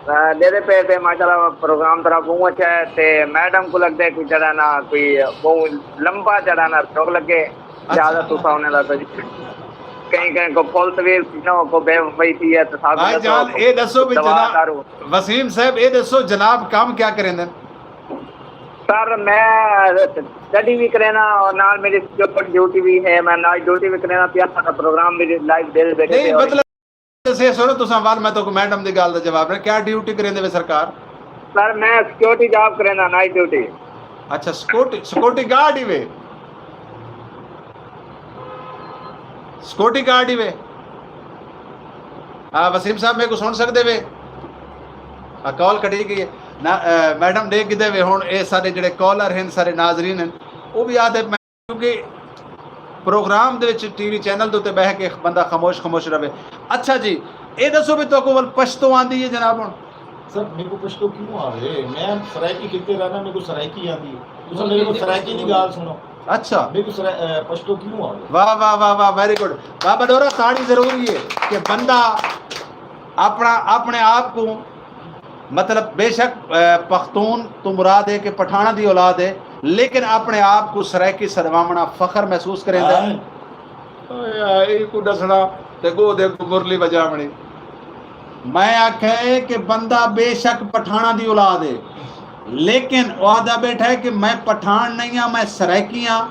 آ، دے دے پے تے ماشاءاللہ پروگرام ترا بہت اچھا ہے تے میڈم کو لگدے کوئی جڑا نا کوئی بہت لمبا جڑا نا شوق لگے۔ اچھا۔ زیادہ تساں انہاں دا کجھ کہیں کہیں کو پھل تویل نہ ہو، کو بے وفائی تھی ہے تے ساتھ بھائی جان، اے ݙسو بھی دوا جناب، دارو۔ وسیم صاحب، اے ݙسو جناب کم کیا کریندن؟ سر، میں سٹڈی بھی کرینا اور نال میری سیکورٹی ڈیوٹی بھی ہے، میں نائٹ ڈیوٹی بھی کرینا پیا، سارا پروگرام بھی لائیو دے بیٹھے نہیں، مطلب، سے سنو، تساں وال میں تو کو میڈم دی گال دا جواب ݙے، کیا ڈیوٹی کریندے وے سرکار؟ سر، میں سیکیورٹی جاب کرینا، نائٹ ڈیوٹی۔ اچھا، سیکورٹی، سیکورٹی گارڈ ہی وے؟ سیکورٹی گارڈ ہی وے؟ آ، وسیم صاحب، میرے کو سن سکدے وے؟ آ، کال کٹی گئی ہے۔ نا، آ، میڈم ݙے گھدے وے ہن، اے سارے جڑے کالر ہن، سارے ناظرین ہن، او بھی آدھے میں کیونکہ پروگرام دے وچ ٹی وی چینل دے اتے ٻہہ کے بندہ خاموش خاموش رہوے۔ اچھا جی، اے ݙسو بھی تہاکوں ول پشتو آندی ہے جناب ہݨ؟ سر، میکوں پشتو کیوں آوے؟ میں سرائیکی خطے رہنا، میکوں سرائیکی آندی ہے۔ تساں میرے کوں سرائیکی دی ڳالھ سݨو۔ اچھا۔ میکوں سرا-، اے، پشتو کیوں آوے؟ واہ، واہ، واہ، واہ، ویری گڈ۔ بابا ڈورا، تاڑی ضروری ہے کہ بندہ اپݨا، اپݨے آپ کوں مطلب، بے شک، اے، پختون توں مراد ہے کہ پٹھاناں دی اولاد ہے، لیکن اپݨے آپ کوں سرائیکی سݙواوݨا فخر محسوس کریندا ہے۔ ہائے۔ اوئے، اے کوں ݙسݨا تے ڳو دے کوں مرلی وڄاوݨی۔ میں آکھیا ہے کہ بندہ بے شک پٹھاناں دی اولاد ہے، لیکن او آہدا ٻیٹھا ہے کہ میں پٹھان نہیں ہاں، میں سرائیکی ہاں۔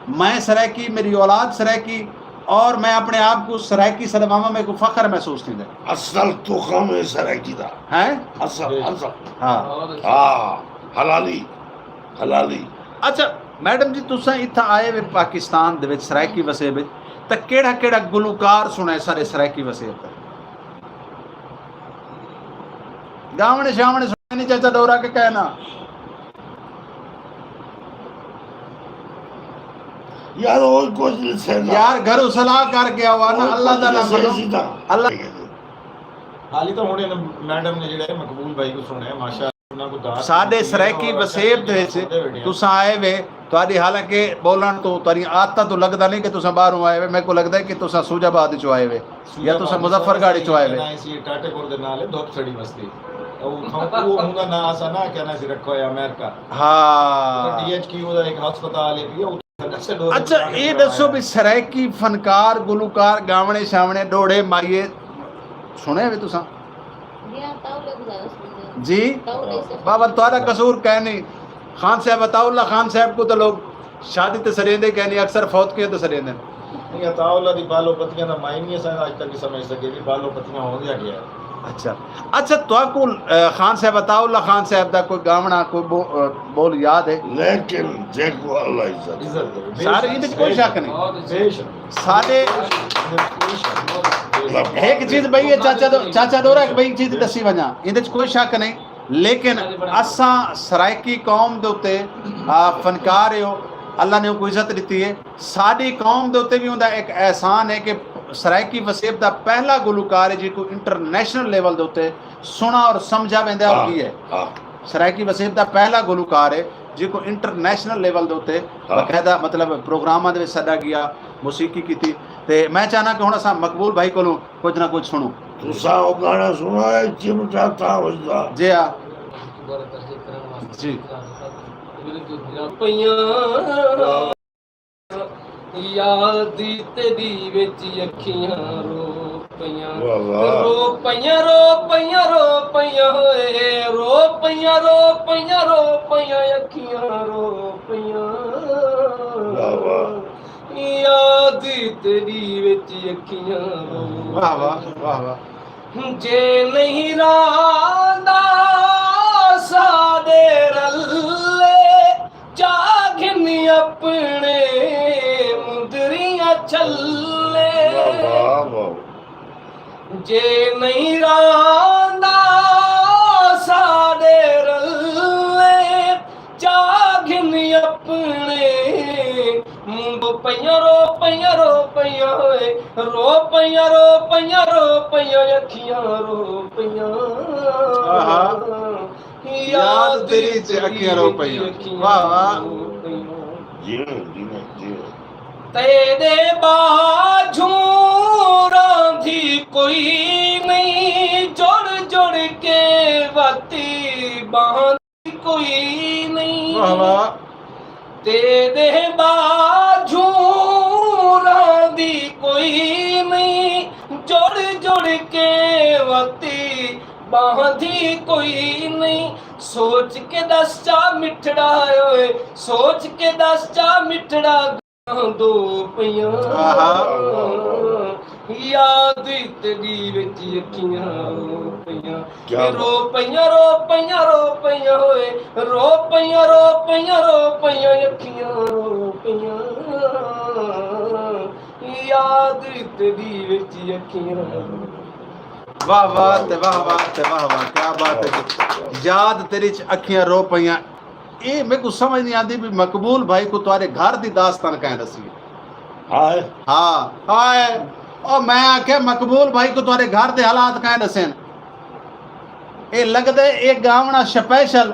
میں سرائیکی، میری اولاد سرائیکی، اور میں اپݨے آپ کوں سرائیکی سݙواواں، میکوں فخر محسوس تھیندا ہے۔ اصل تخم ہے سرائیکی دا۔ ہیں؟ اصل، اصل۔ ہاں۔ ہاں، حلالی، حلالی۔ اچھا، میڈم جی، تساں اتھاں آئے وے پاکستان دے وچ، سرائیکی وسیب وچ، تاں کیڑھا کیڑھا گلوکار سݨے سارے سرائیکی وسیب دا؟ ڳاوݨے شاوݨے سݨے نہیں، چاچا ڈورا کے کہنا۔ یار، اور کچھ نہیں سہنا۔ یار، گھروں صلاح کر کے آؤ نا، اور اللہ کچھ دا نہ نہیں سہنا۔ اللہ۔ حالی تو ہن انہاں میڈم نے جڑا ہے مقبول بھائی کو سنیا، ماشاءاللہ، انہاں کو داد ساڈے سرائیکی وسیب دے وچ تساں آئے وے، تہاڈی حالانکہ بولن تو، تہاڈی عادتاں تو لگدا نہیں کہ تساں باہروں آئے وے، میرے کو لگدا ہے کہ تساں سوجھ آباد چوں آئے وے۔ یا تساں مظفر گڑھ چوں آئے وے؟ ٹاٹے پور دے نال ہے دھپ سڑی وستی۔ او تھاں، او اوندا ناں اساں نہ کہنا سی رکھو ہے امریکہ۔ ہاں۔ ڈی ایچ کیو دا ایک ہسپتال ہے، پیا اتھے۔ اچھا، اے ݙسو بھی سرائیکی فنکار، گلوکار، گاوݨے شاوݨے، ݙوہڑے مائیے سݨے وے تساں؟ جی؟ بابا، تہاݙا قصور کائے نہیں۔ خان صاحب، عطا اللہ خان صاحب کو تو لوگ شادی تے سݙیندے کائے نہیں، اکثر فوت کیے تے سݙیندے۔ نہیں، عطا اللہ دی بالو پتیاں دا معنی اساں اڄ تک نہیں سمجھ سکے، بھی بالو پتیاں ہوندیاں کیا ہے۔ اچھا۔ اچھا، تہاکوں، اے، خان صاحب، عطا اللہ خان صاحب دا کوئی گاوݨا، کوئی بو-، اے، بول یاد ہے؟ لیکن جیکوں اللہ عزت عزت دے۔ سارے، ایندے وچ کوئی شک نہیں۔ بے شک۔ سارے۔ ہک چیز بھئی، اے چاچا دو-، چاچا ڈورا، ہک بھئی چیز ݙسی ونڄاں، ایندے وچ کوئی شک نہیں۔ لیکن اساں سرائیکی قوم دے اتے، آ، فنکار ہو، اللہ نے اوکوں عزت ݙتی ہے۔ ساݙی قوم دے اتے وی اوندا ہک احسان ہے کہ سرائیکی وسیب دا پہلا گلوکار ہے جیکوں انٹرنیشنل لیول دے اتے سݨا اور سمجھا ویندا ہے۔ ہاں، کی ہے؟ ہاں۔ سرائیکی وسیب دا پہلا گلوکار ہے جیکوں انٹرنیشنل لیول دے اتے، ہاں، باقاعدہ مطلب پروگراماں دے وچ سݙا ڳیا، موسیقی کیتی۔ تے میں چاہنا کہ ہݨ اساں مقبول بھائی کولوں کجھ نہ کجھ سݨوں۔ تساں او گانا سݨو ہے، چمٹا تاں وڄدا۔ جی ہاں۔ جی۔ پئیاں یاد تیݙی وچ اکھیاں رو۔ پیاں۔ واہ واہ۔ رو پیاں، رو پیاں، رو پیاں ہوئے، رو پیاں، رو پیاں، رو پیاں، اکھیاں رو پیاں۔ واہ واہ۔ یاد تیری وچ اکھیاں رو۔ واہ واہ، واہ واہ۔ جے نہیں رہندا ساݙے رلے، چا گھن اپݨے مندریاں چھلے۔ واہ واہ واہ۔ جے نہیں رہندا ساݙے رلے، چا گھن اپݨے منڈو پیاں، رو پیاں، رو پیاں ہوئے، رو پیاں، رو پیاں، رو پیاں، اکھیاں رو پیاں۔ آہا۔ یاد تیری چ اکھیاں رو پیاں۔ واہ واہ۔ رو پیاں۔ جیویں، جیویں، جیویں۔ تیݙے ٻاجھوں راندھی کوئی نہیں، جڑ جڑ کے وتی ٻاہندی کوئی نہیں۔ واہ واہ۔ تیݙے ٻاجھوں راندھی کوئی نہیں، جڑ جڑ کے وتی ٻاہندی کوئی نہیں۔ سوچ کے ݙس چا مٹھڑا اوئے، سوچ کے ݙس چا مٹھڑا۔ دو پیاں۔ آہا۔ یاد تیݙی وچ اکھیاں رو پیاں۔ کیا بات۔ رو پیاں، رو پیاں، رو پیاں ہوئے، رو پیاں، رو پیاں، رو پیاں، اکھیاں رو پیاں۔ یاد تیݙی وچ اکھیاں۔ واہ واہ تے واہ واہ تے واہ واہ، کیا بات ہے۔ یاد تیݙی چ اکھیاں رو پیاں۔ اے میکوں سمجھ نہیں آندی بھی مقبول بھائی کوں تہاݙے گھر دی داستان کئیں ݙسی؟ ہائے۔ ہاں، ہائے۔ او میں آکھیا مقبول بھائی کوں تہاݙے گھر دے حالات کئیں ݙسن؟ اے لڳدے اے ڳاوݨا سپیشل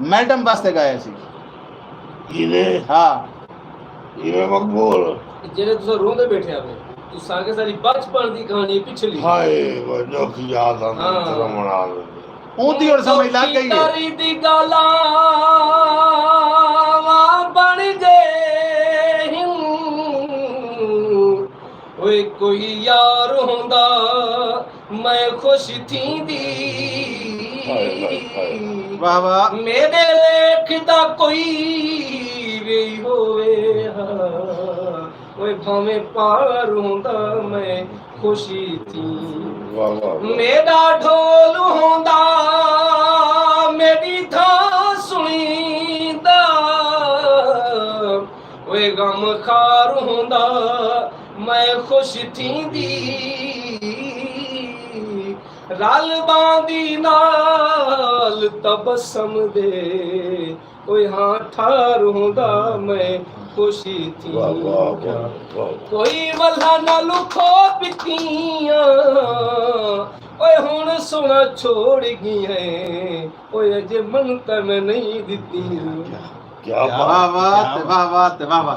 میڈم واسطے ڳایا سی۔ ایویں؟ ہاں۔ ایویں مقبول۔ جیڑھے تساں روندے ٻیٹھے ہاوے، تساں کے ساری بچپن دی کہانی پچھلی۔ ہائے، وہ ݙکھ یاد آندے ہاں۔ تے رووݨ آ ویندے۔ اوں دی ہݨ سمجھ لڳ ڳئی ہے۔ تاری دی ڳالھاں بݨ ڳئے ہن۔ اوئے کوئی یار ہوندا میں خوش تھیندی۔ ہائے، ہائے، ہائے۔ واہ، واہ۔ میݙے لیکھ دا کوئی وی ہووے ہا۔ اوئے بھانویں پار ہوندا میں خوشی تھی۔ واہ، واہ، واہ۔ میݙا ڈھول ہوندا، میݙی تھاں سݨیندا۔ اوئے غم خار ہوندا، میں خوش تھیندی۔ رل ٻاندی نال تبسم دے، اوئے ہاں ٹھار ہوندا میں خوشی تھی۔ واہ، واہ، واہ، واہ۔ کوئی ولھا نہ لکھو پتیاں، اوئے ہݨ سونا چھوڑ ڳی ہیں، اوئے اجے من تاں میں نہیں دتی۔ کیا کیا بات، واہ، واہ، کیا تے بات۔ واہ، واہ، تے واہ، واہ۔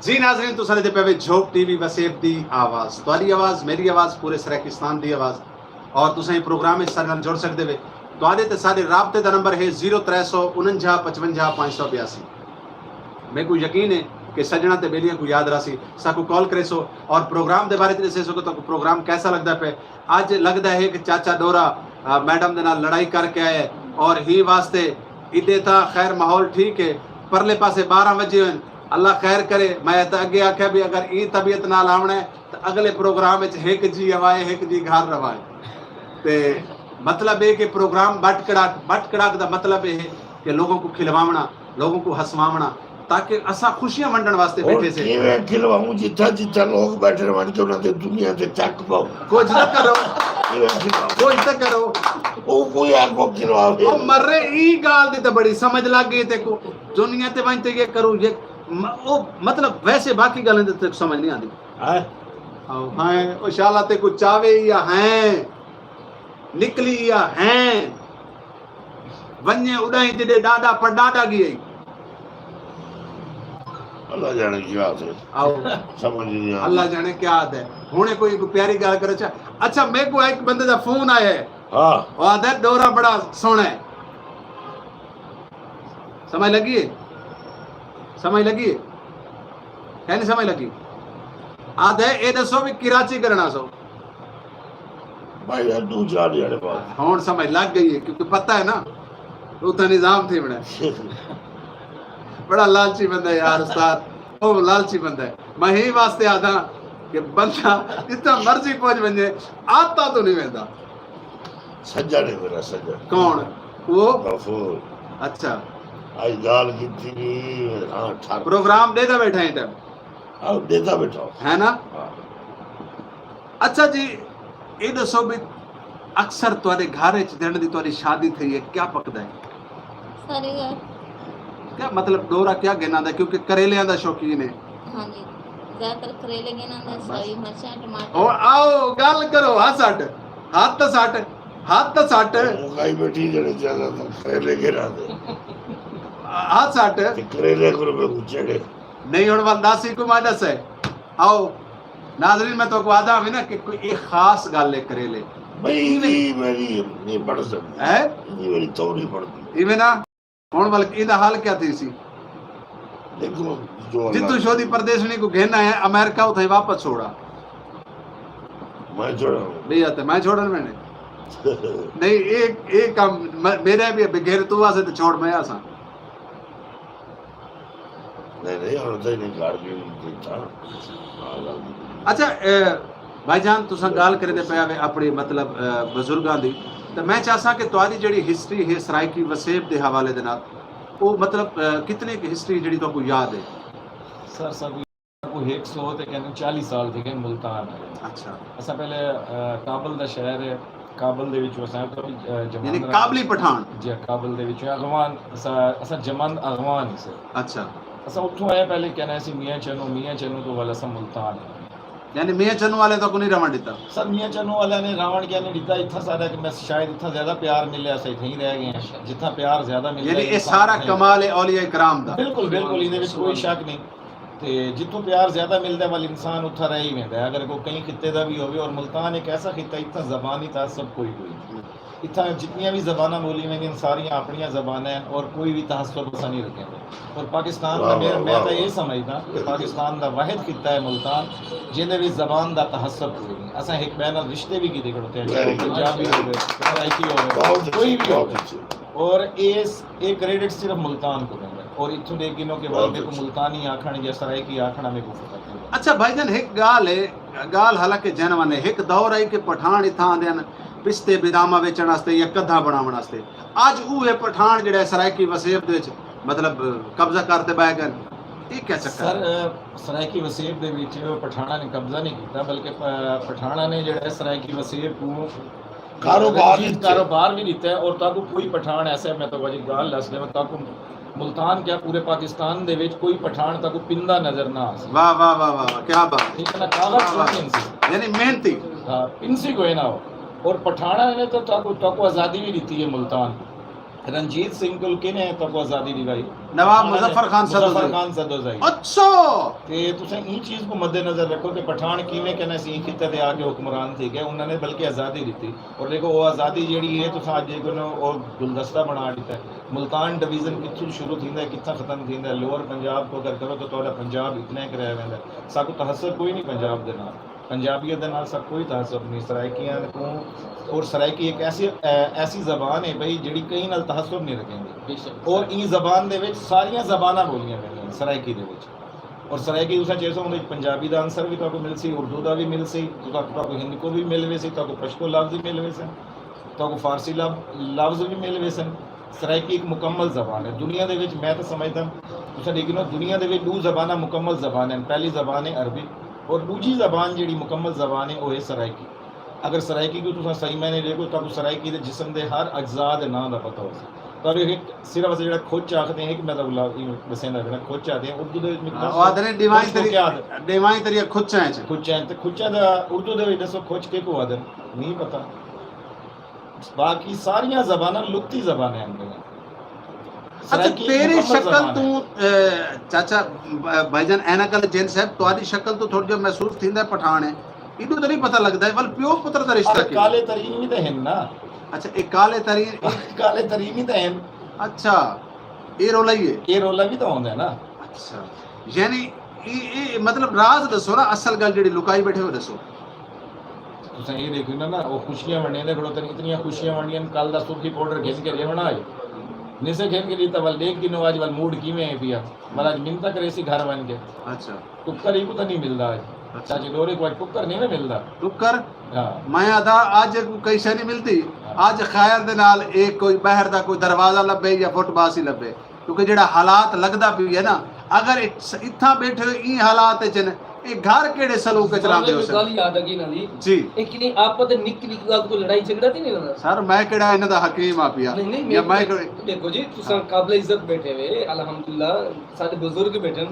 جی ناظرین، تساں ݙیہدے پئے وے جھوک ٹی وی وسیب دی آواز، تہاݙی آواز، میݙی آواز، پورے سرائیکستان دی آواز۔ اور تساں ایں پروگرام وچ ساݙے نال جڑ سڳدے وے۔ تہاݙے تے ساݙے رابطے دا نمبر ہے زیرو ترے سو انجا پچونجا پنج سو بیاسی۔ میکوں یقین ہے کہ سڄݨاں تے ٻیلیاں کوں یاد رہسی، ساکوں کال کریسو اور پروگرام دے بارے وچ ݙسیسو کہ تہاکوں پروگرام کیسا لڳدا پئے۔ اڄ لڳدا ہے کہ چاچا ݙورا، آ، میڈم دے نال لڑائی کر کے آئے اور ہی واسطے ادے تاں خیر ماحول ٹھیک ہے، پرلے پاسے بارہ وڄے ہوئن۔ اللہ خیر کرے۔ میں تاں اڳے آکھیا بھی اگر ایں طبیعت نال آوݨا ہے تاں اڳلے پروگرام وچ ہک جی آوائے، ہک جی گھر رہوائے۔ تے مطلب اے کہ پروگرام بٹ کڑاک، بٹ کڑاک دا مطلب اے ہے کہ لوگوں کوں کھلواوݨا، لوگوں کوں ہسواوݨا، تاکہ اساں خوشیاں ونڈݨ واسطے ہݨ ٻیٹھے سے۔ کیویں کھلواؤں؟ جتھاں جتھاں لوگ ٻیٹھے ہوون، تے انہاں تے دنیا تے چک پاؤں۔ کجھ تاں کرو۔ کیویں کھلواؤں؟ کجھ تاں کرو۔ او کوئی آکھو کھلواوے۔ او مرے، ایں ڳالھ دی تاں بڑی سمجھ لڳ ڳئی تیکوں۔ دنیا تے ونڄ تے یہ کرو، یہ م-، او مطلب ویسے باقی ڳالھیں دی تیکوں سمجھ نہیں آندی۔ ہائے۔ او ہائے، او شالا تیکوں چاوے یا ہیں۔ نکلی یا ہیں۔ ونڄے اݙاہیں جݙے ݙاݙا پڑݙاݙا ڳئی۔ اللہ ڄاݨے کیا تھے۔ آؤ۔ سمجھ نہیں آ اللہ ڄاݨے کیا تھے۔ ہݨے کوئی، کوئی پیاری ڳالھ کرے۔ اچھا، اچھا، میکوں ہک بندے دا فون آیا ہے۔ ہاں۔ او آہدا ہے، ݙورا بڑا سوہݨا ہے۔ سمجھ لڳی ہے؟ سمجھ لڳی ہے؟ کیا نہیں سمجھ لڳی؟ آہدا ہے، اے ݙسو بھی کراچی کرݨا سو۔ پہلے ݙو چار ڄݨے پاس۔ ہݨ سمجھ لڳ ڳئی ہے، کیونکہ پتہ ہے نا، اتھاں نظام تھیوݨا ہے۔ بڑا لالچی بندہ ہے یار استاد، او لالچی بندہ ہے۔ میں ہی واسطے آدھا کہ بندہ جتنا مرضی پہنچ ونجے، آتا تو نہیں ویندا۔ سجݨ ہے میرا سجݨ۔ کون؟ وہ؟ غفور۔ اچھا۔ آئی ڳالھ کیتی بھی، ہاں، ٹھر۔ پروگرام ݙیہدا ٻیٹھا ہیں ٹائم۔ آؤ، ݙیہدا ٻیٹھا۔ ہے نا؟ ہاں۔ اچھا جی، یہ دسو بھی اکثر تہاݙے گھر وچ جݨ دی تہاݙی شادی تھئی ہے، کیا پکدا ہے؟ سارے گھر۔ کیا مطلب ݙورا کیا گھن آندا ہے؟ کیونکہ کریلیاں دا شوقین ہے۔ ہاں جی، زیادہ تر کریلے گھن آندا ہے، بس۔ سوئی، مرچاں، ٹماٹر۔ او آؤ ڳالھ کرو، ہتھ سٹ، ہت سٹ، ہت سٹ۔ مکائی بیٹھی جڑے زیادہ تر کریلے گھن آندے۔ ہتھ سٹ۔ تے کریلے کو روپے کو چڑھے۔ نہیں ہݨ ول دس ہی کو میں ݙسے۔ آؤ ناظرین، میں تہاکوں آہدا ہاں وی نا کہ کوئی ایک خاص ڳالھ ہے کریلے۔ بھئی، ایندی میری نہیں بݨ سڳدی۔ ہے؟ ایندی میری تو نہیں بݨدی۔ ایویں نا؟ ہݨ ول ایندا حل کیا تھیسی؟ ݙیکھو، جو اللہ جتوں شودی پردیسݨی کوں گھن آئے امریکہ، اتھائیں واپس چھوڑا۔ میں چھوڑا ہوں۔ بھیا تے میں چھوڑݨ ویندے۔ نہیں، اے، اے کم م-، میرے بھی بغیر تو واسطے تے چھوڑ میں آساں۔ نہیں، نہیں، ہݨ تئیں نہیں، گھر بھی نہیں کیتا۔ ہاں، ڳالھ نہیں۔ اچھا، اے، بھائی جان، تساں ڳالھ کریندے پئے وے اپݨے، مطلب، اے، بزرگاں دی، تے میں چاہساں کہ تہاݙی جڑی ہسٹری ہے سرائیکی وسیب دے حوالے دے نال، او، مطلب، اے، کتنی کُ ہسٹری جڑی تہاکوں یاد ہے؟ سر، ساکوں کوئی ہک سو تے کہندے چالیس سال تھی ڳئے ملتان آئے۔ اچھا۔ اساں پہلے، اے، کابل دا شہر ہے، کابل دے وچوں اساں کوئی، اے، جماندران، یعنی کابلی پٹھان؟ جی، کابل دے وچوں اغوان، اساں، اساں جمند اغوان ہی سے۔ اچھا۔ اساں اتھوں آئے، پہلے کہنا سی میاں چنو، میاں چنو تو ول اساں ملتان آئے۔ یعنی میاں چنو والے تہاکوں نہیں رہوݨ ݙتا؟ سر، میاں چنو والے نے رہوݨ کیا نہیں ݙتا، اتھاں سارا کہ میں شاید اتھاں زیادہ پیار ملیا، اساں اتھاں ہی رہ ڳئے ہیں۔ جتھاں پیار زیادہ ملیا، یعنی اے انسان سارا اتھاں ہی کمال ہے اولیاء کرام دا۔ بالکل، بالکل، ایندے وچ کوئی شک نہیں۔ تے جتھوں پیار زیادہ ملدا ہے، ول انسان اتھاں رہ ہی ویندا ہے، اگر کوئی کہیں خطے دا بھی ہووے۔ اور ملتان ایک ایسا خطہ ہے، اتھاں زبانی تعصب کوئی کوئی نہیں۔ اتھاں جتنیاں بھی زباناں ٻولیاں ویندیاں، ساریاں اپݨیاں زباناں ہیں اور کوئی بھی تعصب اساں نہیں رکھیندے۔ اور پاکستان دا، واہ، میں، واہ، میں واہ، تاں یہ واہ۔ سمجھدا کہ پاکستان دا واحد خطہ ہے ملتان، جیندے وچ زبان دا تعصب کوئی نہیں۔ اساں ہک ٻئے نال رشتے بھی کیتے کھڑوتے ہیں، چاہے وہ پنجابی ہووے، سرائیکی ہووے، بہت اچھے، کوئی بھی بہت ہووے۔ اچھے۔ اور اس، یہ کریڈٹ صرف ملتان کو ویندے۔ اور اتھوں دے گنو کہ بہت بندے کو اچھے۔ ملتانی آکھݨ یا سرائیکی آکھݨ، میکوں فخر تھیندا۔ اچھا بھائی جان، ہک ڳالھ ہے، ڳالھ حالانکہ جینوئن ہے، ہک دور آئی کہ پٹھان اتھاں آندے ہن پستے باداماں ویچݨ واسطے یا کدھا بݨاوݨ واسطے۔ اڄ اوہے پٹھان جڑا ہے سرائیکی وسیب دے وچ، مطلب، قبضہ کر تے ٻہہ ڳئے، اے کیا چکر سر، ہے؟ سرائیکی وسیب دے وچ پٹھاناں نے قبضہ نہیں کیتا، بلکہ پ-، پٹھاناں نے جڑا ہے سرائیکی وسیب کو کاروبار جی، ݙتا۔ کاروبار بھی ݙتا ہے۔ اور تاکو کوئی پٹھان ایسا ہے، میں تو وجہ ڳالھ ݙس ݙیواں، تاکو ملتان کیا، پورے پاکستان دے وچ کوئی پٹھان تاکو پیندا نظر نہ آسی۔ واہ واہ واہ واہ واہ، کیا بات ہے۔ ٹھیک ہے نا، کاغذ واہ، واہ۔ پینسی۔ یعنی محنتی۔ ہاں، پینسی کوئی نہ ہو۔ اور پٹھاناں نے تو تاکو، تاکو آزادی بھی ݙتی ہے ملتان۔ رنجیت سنگھ کول کنے تاکو آزادی ݙیوائی؟ نواب انہاں نے مظفر خان مظفر سدوزئی۔ خان سدوزئی۔ اچھا۔ تے تساں ایں چیز کو مد نظر رکھو کہ پٹھان کیویں کنے سی خطے تے آ کے حکمران تھی ڳئے، انہاں نے بلکہ آزادی ݙتی۔ اور ݙیکھو، او آزادی جیڑھی ہے، تساں اڄ ݙیکھو نا، او گلدستہ بݨا ݙتا ہے۔ ملتان ڈویژن کتھوں شروع تھیندا ہے، کتھاں ختم تھیندا ہے، لوئر پنجاب کو اگر کرو تو تہاݙا پنجاب اتنا ہی کریا ویندا ہے۔ ساکوں تعصب کوئی نہیں پنجاب دے نال، پنجابیت دے نال ساکوں کوئی تعصب نہیں۔ سرائیکیاں کوں، اور سرائیکی ایک ایسی، اے، ایسی زبان ہے بھائی، جیڑھی کہیں نال تعصب نہیں رکھیندی۔ اور ایں زبان دے وچ ساریاں زباناں ٻولیاں ویندیاں سرائیکی دے وچ۔ اور سرائیکی تساں چیسو، اُندے وچ پنجابی دا عنصر وی تہاکوں ملسی، اردو دا وی ملسی، تہاکوں، تہاکوں ہندکو وی مل ویسی، تہاکوں پشتو لفظ وی مل ویسن، تہاکوں فارسی لف-، لفظ وی مل ویسن۔ سرائیکی ہک مکمل زبان ہے۔ دنیا دے وچ میں تاں سمجھداں، تساں ݙیکھو نا، دنیا دے وچ ݙو زباناں مکمل زبان ہن۔ پہلی زبان ہے عربی اور ݙوجھی زبان جیڑھی مکمل زبان ہے، او ہے سرائیکی۔ اگر سرائیکی کوں تساں صحیح معنی ݙیکھو، تہاکوں سرائیکی دے جسم دے ہر اجزاء دے ناں دا پتہ ہوسی۔ تہاکوں ہک صرف اساں جیڑھا کھچ آکھدے ہیں، ہک میں تہاکوں لا-، ایویں ݙسیندا پھراں، کھچ آکھدے ہیں، اردو دے وچ میکوں ہاں، او آہدے نے ڈیوائن کھچ کوں تری، کیا آہدے؟ ڈیوائن تری کھچاں اچ۔ کھچاں تے کھچاں دا اردو دے وچ ݙسو، کھچ کیکوں آہدن؟ نہیں پتہ۔ باقی ساریاں زباناں لغتی زباناں ہن ڳئیاں۔ اچھا، سرائیکی تیری مکمل شکل زبان ہے۔ توں، اے، چاچا، ب-، بھائی جان عینک والے جین صاحب، تہاݙی شکل توں تھوڑا جہا محسوس تھیندا ہے پٹھان ہے۔ ایݙوں تے نہیں پتہ لڳدا ہے، ول پیو پتر دا رشتہ ارے کی؟ کالے ترین وی تے ہن نا۔ اچھا، اے کالے ترین، اے، کالے ترین وی تے ہن۔ اچھا، اے رولا ہی ہے۔ اے رولا وی تاں ہوندا ہے نا۔ اچھا، یعنی اے، اے مطلب راز ݙسو نا، اصل ڳالھ جیڑھی لکائی ٻیٹھے ہو ݙسو۔ تساں اے ݙیکھو نا، نا، او خوشیاں ونڈیندے کھڑوتن، اتنیاں خوشیاں ونڈیاں، کل دا سرخی پاؤڈر گھن کے ݙیوݨا اے۔ نسے گھن کے ݙتا، ول ݙیکھ گھنو اڄ، ول موڈ کیویں اے پیا۔ ول اڄ منتاں کریسی گھر ونڄ کے۔ اچھا۔ ٹکر ہی کوں تاں نہیں ملدا اڄ۔ اچھا۔ چاچے ڈورے کوں اڄ ٹکر نہیں وے ملدا۔ ٹکر؟ ہاں۔ میں آہدا اڄ کوں کئی شے نہیں ملدی۔ ہاں۔ اڄ خیر دے نال اے کوئی ٻاہر دا کوئی دروازہ لبھے یا فٹ پاس ہی لبھے۔ کیونکہ جیڑھا حالات لڳدا پیا ہے نا، اگر ات-، اتھاں ٻیٹھے ہوئے ایں حالات اچ ہن، اے گھر کیڑھے سلوک اچ رہندے ہوسن؟ ڳالھ یاد آ ڳئی انہاں دی۔ جی۔ اے کنی آپت نکی نکی ڳالھ، کوئی لڑائی جھگڑا تے نہیں رہندا؟ سر، میں کیڑھا انہاں دا حکیم آ پیا؟ نہیں، نہیں، یا میں میں کیڑھے ݙیکھو جی، تساں ہاں۔ قابل عزت ٻیٹھے ہوئے، الحمدللہ، ساݙے بزرگ ٻیٹھن،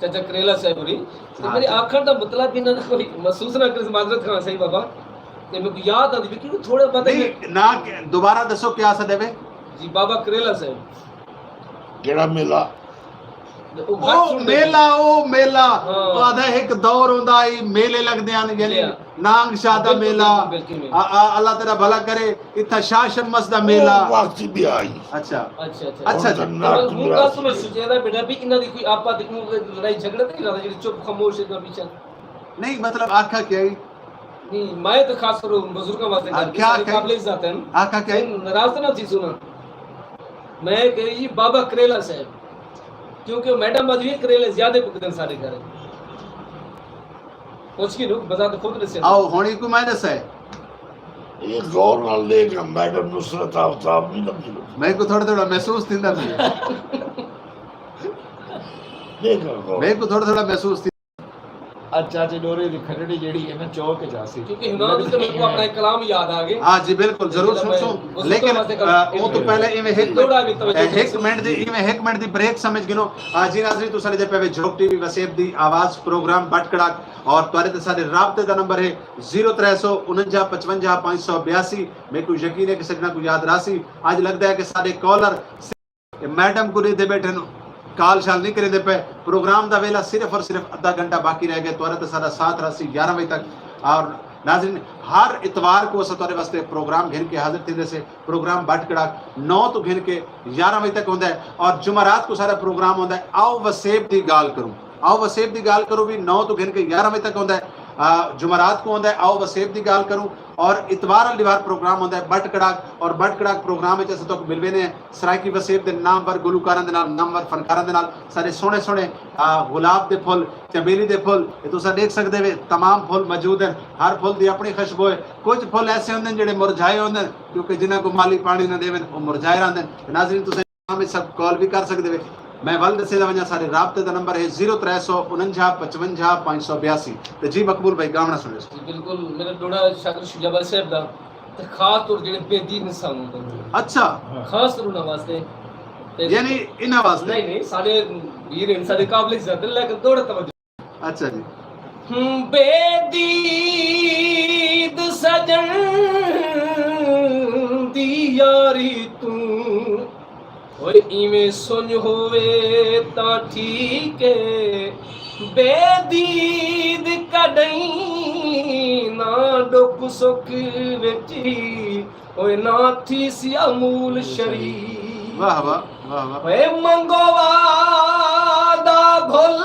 چاچا کریلا صاحب ہوری۔ تے ہاں میݙے جی۔ آکھݨ دا مطلب انہاں دا کوئی محسوس نہ کرے، معذرت خواہ سائیں بابا۔ تے میکوں یاد آندی پئی کہ تھوڑا بہت نہیں، نہ کہ-، دوبارہ دسو کیا سݙے وے؟ جی، بابا کریلا صاحب۔ کیڑھا میلہ؟ او او گھٹ سݨدے میلہ، او میلہ۔ ہاں۔ او آہدا ہک دور ہوندا ہئی، میلے لڳدے ہن، یعنی جی ہاں۔ نانگ شاہ دا بالکل، میلہ۔ بالکل، بالکل۔ آ، آ، اللہ تیݙا بھلا کرے، اتھاں شاہ شمس دا میلہ۔ او وقت ہی ٻیا ہئی۔ اچھا۔ اچھا، اچھا۔ اچھا ہݨ جی۔ تاں نہ ہوں تمرا گس میں سی۔ سوچیا دا بیٹا بھی انہاں دی کوئی آپت، کوئی لڑائی جھگڑا تے نہیں رہندا، جیڑھے چپ خاموش اتنا پیچھے؟ نہیں، مطلب، آکھا کیا ہئی؟ نہیں، میں تو خاص طور بزرگاں واسطے آ، ڳالھ کیا سارے کہی؟ قابل عزت ہیں۔ آکھا کیا ہئی؟ ناراض نہ تھی سنا۔ میں کہی جی بابا کریلا صاحب، کیونکہ میڈم آہدی ہے کریلے زیادہ پکدن سارے گھر۔ پوچھ کے لوگ بذات خود ݙسے۔ آؤ، ہݨ ایکوں میں ݙسے۔ یہ غور نال ݙیکھ، میڈم نصرت آفتاب نہیں لڳدی۔ میکوں تھوڑا تھوڑا محسوس تھیندا پیا۔ ݙیکھ غور۔ میکوں تھوڑا تھوڑا محسوس تھی۔ اچھا، چاچے ڈورے دی کھٹڑی جیڑھی ہے نا، چوک اچ آسی۔ کیونکہ ہناں وچ تے میکوں اپݨا ایک کلام یاد آ ڳئے۔ ہاں جی، بالکل، ضرور سݨسوں۔ لیکن، آ، اوں توں پہلے ایویں ہک منٹ، ہک منٹ دی، ایویں ہک منٹ دی بریک سمجھ گھنو۔ آ، جی ناظرین، تساں ݙیہدے پئے وے جھوک ٹی وی وسیب دی آواز پروگرام بٹ کڑاک، اور تہاݙے تے ساݙے رابطے دا نمبر ہے زیرو ترے سو انجا پچونجا پنج سو بیاسی۔ میکوں یقین ہے کہ سجݨاں کوں یاد رہسی۔ اڄ لڳدا ہے کہ ساݙے کالر اے میڈم کوں ݙیہدے ٻیٹھن، کال شال نہیں کریندے پئے۔ پروگرام دا ویلا صرف اور صرف ادھا گھنٹہ باقی رہ ڳئے۔ تہاݙے تے ساݙا ساتھ رہسی گیارہ وجے تک۔ اور ناظرین، ہر اتوار کوں اساں تہاݙے واسطے پروگرام گھن کے حاضر تھیندے سے۔ پروگرام بٹ کڑاک نو توں گھن کے گیارہ وجے تک ہوندا ہے، اور جمعرات کوں ساݙا پروگرام ہوندا ہے آؤ وسیب دی ڳالھ کروں۔ آؤ وسیب دی ڳالھ کروں وی نو توں گھن کے گیارہ وجے تک ہوندا ہے۔ آ، جمعرات کوں ہوندا ہے آؤ وسیب دی ڳالھ کروں، اور اتوار آلے ݙیہاڑ پروگرام ہوندا ہے بٹ کڑاک، اور بٹ کڑاک پروگرام وچ اساں تہاکوں ملویندے ہیں سرائیکی وسیب دے نامور گلوکاراں دے نال، نامور فنکاراں دے نال، ساݙے سوہݨے سوہݨے، آ، گلاب دے پھل، چمیلی دے پھل، اے تساں ݙیکھ سڳدے وے، تمام پھل موجود ہیں۔ ہر پھل دی اپݨی خوشبو ہے۔ کجھ پھل ایسے ہوندے ہیں جیڑھے مرجھائے ہوندے ہیں، کیونکہ جنہاں کوں مالی پاݨی نہ ݙیون، او مرجھائے رہندے ہیں۔ تے ناظرین، تساں پروگرام وچ ساکوں کال وی کر سڳدے وے۔ میں ول ݙسیندا ونڄاں، ساݙے رابطے دا نمبر ہے زیرو ترے سو انجا پچونجا پنج سو بیاسی۔ تے جی مقبول بھائی، گاوݨا سݨیسو۔ جی بالکل، میݙا ݙوہڑا شاکر شجاع بخش صاحب دا، تے خاص طور جیڑھے بے دین انسان ہوندے ہیں۔ اچھا۔ خاص طور انہاں واسطے۔ تے یعنی انہاں واسطے؟ نہیں، نہیں، ساݙے ویر ہیں، ساݙے قابل عزت ہیں، لیکن ݙوہڑا توجہ۔ اچھا جی۔ ہوں بے دید سڄݨ دی یاری توں، اوئے ایویں سنڄ ہووے تاں ٹھیک ہے، بے دید کݙہیں نہ ݙکھ سکھ وچ اوئے نہ تھیسی امول شریک۔ واہ واہ، واہ واہ۔ اوئے منگوا دا بھل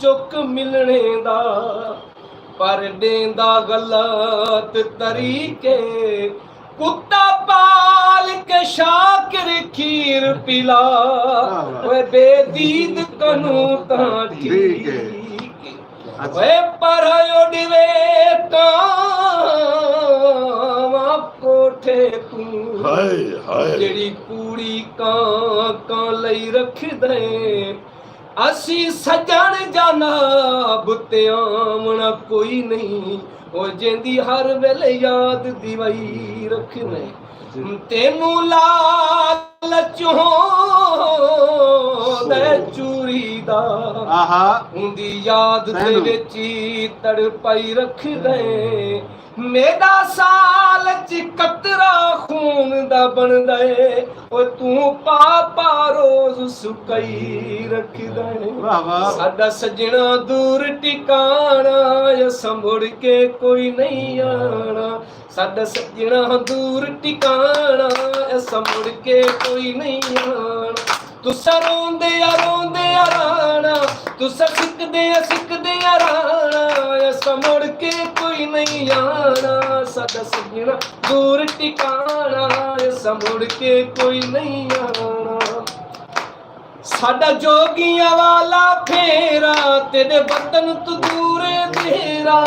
چک ملݨے دا، پر ݙیندا غلط طریقے۔ کتا پال کے شاکر کھیر پلا، واہ واہ۔ اوئے بے دید کنوں تاں ٹھیک ہے۔ ٹھیک ہے۔ اچھا۔ وے پرہا اݙ وے کانواں کوٹھے توں۔ ہائے، ہائے۔ جیڑھی کوڑی کاں کاں لئی رکھدیں۔ اسی سڄݨ جناب تے آوݨا کوئی نہیں۔ او جیندی ہر ویلے یاد دیوائی رکھدیں۔ جی۔ تینوں لالچ ہوندے چوری دا، آہا۔ اوندی یاد دے وچ تڑپائی رکھدیں۔ میݙا سال اچ قطرہ خون دا بݨدے، او توں پا پا روز سکائی رکھدیں۔ واہ واہ۔ ساݙا سڄݨا دور ٹکاݨا، اساں مڑ کے کوئی نہیں آݨا۔ ساݙا سڄݨا دور ٹکاݨا، اساں مڑ کے کوئی نہیں آݨا۔ تساں روندے آ، روندے آ رانا، تساں سکدے آ، سکدے آ رانا، اساں مڑ کے کوئی نہیں آنا، ساڈا سجنا دور ٹکانا، اساں مڑ کے کوئی نہیں آنا۔ ساڈا جوگیاں والا پھیرا، تیرے وطن تو دور ہے دیرا۔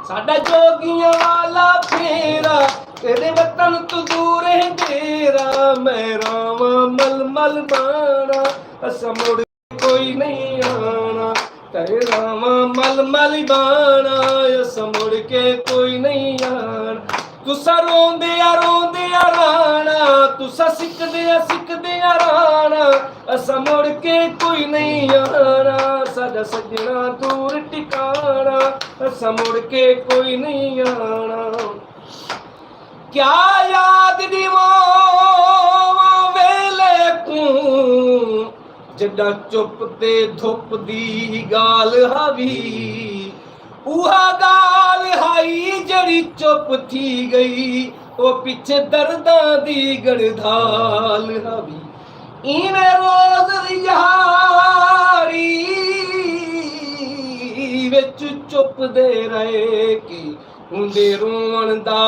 ساڈا جوگیاں والا پھیرا، تیرے وطن تو دور ہے دیرا۔ میں راواں مل مل بانا، اساں مڑ کوئی نہیں آنا۔ تیرے راواں مل مل بانا، اساں مڑ کے کوئی نہیں آنا۔ تساں روندے آ، روندے آ رانا، تساں سکدے آ، سکدے آ رانا، اساں مڑ کے کوئی نہیں آنا۔ ساڈا سجنا دور ٹکانا، اساں مڑ کے کوئی نہیں آنا۔ کیا یاد ݙیواں ویلے کوں، جݙاں چپ تے دھپ دی ڳالھ ہاوی۔ اوہا ڳالھ ہائی جیڑھی چپ تھی ڳئی، او پچھے درداں دی ڳڑدھال ہاوی۔ ایویں روز ریہاڑی وچ چپ دے رہ کے اوندے رووݨ دا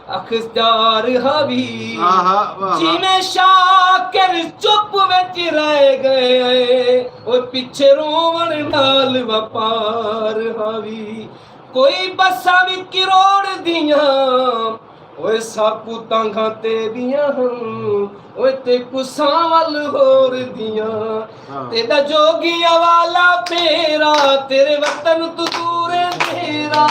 اخسار ہاوی۔ آہا، واہ، واہ۔ جیویں شاکر چپ وچ رہ ڳئے، او پچھے رووݨ نال وپار ہاوی۔ کوئی بساں وی کروڑ دیاں، اوئے ساکوں تانگھاں تیݙیاں ہن، اوئے تیکوں سانول ہور دیاں۔ ہاں۔ تیݙا جوگیاں والا پھیرا، تیرے وطن توں دور ہے دیرا۔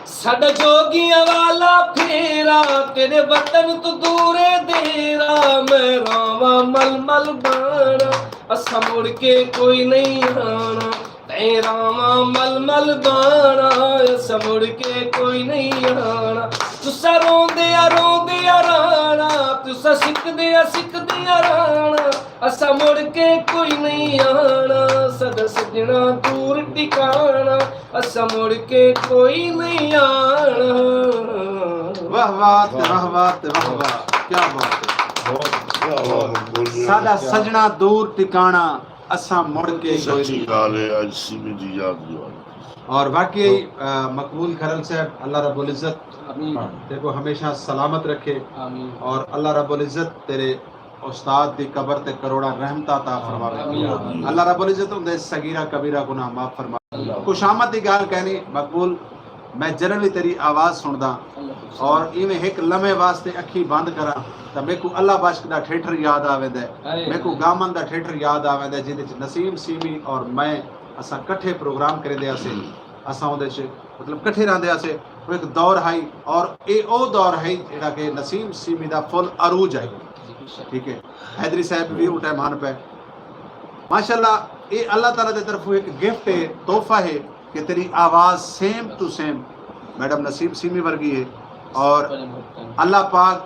ساڈا جوگیاں والا پھیرا، تیرے وطن توں دور ہے دیرا۔ میں راواں مل مل بانا، اساں مڑ کے کوئی نہیں آنا۔ تیں راواں مل مل بانا، اساں مڑ کے کوئی نہیں آنا۔ تساں روندے آ، روندے آ رانا، تساں سکدے آ، سکدے آ رانا، اساں مڑ کے کوئی نہیں آنا۔ ساڈا سجنا دور ٹکانا، اساں مڑ کے کوئی نہیں آنا۔ واہ واہ تے واہ واہ تے واہ واہ، کیا بات ہے۔ بہت، بہت، بہت، بہت۔ ساڈا سجنا دور ٹکانا، اساں مڑ کے کوئی سچی نہیں۔ ڳالھ ہے، اڄ سیمی دی یاد دیوالی۔ اور واقعی، آ، مقبول کھرل صاحب، اللہ رب العزت آمین۔ تیکوں ہمیشہ سلامت رکھے۔ آمین۔ اور اللہ رب العزت تیرے استاد دی قبر تے کروڑاں رحمتاں عطا فرماوے۔ آمین۔ اللہ رب العزت اوندے صغیرہ کبیرہ گناہ معاف فرماوے۔ اللہ۔ خوشامد دی ڳالھ کائنی مقبول، میں جݙݨ وی تیری آواز سݨداں اللہ۔ اور ایویں ہک لمحے واسطے اکھیں بند کراں تاں میکوں اللہ بخش دا ٹھیٹھر یاد آ ویندا ہے، ہائے۔ میکوں گامن دا ٹھیٹھر یاد آ ویندا ہے، جیندے وچ نسیم سیمی اور میں اساں کٹھے پروگرام کریندے ہاسے۔ اساں اوندے وچ مطلب کٹھے رہندے ہاسے۔ او ہک دور ہئی اور اے او دور ہئی جیڑھا کہ نسیم سیمی دا فل عروج ہئی۔ ٹھیک ہے، حیدری صاحب وی اوں ٹائم ہن پئے۔ ماشاءاللہ، اے اللہ تعالیٰ دے طرفوں ہک گفٹ ہے، تحفہ ہے کہ تیری آواز same to same madam Naseem Sami ورگی ہے۔ اور اللہ پاک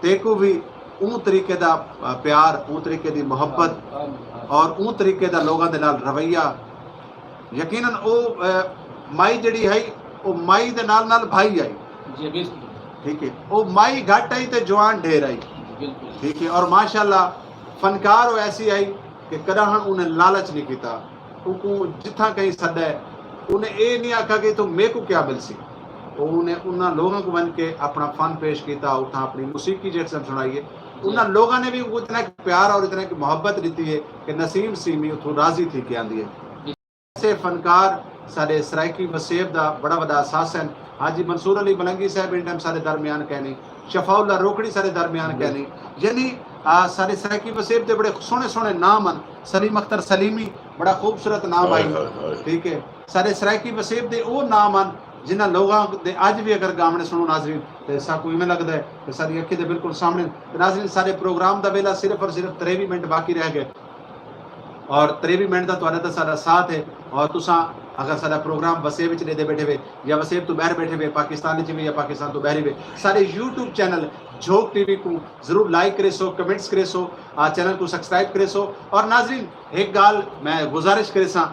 تیکوں وی اوں طریقے دا، آ، پیار، اوں طریقے دی محبت اور اوں طریقے دا لوگاں دے نال رویہ، یقیناً او، آ، مائی جیڑھی ہئی، او مائی دے نال نال بھائی ہئی۔ جی، بالکل۔ ٹھیک ہے، او مائی گھٹ ہئی تے جوان ڈھیر ہئی۔ بالکل۔ ٹھیک ہے، اور ماشاءاللہ فنکار او ایسی ہئی کہ کݙاہݨ انہیں لالچ نہیں کیتا۔ اوکوں جتھاں کہیں سݙے، انہیں اے نہیں آکھا کہ اتھوں میکوں کیا ملسی۔ او انہیں انہاں لوگاں کوں ونڄ کے اپݨا فن پیش کیتا، اتھاں اپݨی موسیقی جیڑھی سݨائی ہے۔ جی۔ انہاں لوگاں نے وی اتنا ہک پیار اور اتنا ہک محبت ݙتی ہے کہ نسیم سیمی اتھوں راضی تھی کے آندی ہے۔ ایسے فنکار ساݙے سرائیکی وسیب دا بڑا وݙا اثاثہ ہن۔ حاجی منصور علی ملنگی صاحب ایں ٹائم ساݙے درمیان کائنی، شفاء اللہ روکڑی ساݙے درمیان کائنی۔ یعنی، آ، ساݙے سرائیکی وسیب دے بڑے سوہݨے سوہݨے نام ہن۔ سلیم اختر سلیمی، بڑا خوبصورت نام ہاں، ہئی۔ ہاں، ہاں۔ ٹھیک ہے، ساݙے سرائیکی وسیب دے او نام ہن جنہاں لوگاں دے اڄ وی اگر ڳاوݨے سݨو ناظرین تے ساکوں ایویں لڳدا ہے کہ ساݙی اکھیں دے بالکل سامݨے۔ تے ناظرین، ساݙے پروگرام دا ویلا صرف اور صرف تریوی منٹ باقی رہ ڳئے۔ اور تریوی منٹ دا تہاݙا تے ساݙا ساتھ ہے۔ اور تساں اگر ساݙا پروگرام وسیب وچ ݙیہدے ٻیٹھے وے یا وسیب توں ٻاہر ٻیٹھے وے، پاکستان وچ وے یا پاکستان توں ٻاہر وے، ساݙے یوٹیوب چینل جھوک ٹی وی کوں ضرور لائک کریسو، کمنٹس کریسو، آ، چینل کوں سبسکرائب کریسو۔ اور ناظرین، ہک ڳالھ میں گزارش کریساں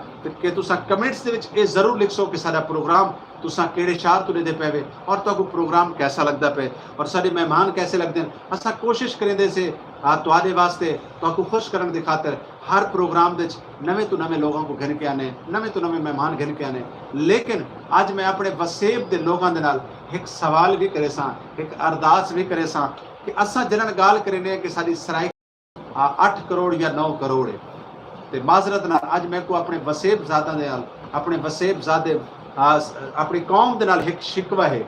کہ تساں کمنٹس دے وچ اے ضرور لکھسو کہ ساݙا پروگرام تساں کیڑھے شہر توں ݙیہدے پئے وے اور تہاکوں پروگرام کیسا لڳدا پئے اور ساݙے مہمان کیسے لڳدن۔ اساں کوشش کریندے سے، آ، تہاݙے واسطے، تہاکوں خوش کرݨ دی خاطر ہر پروگرام دے وچ نویں توں نویں لوگاں کوں گھن کے آنے، نویں توں نویں مہمان گھن کے آنے۔ لیکن اڄ میں اپݨے وسیب دے لوگاں دے نال ہک سوال وی کریساں، ہک ارداس وی کریساں کہ اساں جنہاں نال ڳالھ کریندے ہیں کہ ساݙی سرائیکی آ، اٹھ کروڑ یا نو کروڑ ہے۔ تے معذرت نال اڄ میکوں اپݨے وسیب زاداں دے نال، اپݨے وسیب زادے، آ، س-، اپݨی قوم دے نال ہک شکوہ ہے۔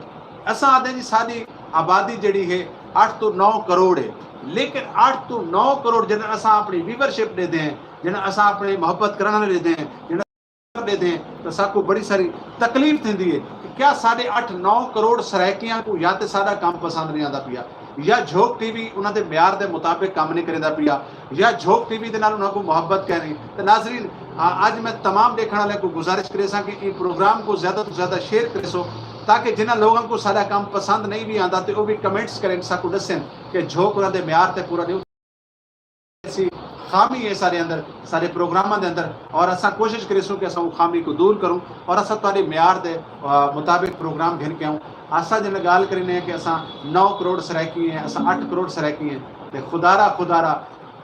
اساں آہدے جی ساݙی آبادی جیڑھی ہے اٹھ توں نو کروڑ ہے، لیکن اٹھ توں نو کروڑ جݙاں اساں اپݨی ویورشپ ݙیندے ہیں، جݙاں اساں اپݨے محبت کرݨ والے ݙیندے ہیں، جݙاں ݙیندے ہیں تاں ساکوں بڑی ساری تکلیف تھیندی ہے کہ کیا ساݙے اٹھ نو کروڑ سرائیکیاں کوں یا تے ساݙا کم پسند نہیں آندا پیا، یا جھوک ٹی وی انہاں دے معیار دے مطابق کم نہیں کریندا پیا، یا جھوک ٹی وی دے نال انہاں کوں محبت کائنی۔ تے ناظرین، آ، اڄ میں تمام ݙیکھݨ والے کوں گزارش کریساں کہ ایں پروگرام کوں زیادہ توں زیادہ شیئر کریسو، تاکہ جنہاں لوگاں کوں ساݙا کم پسند نہیں وی آندا تے او وی کمنٹس کرن، ساکوں ݙسن کہ جھوک انہاں دے معیار تے پورا نہیں سی خامی ہے سارے اندر، سارے پروگراماں دے اندر، اور اساں کوشش کریسوں کہ اساں او خامی کوں دور کروں اور اساں تہاݙے معیار دے، آ، مطابق پروگرام گھن کے آؤں۔ اساں جن ڳالھ کریندے ہیں کہ اساں نو کروڑ سرائیکی ہیں، اساں اٹھ کروڑ سرائیکی ہیں، تے خدا را، خدا را،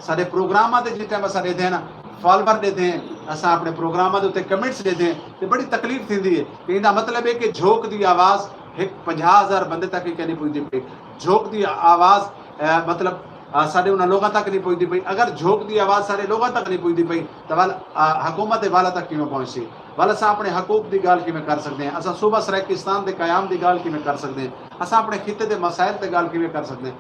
سارے پروگراماں تے جس ٹائم اساں ݙیہدے ہیں نا، فالوور ݙیہدے ہیں، اساں اپݨے پروگراماں دے اتے کمنٹس ݙیہدے ہیں تے بڑی تکلیف تھیندی ہے۔ تے ایندا مطلب ہے کہ جھوک دی آواز ہک پنجاہ ہزار بندے تک ہی کینی پڄدی پئی۔ جھوک دی آواز، آ، مطلب، آ، ساݙے انہاں لوگاں تک نہیں پڄدی پئی۔ اگر جھوک دی آواز ساݙے لوگاں تک نہیں پڄدی پئی تاں ول، آ، حکومت دے والا تک کیویں پہنچسی؟ ول اساں اپݨے حقوق دی ڳالھ کیویں کر سڳدے ہیں؟ اساں صوبہ سرائیکستان دے قیام دی ڳالھ کیویں کر سڳدے ہیں؟ اساں اپݨے خطے دے مسائل تے ڳالھ کیویں کر سڳدے ہیں؟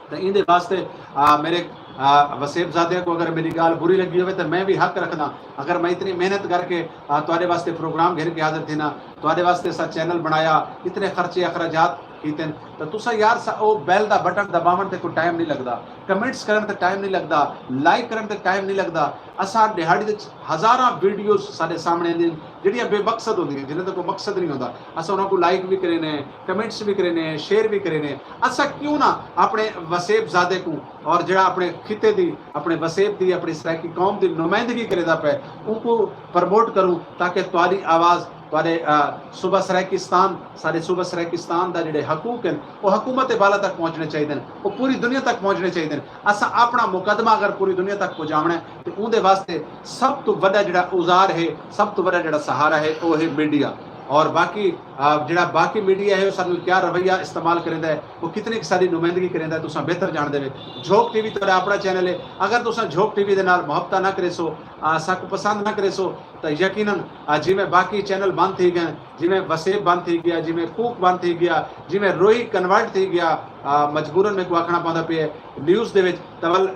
تاں ایندے واسطے، آ، میرے، آ، وسیب زادیاں کوں اگر میری ڳالھ بری لڳی ہووے تاں میں وی حق رکھداں۔ اگر میں اتنی محنت کر کے، آ، تہاݙے واسطے پروگرام گھن کے حاضر تھینداں، تہاݙے واسطے اساں چینل بݨایا، اتنے خرچے اخراجات کیتن، تاں تساں یار سا-، او بیل دا بٹن دباوݨ تے کوئی ٹائم نہیں لڳدا، کمنٹس کرݨ تے ٹائم نہیں لڳدا، لائک کرݨ تے ٹائم نہیں لڳدا۔ اساں ݙیہاڑی دے وچ ہزاراں ویڈیوز ساݙے سامݨے آندین جیڑھیاں بے مقصد ہوندیاں، جنہاں دا کوئی مقصد نہیں ہوندا۔ اساں انہاں کوں لائک وی کرینے ہیں، کمنٹس وی کرینے ہیں، شیئر وی کرینے ہیں۔ اساں کیوں نہ اپݨے وسیب زادے کوں اور جیڑھا اپݨے خطے دی، اپݨے وسیب دی، اپݨی سرائیکی قوم دی نمائندگی کریندا پئے، اونکوں پروموٹ کروں تاکہ تہاݙی آواز تہاݙے، آ، صوبہ سرائیکستان، ساݙے صوبہ سرائیکستان دا جیڑھے حقوق ہن، او حکومت بالا تک پہنچݨے چاہیدن، او پوری دنیا تک پہنچݨے چاہیدن۔ اساں اپݨا مقدمہ اگر پوری دنیا تک پہنچاوݨا ہے تے اوندے واسطے سب توں وݙا جیڑھا اوزار ہے، سب توں وݙا جیڑھا سہارا ہے، او ہے میڈیا۔ اور باقی، آ، جیڑھا باقی میڈیا ہے، او ساݙے نال کیا رویہ استعمال کریندا ہے، او کتنی کُ ساݙی نمائندگی کریندا ہے، تساں بہتر ڄاݨدے وے۔ جھوک ٹی وی تہاݙا اپݨا چینل ہے، اگر تساں جھوک ٹی وی دے نال محبتاں نہ کریسو، آ، ساکوں پسند نہ کریسو، تاں یقیناً، آ، جیویں باقی چینل بند تھی ڳئے، جیویں وسیب بند تھی ڳیا، جیویں کوک بند تھی ڳیا، جیویں روہی کنورٹ تھی ڳیا، آ، مجبوراً میکوں آکھݨا پوندا پئے نیوز دے وچ، تاں ول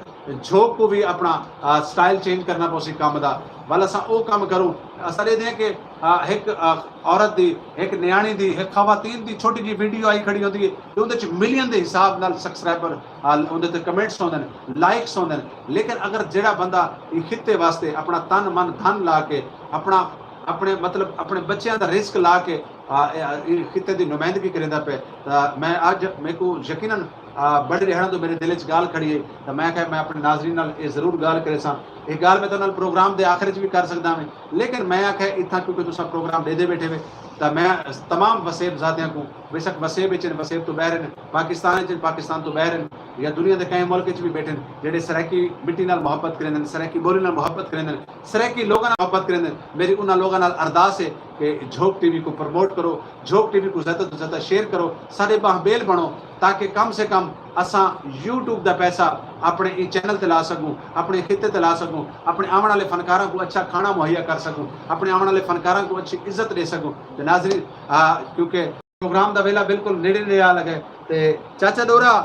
جھوک کوں وی اپݨا، آ، سٹائل چینج کرݨا پوسی کم دا۔ ول اساں او کم کروں، اساں ݙیہدے ہیں کہ، آ، ہک، آ، عورت دی، ہک نیاݨی دی، ہک خواتین دی چھوٹی جی ویڈیو آئی کھڑی ہوندی ہے تے اوندے وچ ملین دے حساب نال سبسکرائبر، آ، اوندے تے کمنٹس ہوندن، لائکس ہوندن۔ لیکن اگر جیڑھا بندہ ایں خطے واسطے اپݨا تن من دھن لا کے، اپݨا، اپݨے مطلب اپݨے بچیاں دا رزق لا کے، آ، اے، ایں خطے دی نمائندگی کریندا پئے، تاں میں اڄ میکوں یقیناً، آ، بڑے ݙیہاڑاں توں میرے دل وچ ڳالھ کھڑی ہے، تاں میں آکھیا میں اپݨے ناظرین نال اے ضرور ڳالھ کریساں۔ اے ڳالھ میں تہاݙے نال پروگرام دے آخر وچ وی کر سڳدا ہاں، لیکن میں آکھیا اتھاں کیونکہ تساں پروگرام ݙیہدے ٻیٹھے وے، تاں میں تمام وسیب زادیاں کوں، بے شک وسیب وچ ہن، وسیب توں ٻاہر ہن، پاکستان وچ ہن، پاکستان توں ٻاہر ہن، یا دنیا دے کہیں ملک وچ وی ٻیٹھن، جیڑھے سرائیکی مٹی نال محبت کریندن، سرائیکی ٻولی نال محبت کریندن، سرائیکی لوگاں نال محبت کریندن، میری انہاں لوگاں نال ارداس ہے کہ جھوک ٹی وی کوں پروموٹ کرو، جھوک ٹی وی کوں زیادہ توں زیادہ شیئر کرو، ساݙے ٻانہہ ٻیل بݨو، تاکہ کم سے کم اساں یوٹیوب دا پیسہ اپݨے ایں چینل تے لا سڳوں، اپݨے خطے تے لا سڳوں، اپݨے آوݨ والے فنکاراں کوں اچھا کھاݨا مہیا کر سڳوں، اپݨے آوݨ والے فنکاراں کوں اچھی عزت ݙے سڳوں۔ تے ناظرین، آ، کیونکہ پروگرام دا ویلا بالکل نیڑے نیڑے آ لڳے۔ تے چاچا ݙورا،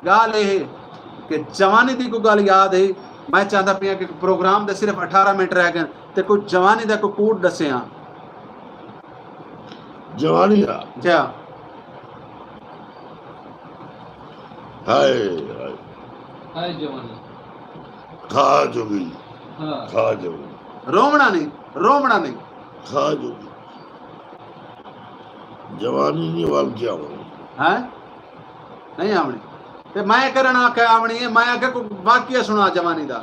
ڳالھ اے ہے کہ جوانی دی کوئی ڳالھ یاد ہے؟ میں چاہندا پیاں کہ پروگرام دے صرف اٹھارہ منٹ رہ ڳئے تے کوئی جوانی دا کوئی کوٹ ݙسے ہاں۔ جوانی دا؟ جی ہاں۔ ہائے، ہائے۔ ہائے جوانی۔ کھا جو گئی۔ ہاں۔ کھا جو گئی۔ رووݨا نہیں، رووݨا نہیں۔ کھا جو گئی۔ جوانی نہیں ول کیا ہونا۔ ہیں؟ نہیں آوݨی۔ تے میں کرݨ آکھیا آوݨی ہے، میں آکھیا کوئی واقعہ سݨا جوانی دا۔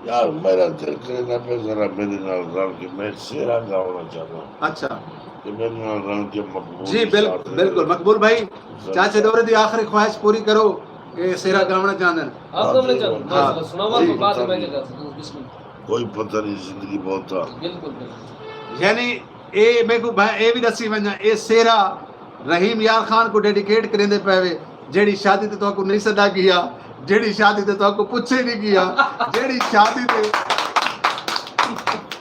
یار، میرا دل کریندا پیا ذرا میرے نال رل کے، میں سہرا گاوݨا چاہنداں۔ اچھا۔ تے میرے نال رل کے مقبول جی، بل-، شاطر، بالکل۔ مقبول بھائی، ذرا چاچے ڈورے دی آخری خواہش پوری کرو، اے سہرا گاوݨا چاہندن۔ آپ گاوݨا چاہندن؟ ہاں۔ بس، بس، سناواں جی۔ تو بعد میں کیا کر سکدوں، بسم اللہ۔ کوئی پتہ نہیں، زندگی بہت آ۔ بالکل، بالکل۔ یعنی اے میکوں بھا-، اے وی ݙسی ونڄاں، اے سہرا رحیم یار خان کوں ڈیڈیکیٹ کریندے پئے وے، جیڑھی شادی تے تہاکوں نہیں سݙا ڳیا، جیڑھی شادی تے تہاکوں پچھے نہیں ڳیا، جیڑھی شادی تے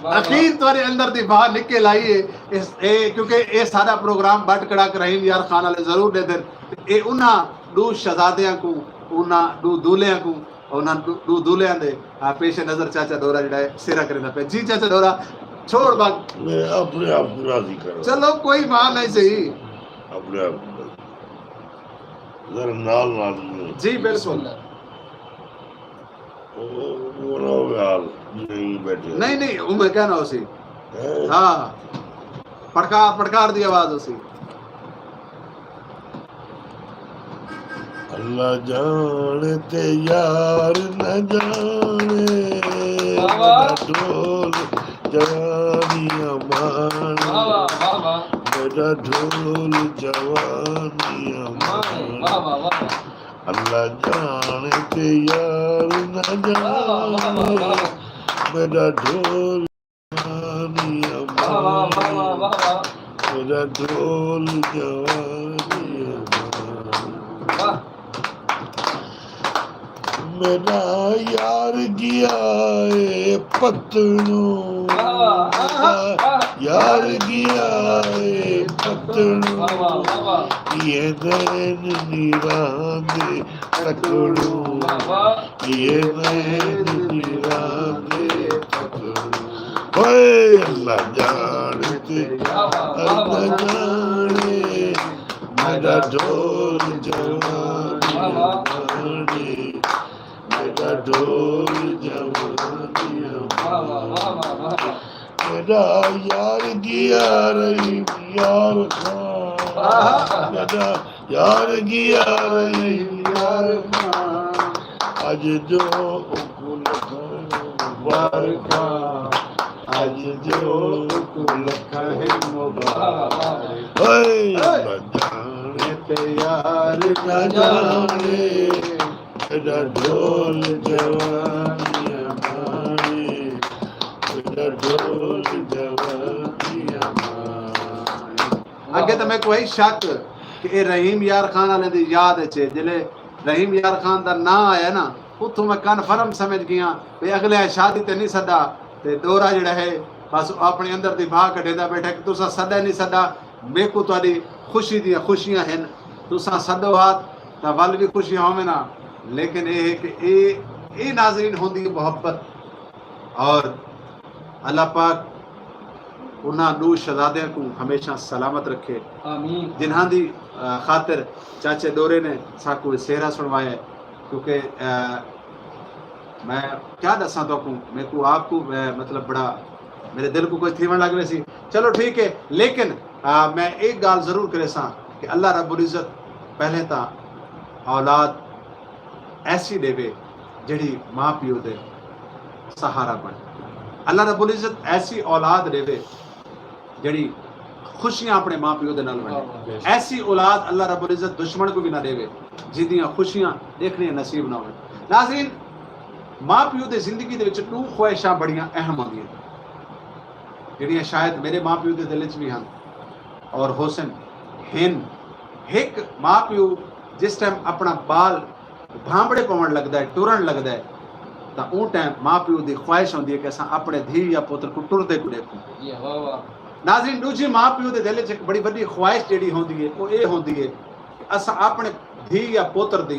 اخیر تہاݙے اندر دی بھا نکل آئی ہے۔ اس، اے، کیونکہ اے سارا پروگرام بٹ کڑک رحیم یار خان والے ضرور ݙیندن۔ اے انہاں ݙو شہزادیاں کوں، انہاں ݙو دولہیاں کوں، انہاں ݙو، ݙو دولہیاں دے، آ، پیش نظر چاچا ڈورا جیڑھا ہے سہرا کریندا پئے۔ جی چاچا ڈورا، چھوڑ بات۔ میں اپنے آپ کو راضی کراں۔ چلو کوئی بات نہیں صحیح۔ اپنے آپ کو راضی۔ ذرا نال نال میں۔ جی بالکل۔ او، او نہ ہووے حال، جی نہیں بیٹھے۔ نہیں، نہیں، او میں کہنا ہوسی۔ ہیں؟ ہاں۔ پڑکار، پڑکار دی آواز ہوسی۔ اللہ جاݨے تے یار نہ جاݨے، واہ واہ۔ میݙا ڈھول جوانیاں ماݨے۔ واہ واہ، واہ واہ۔ میݙا ڈھول جوانیاں ماݨے۔ واہ واہ، واہ واہ۔ اللہ جاݨے تے یار نہ واہ واہ، واہ واہ، واہ واہ۔ جاݨے۔ میݙا ڈھول جوانیاں ماݨے۔ واہ واہ، واہ واہ، واہ واہ۔ میݙا ڈھول جوانیاں ماݨے۔ واہ۔ میݙا یار ڳیا اے پتݨوں، واہ واہ، واہ واہ۔ میݙا یار ڳیا اے پتݨوں، واہ واہ، واہ واہ۔ اے نین نیراں دے تکڑوں، واہ واہ۔ اے نین نیراں دے تکڑوں۔ اوئے اللہ جاݨے تے، واہ واہ، واہ واہ۔ اللہ جاݨے، میݙا ڈھول جوانیاں ماݨے۔ میݙا ڈھول جوانیاں ماݨے۔ میݙا یار ڳیا رحیم یار خان۔ میݙا یار ڳیا رحیم یار خان۔ اڄ جو اکوں لکھاں مبارکاں۔ اڄ جو اکوں لکھاں مبارکاں۔ اوئے نہ جاݨے تے یار نہ جاݨے۔ میݙا ڈھول جوانیاں ماݨے، میݙا ڈھول جوانیاں ماݨے۔ اڳے تاں میکوں ہئی شک کہ اے رحیم یار خان والے دی یاد اچ ہے۔ جلے رحیم یار خان دا ناں آیا نا، اتھوں میں کنفرم سمجھ ڳیاں بھئی اڳلے شادی تے نہیں سݙا، تے ڈورا جیڑھا ہے بس او اپݨے اندر دی بھا کڈھیندا ٻیٹھا کہ تساں سݙا نہیں سݙا۔ میکوں تہاݙی خوشی دیاں خوشیاں ہن، تساں سݙو ہا تاں ول وی خوشیاں ہوون ہا، لیکن اے ہے کہ اے، اے ناظرین ہوندی ہے محبت۔ اور اللہ پاک انہاں ݙو شہزادیاں کوں ہمیشہ سلامت رکھے، آمین۔ جنہاں دی، آ، خاطر چاچے ڈورے نے ساکوں اے سہرا سݨوایا ہے، کیونکہ، آ، میں کیا ݙساں تہاکوں، میکوں آپ کوں، میں مطلب بڑا میرے دل کوں کجھ تھیوݨ لڳ ویسی۔ چلو ٹھیک ہے، لیکن، آ، میں ایک ڳالھ ضرور کریساں کہ اللہ رب العزت پہلے تاں اولاد ایسی ݙیوے جیڑھی ماں پیو دے سہارا بݨے۔ اللہ رب العزت ایسی اولاد ݙیوے جیڑھی خوشیاں اپݨے ماں پیو دے نال ونڈے۔ واہ، واہ۔ ایسی اولاد اللہ رب العزت دشمن کوں وی نہ ݙیوے جیندیاں خوشیاں ݙیکھݨیاں نصیب نہ ہوون۔ ناظرین، ماں پیو دے زندگی دے وچ ݙو خواہشاں بڑیاں اہم ہوندیاں، جیڑھیاں شاید میرے ماں پیو دے دل وچ وی ہن اور ہوسن۔ ہن، ہک، ماں پیو جس ٹائم اپݨا ٻال بھانبڑے پوݨ لڳدا ہے، ٹرݨ لڳدا ہے، تاں اوں ٹائم ماء پیو دی خواہش ہوندی ہے کہ اساں اپݨے دھی یا پتر کوں ٹردے کوں ݙیکھوں۔ جی، واہ واہ۔ ناظرین، ݙوجھی ماء پیو دے دل وچ ہک بڑی وݙی خواہش جیڑھی ہوندی ہے، او اے ہوندی ہے کہ اساں اپݨے دھی یا پتر دی،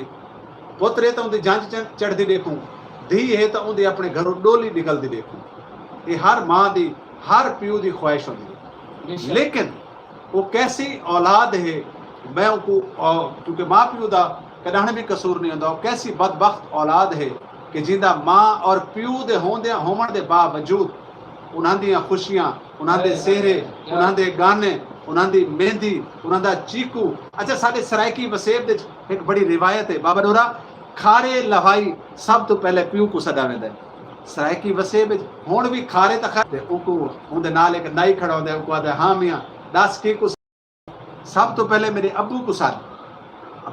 پتر ہے تاں اوندی جنج چ-، چڑھدی ݙیکھوں، دھی ہے تاں اوندی اپݨے گھروں ݙولی نکلدی ݙیکھوں۔ اے ہر ماء دی، ہر پیو دی خواہش ہوندی ہے۔ بے شک۔ لیکن او کیسی اولاد ہے، میں اونکوں، آ، کیونکہ ماء پیو دا کݙاہݨ وی قصور نہیں ہوندا، او کیسی بدبخت اولاد ہے کہ جیندا ماء اور پیو دے ہوندیاں، ہووݨ دے باوجود انہاں دیاں خوشیاں، انہاں دے سہرے، انہاں دے گانے، انہاں دی مہندی، انہاں دا چیکو۔ اچھا، ساݙے سرائیکی وسیب دے وچ ہک بڑی روایت ہے، بابا ڈورا، کھارے لہوائی سب توں پہلے پیو کوں سݙا ویندا ہے۔ سرائیکی وسیب وچ ہݨ وی کھارے تاں خیر، تے اوکوں اوندے نال ہک نائی کھڑا ہوندا ہے، اوکوں آہدا ہے، ہاں میاں، ݙس کیکوں؟ سب توں پہلے میݙے ابو کوں سݙ۔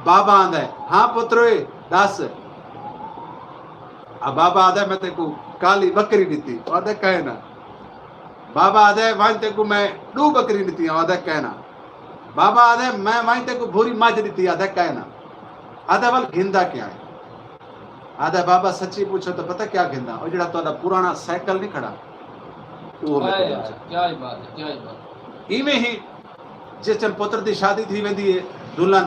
بابا آہدا ہے، ہاں پتروئے، ݙس۔ آ بابا آہدا ہے، میں تیکوں کالی ٻکری ݙتی۔ او آہدا ہے، کائے نہ۔ بابا آہدا ہے، ونڄ تیکوں میں ݙو ٻکری ݙتیاں۔ او آہدا ہے، کائے نہ۔ بابا آہدا ہے، میں ونڄ تیکوں بھوری مجھ ݙتی۔ آہدا ہے، کائے نہ۔ آہدا ہے، ول گھندا کیا ہے؟ آہدا ہے، بابا سچی پچھو تاں پتہ کیا گھندا؟ او جیڑھا تہاݙا پراݨا سائیکل نہیں کھڑا، او میں ہائے کوں یار، کیا ہی بات ہے، کیا ہی بات ہے۔ ایویں ہی جس ٹائم پتر دی شادی تھی ویندی ہے، دلہن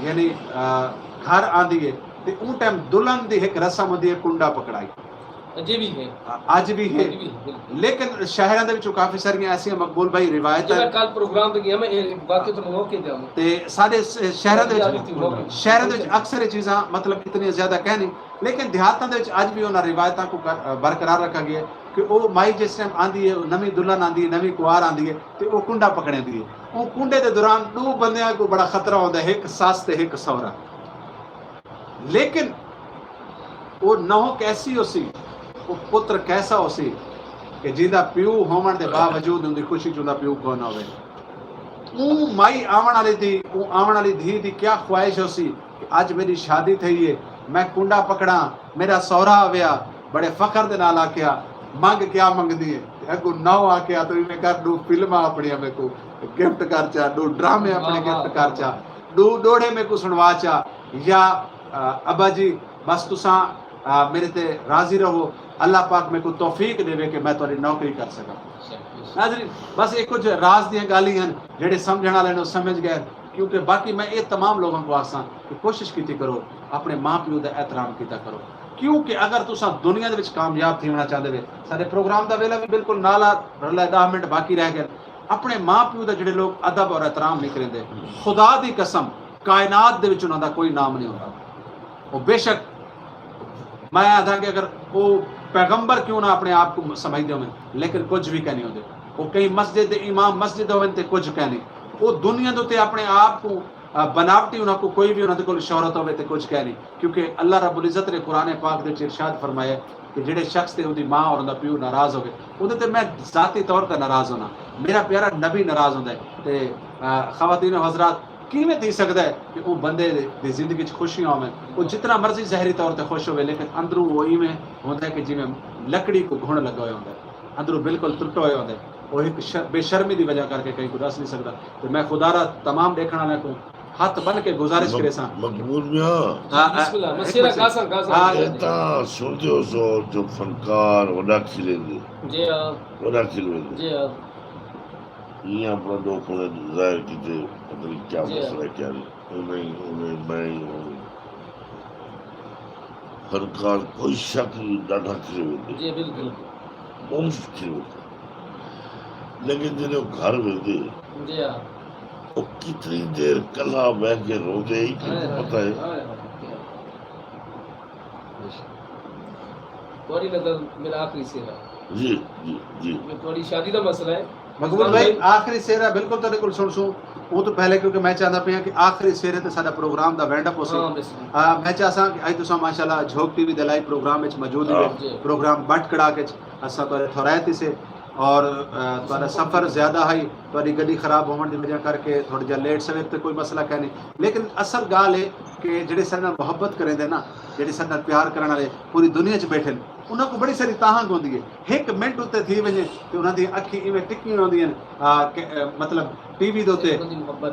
یعنی، آ، گھر آندی ہے، تے اوں ٹائم دلہن دی ہک رسم ہوندی ہے، کنڈا پکڑائی۔ اڄ وی ہے۔ آ، اڄ وی ہے۔ اڄ وی ہے، بالکل۔ لیکن شہراں دے وچوں کافی ساریاں ایسیاں، مقبول بھائی، روایتاں جیڑھا کل پروگرام تے ڳیا میں، اے واقعی تہاکوں موقع ݙیاں میں۔ تے ساݙے س-، شہراں دے وچ، شہراں دے وچ اکثر اے چیزاں، مطلب، اتنیاں زیادہ کائنی، لیکن دیہاتاں دے وچ اڄ وی انہاں روایتاں کوں کر-، برقرار رکھا ڳیا ہے کہ او مائی جس ٹائم آندی ہے، نویں دلہن آندی ہے، نویں کوار آندی ہے، تے او کنڈا پکڑیندی ہے۔ او کنڈے دے دوران ݙو بندیاں کوں بڑا خطرہ ہوندا ہے، ہک سس تے ہک سہرا۔ لیکن او نہو کیسی ہوسی، او پتر کیسا ہوسی کہ جیندا پیو ہووݨ دے باوجود اوندی خوشی چ اوندا پیو کوئی نہ ہووے۔ اوں مائی آوݨ آلی دی، اوں آوݨ آلی دھی دی کیا خواہش ہوسی کہ اڄ میݙی شادی تھئی ہے، میں کنڈا پکڑاں، میݙا سہرا آویا، بڑے فخر دے نال آکھیا، منگ کیا منگدی ہے؟ تے اڳوں نہو آکھیا، توں ایویں کر، ݙو فلماں اپݨیاں میکوں گفٹ کر چا، ݙو ڈرامے اپݨے گفٹ کر چا، ݙو ݙوہڑے میکوں سݨوا چا، یا، آ، ابا جی، بس تساں، آ، میݙے تے راضی رہو، اللہ پاک میکوں توفیق ݙیوے کہ میں تہاݙی نوکری کر سڳاں۔ ناظرین، بس اے کجھ راز دیاں ڳالھیں ہن، جیڑھے سمجھݨ آلے نو سمجھ ڳئے، کیونکہ باقی میں اے تمام لوگاں کوں آکھساں کہ کوشش کیتی کرو، اپݨے ماں پیو دا احترام کیتا کرو، کیونکہ اگر تساں دنیا دے وچ کامیاب تھیوݨا چاہندے وے، ساݙے پروگرام دا ویلا وی بالکل نال آ رلے، ݙاہ منٹ باقی رہ ڳئے، اپݨے ماں پیو دا جیڑھے لوک ادب اور احترام نہیں کریندے، خدا دی قسم، کائنات دے وچ انہاں دا کوئی نام نہیں ہوندا۔ او بے شک میں آہداں کہ اگر او پیغمبر کیوں نہ اپݨے آپ کوں سمجھدے ہوون، لیکن کجھ وی کائنی ہوندے۔ او کہیں مسجد دے امام مسجد ہوون تے کجھ کائنی۔ او دنیا دے اتے اپݨے آپ کوں، آ، بناوٹی، انہاں کوں کوئی وی، انہاں دے کول شہرت ہووے تے کجھ کائنی۔ کیونکہ اللہ رب العزت نے قرآن پاک دے وچ ارشاد فرمایا کہ جیڑھے شخص تے اوندی ماں اور اوندا پیو ناراض ہووے، اوندے تے میں ذاتی طور تے ناراض ہونداں۔ میرا پیارا نبی ناراض ہوندا ہے۔ تے، آ، خواتین و حضرات، کیویں تھی سڳدا ہے کہ او بندے دی زندگی وچ خوشیاں ہوون؟ او جتنا مرضی ظاہری طور تے خوش ہووے، لیکن اندروں او ایویں ہوندا ہے کہ جیویں لکڑی کوں گھݨ لڳا ہویا ہوندا ہے، اندروں بالکل ٹٹا ہویا ہوندا ہے۔ او ہک ش-، بے شرمی دی وجہ کر کے کہیں کوں ݙس نہیں سڳدا۔ تے میں خدا را تمام ݙیکھݨ آلیاں کوں ہتھ بن کے گزارش مق-، کریساں۔ مقبول میاں۔ ہاں، بسم اللہ، ہاں، مسیرہ ہک منٹ۔ گاساں، گاساں۔ ہاں۔ اے تاں سݨدے ہو سو جو فنکار وݙا کھلیندے۔ جی ہاں۔ وݙا کھلیندے۔ جی ہاں۔ ایاں اپݨا ݙکھ انہیں ظاہر کیتے، پتہ نہیں کیا جی۔ مسئلہ ہے، کیا نہیں۔ اوویں، اوویں، میں ہی اوویں۔ فنکار کوئی شک نہیں، ݙاڈھا کھلے ویندے۔ جی، بالکل۔ بہت کھلے ویندے۔ لیکن جݙیں او گھر ویندے، جی ہاں۔ او کتنی دیر کلھا ٻہہ کے روندے، اے کہیں کوں ہائے، پتہ ہے؟ ہائے، ہائے۔ تہاݙی نظر میرا آخری سہرا۔ جی، جی، جی۔ یہ تہاݙی شادی دا مسئلہ ہے۔ مقبول بھائی، آخری سہرا بالکل تہاݙے کول سݨسوں۔ اوں توں پہلے کیونکہ میں چاہندا پیاں کہ آخری سہرے تے ساݙا پروگرام دا وینڈ اپ ہوسی۔ ہاں، بس۔ آ، میں چاہساں کہ اڄ تساں ماشاءاللہ جھوک ٹی وی دے لائیو پروگرام وچ موجود ہاں۔ ہوئے۔ جی۔ پروگرام بٹ کڑاک وچ اساں تہاݙے تھورائت ہیسے اور، آ، تہاݙا سفر زیادہ ہئی، تہاݙی گݙی خراب ہووݨ دی وجہ کر کے تھوڑا جیہا لیٹ سویر تے کوئی مسئلہ کائنی۔ لیکن اصل ڳالھ ہے کہ جیڑھے ساݙے نال محبت کریندے نا، جیڑھے ساݙے نال پیار کرݨ آلے پوری دنیا چ ٻیٹھن، انہاں کوں بڑی ساری تاہنگ ہوندی ہے۔ ہک منٹ اتے تھی ونڄے تے انہاں دیاں اکھیں ایویں ٹکیاں ہوندیاں ہن، آ، کہ، آ، مطلب ٹی وی دے اتے،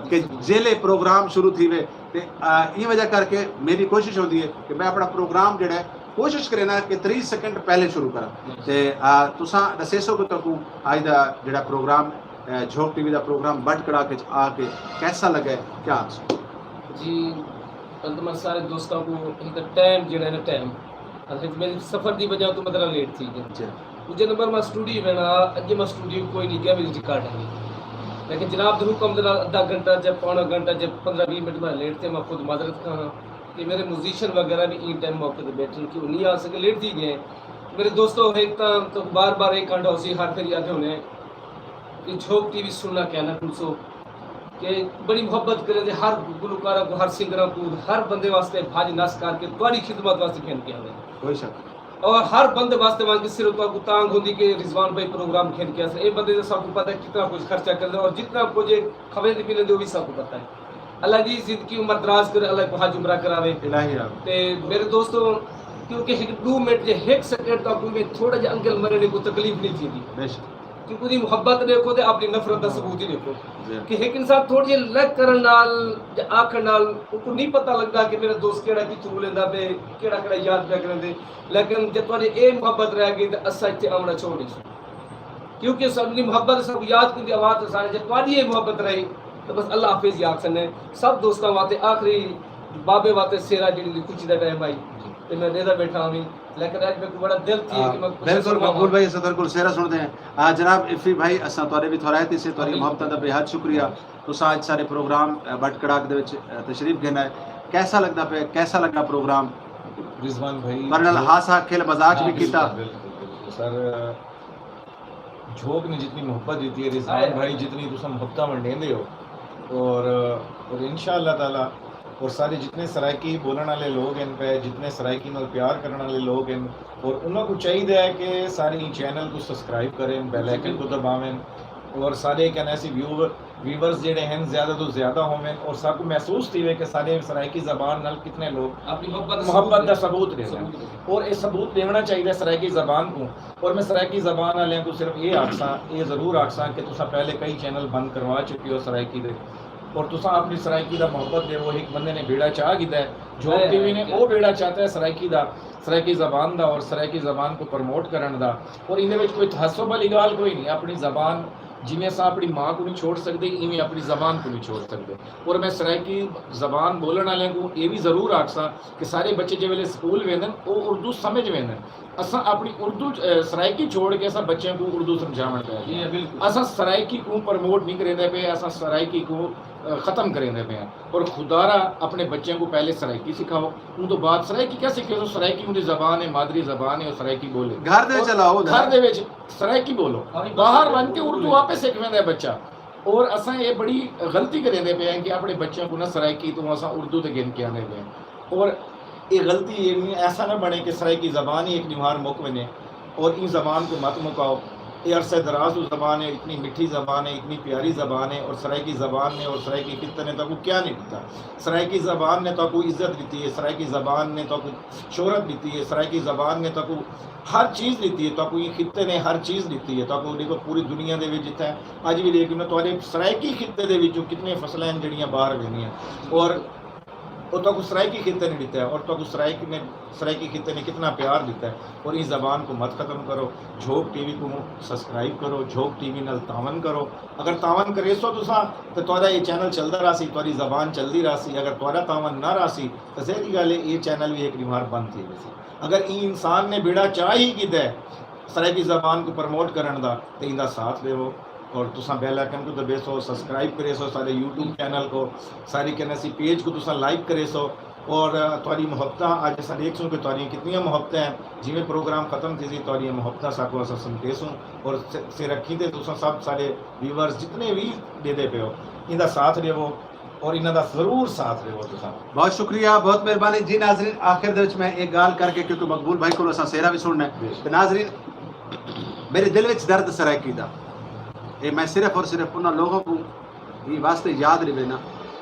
کہ جیلے پروگرام شروع تھیوے تے، آ، ایں وجہ کر کے میری کوشش ہوندی ہے کہ میں اپݨا پروگرام جیڑھا ہے کوشش کرینا کہ تریہہ سیکنڈ پہلے شروع کراں۔ تے، آ، تساں ݙسیسو کہ تہاکوں اڄ دا جیڑھا پروگرام، آ، جھوک ٹی وی دا پروگرام بٹ کڑاک وچ آ کے کیسا لڳا ہے، کیا آکھسو؟ جی، پہلے تاں میں سارے دوستاں کوں ہک ٹائم جیڑھا ہے نا، ٹائم، اصل وچ میرے سفر دی وجہ توں میں ذرا لیٹ تھی ڳیا۔ اچھا۔ ݙوجھے نمبر میں اسٹوڈیو وینا، اڄ میں اسٹوڈیو کوئی نہیں ڳیا، میری ریکارڈ ہے نہیں۔ لیکن جناب دے حکم دے نال ادھا گھنٹہ، چاہے پونا گھنٹہ، چاہے پندرہ ویہہ منٹ میں لیٹ تھیاں، میں خود معذرت خواہ ہاں کہ میرے میوزیشن وغیرہ وی ایں ٹائم موقع تے ٻیٹھن کہ او نہیں آ سڳے، لیٹ تھی ڳئے۔ میرے دوستو، ہک تاں تہاکوں بار بار اے کہݨا ہوسی، ہر پھر یاد ہونے کہ جھوک ٹی وی سݨݨا کیا نہ بھلسو، کہ بڑی محبت کریندے ہر گلوکاراں کوں، ہر سنگراں کوں، ہر بندے واسطے بھڄ نس کر کے تہاݙی خدمت واسطے گھن کے آندے۔ کوئی شک نہیں۔ اور ہر بندے واسطے ونج کے صرف تہاکوں تانگھ ہوندی کہ رضوان بھائی پروگرام گھن کے آسن۔ اے بندے دا سب کوں پتہ ہے کتنا کچھ خرچہ کردا اور جتنا کچھ کھویندے پیندے او وی سب کوں پتہ ہے۔ اللہ دی زندگی عمر دراز کرے، اللہ کوں حج عمرہ کراوے۔ الہی آمین۔ تے میرے دوستو، کیونکہ ہک ݙو منٹ جے ہک سیکنڈ تہاکوں میں تھوڑا جہا انگل مرے نے کوئی تکلیف نہیں تھیندی۔ بے شک۔ کیونکہ اوندی محبت ݙیکھو تے اپݨی نفرت دا ثبوت ہی ݙیکھو۔ جی۔ کہ ہک انسان تھوڑی جہی لگ کرݨ نال یا آکھݨ نال اوکوں نہیں پتہ لڳدا کہ میرا دوست کیڑھا کتھوں ڳولیندے پئے، کیڑھا کیڑھا یاد پیا کریندے۔ لیکن جے تہاݙی اے محبت رہ ڳئی تے اساں اتھے آوݨا چھوڑ ݙیسوں۔ کیونکہ ساݙی محبت ساکوں یاد کریندی آواز تے سارے، جے تہاݙی اے محبت رہی تے بس اللہ حافظ ہی آکھ سڳدے۔ سب دوستاں واسطے آخری بابے واسطے سہرا جیڑھی دی خوشی دا ٹائم آئی تے میں ݙیہدا ٻیٹھا ہاں، لیکن اڄ میکوں بڑا دل تھی کہ میں کچھ بالکل سݨاواں۔ مقبول بھائی، اساں تہاݙے کول سہرا سݨدے ہیں۔ آ، جناب عفی بھائی، اساں تہاݙے وی تھورائت ہیسے، تہاݙی محبتاں دا بے حد شکریہ۔ تساں اڄ سارے پروگرام، آ، بٹ کڑاک دے وچ، آ، تشریف گھن آئے۔ کیسا لڳدا پئے، کیسا لڳا پروگرام؟ رضوان بھائی، تہاݙے نال جو ہاسا کھل مذاق ہاں، وی کیتا۔ بالکل، بالکل، بالکل۔ سر، جھوک نے جتنی محبت ݙتی ہے، رضوان ہائے۔ بھائی جتنی تساں محبتاں ونڈیندے ہو، اور، اور انشاءاللہ تعالیٰ، اور سارے جتنے سرائیکی بولݨ والے لوگ ہیں پئے، جتنے سرائیکی نال پیار کرݨ والے لوگ ہیں، اور انہاں کوں چاہیدا ہے کہ سارے ایں چینل کوں سبسکرائب کریں، بیل آئیکن کوں دباویں، اور سارے کن ایسی ویو، ویورز جڑے ہیں زیادہ تو زیادہ ہوون، اور ساکوں محسوس تھیوے کہ سارے سرائیکی زبان نال کتنے لوگ اپݨی محبت دا محبت ثبوت دا ݙیندے۔ ثبوت ݙیندے۔ اور اے ثبوت ݙیوݨا چاہیدا ہے سرائیکی زبان کوں۔ اور میں سرائیکی زبان والیاں کوں صرف اے آکھساں، اے ضرور آکھساں کہ تساں پہلے کئی چینل بند کروا چکے ہو سرائیکی دے، اور تساں اپݨی سرائیکی دا محبت ݙیوو۔ ہک بندے نے بیڑا چا گھدا ہے، جھوک ٹی وی نے او بیڑا چاتا ہے سرائیکی دا، سرائیکی زبان دا اور سرائیکی زبان کوں پروموٹ کرݨ دا۔ اور ایندے وچ کوئی تعصب والی ڳالھ کوئی نہیں، اپݨی زبان جیویں اساں اپݨی ماں کوں نہیں چھوڑ سڳدے، ایویں اپݨی زبان کوں نہیں چھوڑ سڳدے۔ اور میں سرائیکی زبان ٻولݨ والیاں کوں اے وی ضرور آکھساں کہ سارے بچے جے ویلے سکول ویندن، او اردو سمجھ ویندن۔ اساں اپݨی اردو، اے، سرائیکی چھوڑ کے اساں بچیاں کوں اردو سمجھاوݨ پئے جی، ہاں، بالکل۔ اساں سرائیکی کوں پروموٹ نہیں کریندے پئے، اساں سرائیکی کوں، اے، ختم کریندے پئے ہیں۔ اور خدا را اپݨے بچیاں کوں پہلے سرائیکی سکھاؤ، اوں توں بعد سرائیکی کیا سکھے سو؟ سرائیکی اوندی زبان ہے، مادری زبان ہے، او سرائیکی ٻولے۔ گھر دے وچ اور الاؤ نا۔ گھر دے وچ سرائیکی ٻولو، باہر ونڄ کے اردو آپے سکھ ویندا ہے بچہ۔ اور اساں اے بڑی غلطی کریندے پئے ہیں کہ اپݨے بچیاں کوں نہ سرائیکی توں اساں اردو تے گھن کے آندے پئے ہیں۔ اور اے غلطی اے نہیں، ایسا نہ بݨے کہ سرائیکی زبان ہی ہک ݙیہاڑ مک ونڄے۔ اور ایں زبان کوں مت مکاؤ۔ اے عرصہ دراز توں زبان ہے، اتنی مٹھی زبان ہے، اتنی پیاری زبان ہے، اور سرائیکی زبان نے اور سرائیکی خطے نے تہاکوں کیا نہیں ݙتا؟ سرائیکی زبان نے تہاکوں عزت ݙتی ہے، سرائیکی زبان نے تہاکوں شہرت ݙتی ہے، سرائیکی زبان نے تہاکوں ہر چیز ݙتی ہے، تہاکوں ایں خطے نے ہر چیز ݙتی ہے۔ تہاکوں ݙیکھو پوری دنیا دے وچ جتھے اڄ وی ݙیکھ میں تہاݙے سرائیکی خطے دے وچوں کتنے فصلیں ہیں جڑیاں باہر ویندیاں، اور او تہاکوں سرائیکی خطے نے ݙتا ہے، اور تہاکوں سرائیکی نے، سرائیکی خطے نے کتنا پیار ݙتا ہے۔ اور ایں زبان کوں مت ختم کرو۔ جھوک ٹی وی کوں سبسکرائب کرو، جھوک ٹی وی نال تعاون کرو۔ اگر تعاون کریسو تساں تے تہاݙا اے چینل چلدا رہسی، تہاݙی زبان چلدی رہسی۔ اگر تہاݙا تعاون نہ رہسی تے ظاہری ڳالھ ہے اے چینل وی ہک ݙیہاڑ بند تھی ویسی۔ اگر ایں انسان نے بیڑا چا ہی گھدا ہے سرائیکی زبان کوں پروموٹ کرݨ دا، تے ایندا ساتھ ݙیوو۔ اور تساں بیل آئیکن کوں دبیسو، سبسکرائب کریسو سارے یوٹیوب چینل کوں، ساری کن ایسی پیج کوں تساں لائک کریسو۔ اور، آ، تہاݙی محبتاں اڄ اساں ݙیکھسوں کہ تہاݙیاں کتنیاں محبتاں ہیں۔ جیویں پروگرام ختم تھیسی تہاݙیاں محبتاں ساکوں اساں سمٹیسوں۔ اور سے، سے رکھیں تے تساں سب سارے ویورز جتنے وی ݙیہدے پئے ہو، ایندا ساتھ ݙیوو۔ اور انہاں دا ضرور ساتھ ݙیوو تساں۔ بہت شکریہ، بہت مہربانی۔ جی ناظرین، آخر دے وچ میں ایک ڳالھ کر کے، کیونکہ مقبول بھائی کولوں اساں سہرا وی سݨنا ہے۔ بے شک۔ تے ناظرین، میرے دل وچ درد سرائیکی دا۔ اے میں صرف اور صرف انہاں لوگوں کوں ایں واسطے یاد ݙیوینا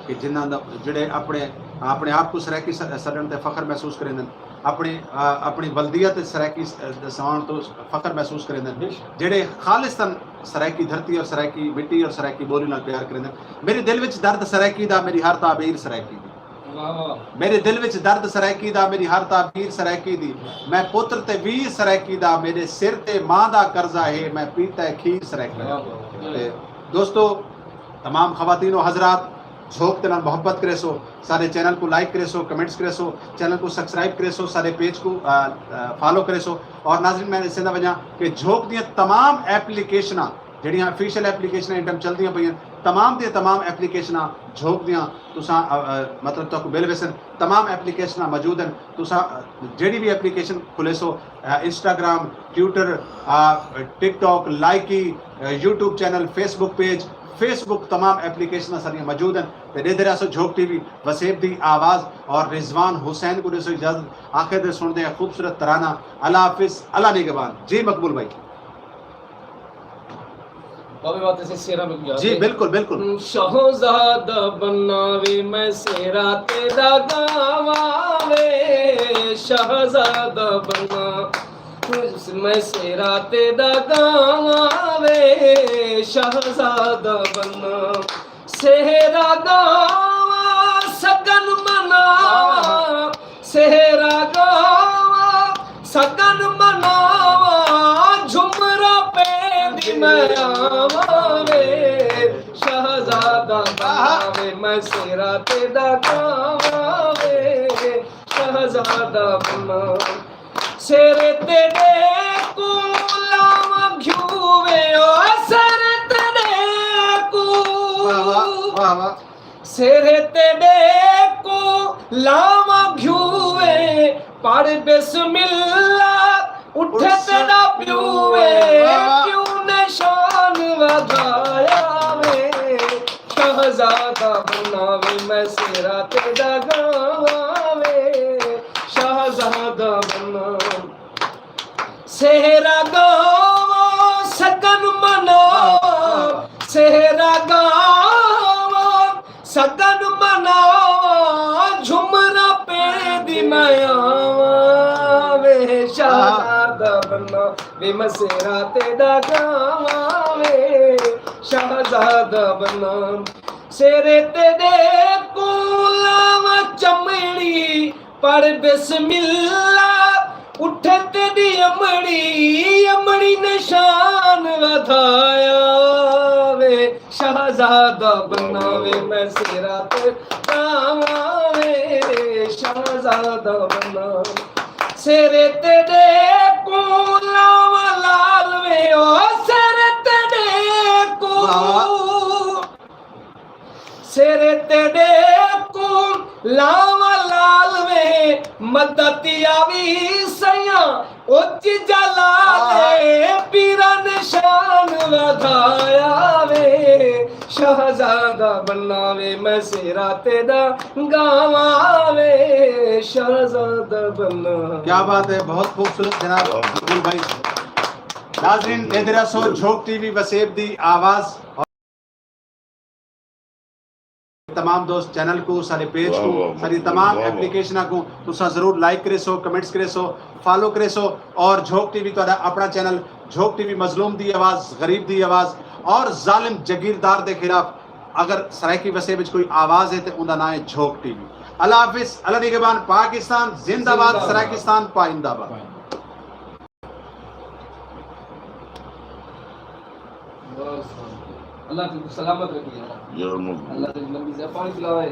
کہ جنہاں دا، جڑے اپݨے، اپݨے آپ کوں سرائیکی س-، سݙݨ تے فخر محسوس کریندن، اپݨی، آ، اپݨی ولدیت تے سرائیکی س-، دساوݨ توں فخر محسوس کریندن، بے شک۔ جڑے خالصتاً سرائیکی دھرتی اور سرائیکی مٹی اور سرائیکی ٻولی نال پیار کریندن۔ میرے دل وچ درد سرائیکی دا، میری ہر تعبیر سرائیکی دی۔ واہ واہ۔ میرے دل وچ درد سرائیکی دا، میری ہر تعبیر سرائیکی دی۔ میں پتر تے ویر سرائیکی دا، میرے سر تے ماں دا قرضہ ہے، میں پیتا ہے کھیر سرائیکی دا۔ واہ واہ۔ تے دوستو، تمام خواتین و حضرات، جھوک دے نال محبت کریسو، سارے چینل کوں لائک کریسو، کمنٹس کریسو، چینل کوں سبسکرائب کریسو، سارے پیج کوں، آ، آ، فالو کریسو۔ اور ناظرین، میں ݙسیندا ونڄاں کہ جھوک دیاں تمام ایپلیکیشناں جیڑھیاں آفیشل اپلیکیشناں ایں ٹائم چلدیاں پئین، تمام دیاں تمام اپلیکیشناں جھوک دیاں تساں، آ، آ، مطلب تہاکوں مل ویسن۔ تمام اپلیکیشناں موجود ہن۔ تساں، آ، جیڑھی وی اپلیکیشن کھلیسو، آ، انسٹاگرام، ٹویٹر، آ، ٹک ٹاک، لائکی، آ، یوٹیوب چینل، فیس بک پیج، فیس بک، تمام اپلیکیشناں ساݙیاں موجود ہن۔ تے ݙیہدے رہسو جھوک ٹی وی، وسیب دی آواز، اور رضوان حسین کوں ݙیسو اجازت۔ آخر تے سݨدے ہیں خوبصورت ترانہ اللہ حافظ اللہ نگہبان۔ جی مقبول بھائی۔ بابے واسطے سے سیرا میں گزار جی، دے۔ بالکل، بالکل۔ شہزادہ بننا وے میں سیرا تیرا گاواں وے، شہزادہ بننا میں سیرا تیرا گاواں وے، شہزادہ بننا۔ سہرا گاواں سڳن مناواں، سہرا گاواں سڳن مناواں، جھمرا پیندی میں آواں وے، شہزادہ بننا وے میں سہرا تیݙا گاواں وے، شہزادہ بننا۔ سر تیݙے کوں لاواں گھیوے، او سر تیݙے کوں۔ واہ واہ، واہ واہ۔ سر تیݙے کوں لاواں گھیوے، پڑھ بسم اللہ، اٹھ اٹھ تیݙا پیو وے، واہ واہ۔ پیو نے شان ودھایا وے، شہزادہ بننا وے میں سیرا تیݙا گاواں وے، شہزادہ بننا۔ سہرا گاواں سڳن مناواں، سہرا گاواں سڳن مناواں، جھمرا پیندی میں آواں وے، شہزادہ بننا وے میں سہرا تیݙا گاواں وے، شہزادہ بننا۔ سر تیݙے کوں لاواں چمڑی، پڑھ بسم اللہ، اٹھ تیݙی امڑی، امڑی نے شان ودھایا وے، شہزادہ بننا وے میں سیرا تیݙا گاواں وے، شہزادہ بننا۔ سر تیݙے کوں لاواں لال وے، او سر تیݙے کوں۔ واہ۔ سر تیݙے کوں لاواں لال وے، مدد آوی سیاں اچ جلال اے، پیراں نے شان ودھایا وے، شہزادہ بننا وے میں سیرا تیݙا گاواں وے، شہزادہ بننا۔ کیا بات ہے، بہت خوبصورت جناب مقبول بھائی۔ ناظرین، ݙیہدے رہسو جھوک ٹی وی وسیب دی آواز۔ تمام دوست چینل کوں، ساݙے پیج واہ، کوں، واہ، ساݙی واہ، تمام واہ، واہ۔ اپلیکیشناں کوں تساں ضرور لائک کریسو، کمنٹس کریسو، فالو کریسو، اور جھوک ٹی وی تہاݙا اپݨا چینل، جھوک ٹی وی مظلوم دی آواز، غریب دی آواز، اور ظالم جگیردار دے خلاف اگر سرائیکی وسیب وچ کوئی آواز ہے تے اوندا ناں ہے جھوک ٹی وی۔ اللہ حافظ، اللہ نگہبان، پاکستان زندہ باد، زندہ باد۔ سرائیکستان پائندہ باد۔ بس، اللہ تیکوں سلامت رکھے۔ یا رب۔ اللہ تیکوں لمبی زندگی، پاݨی پلاوے۔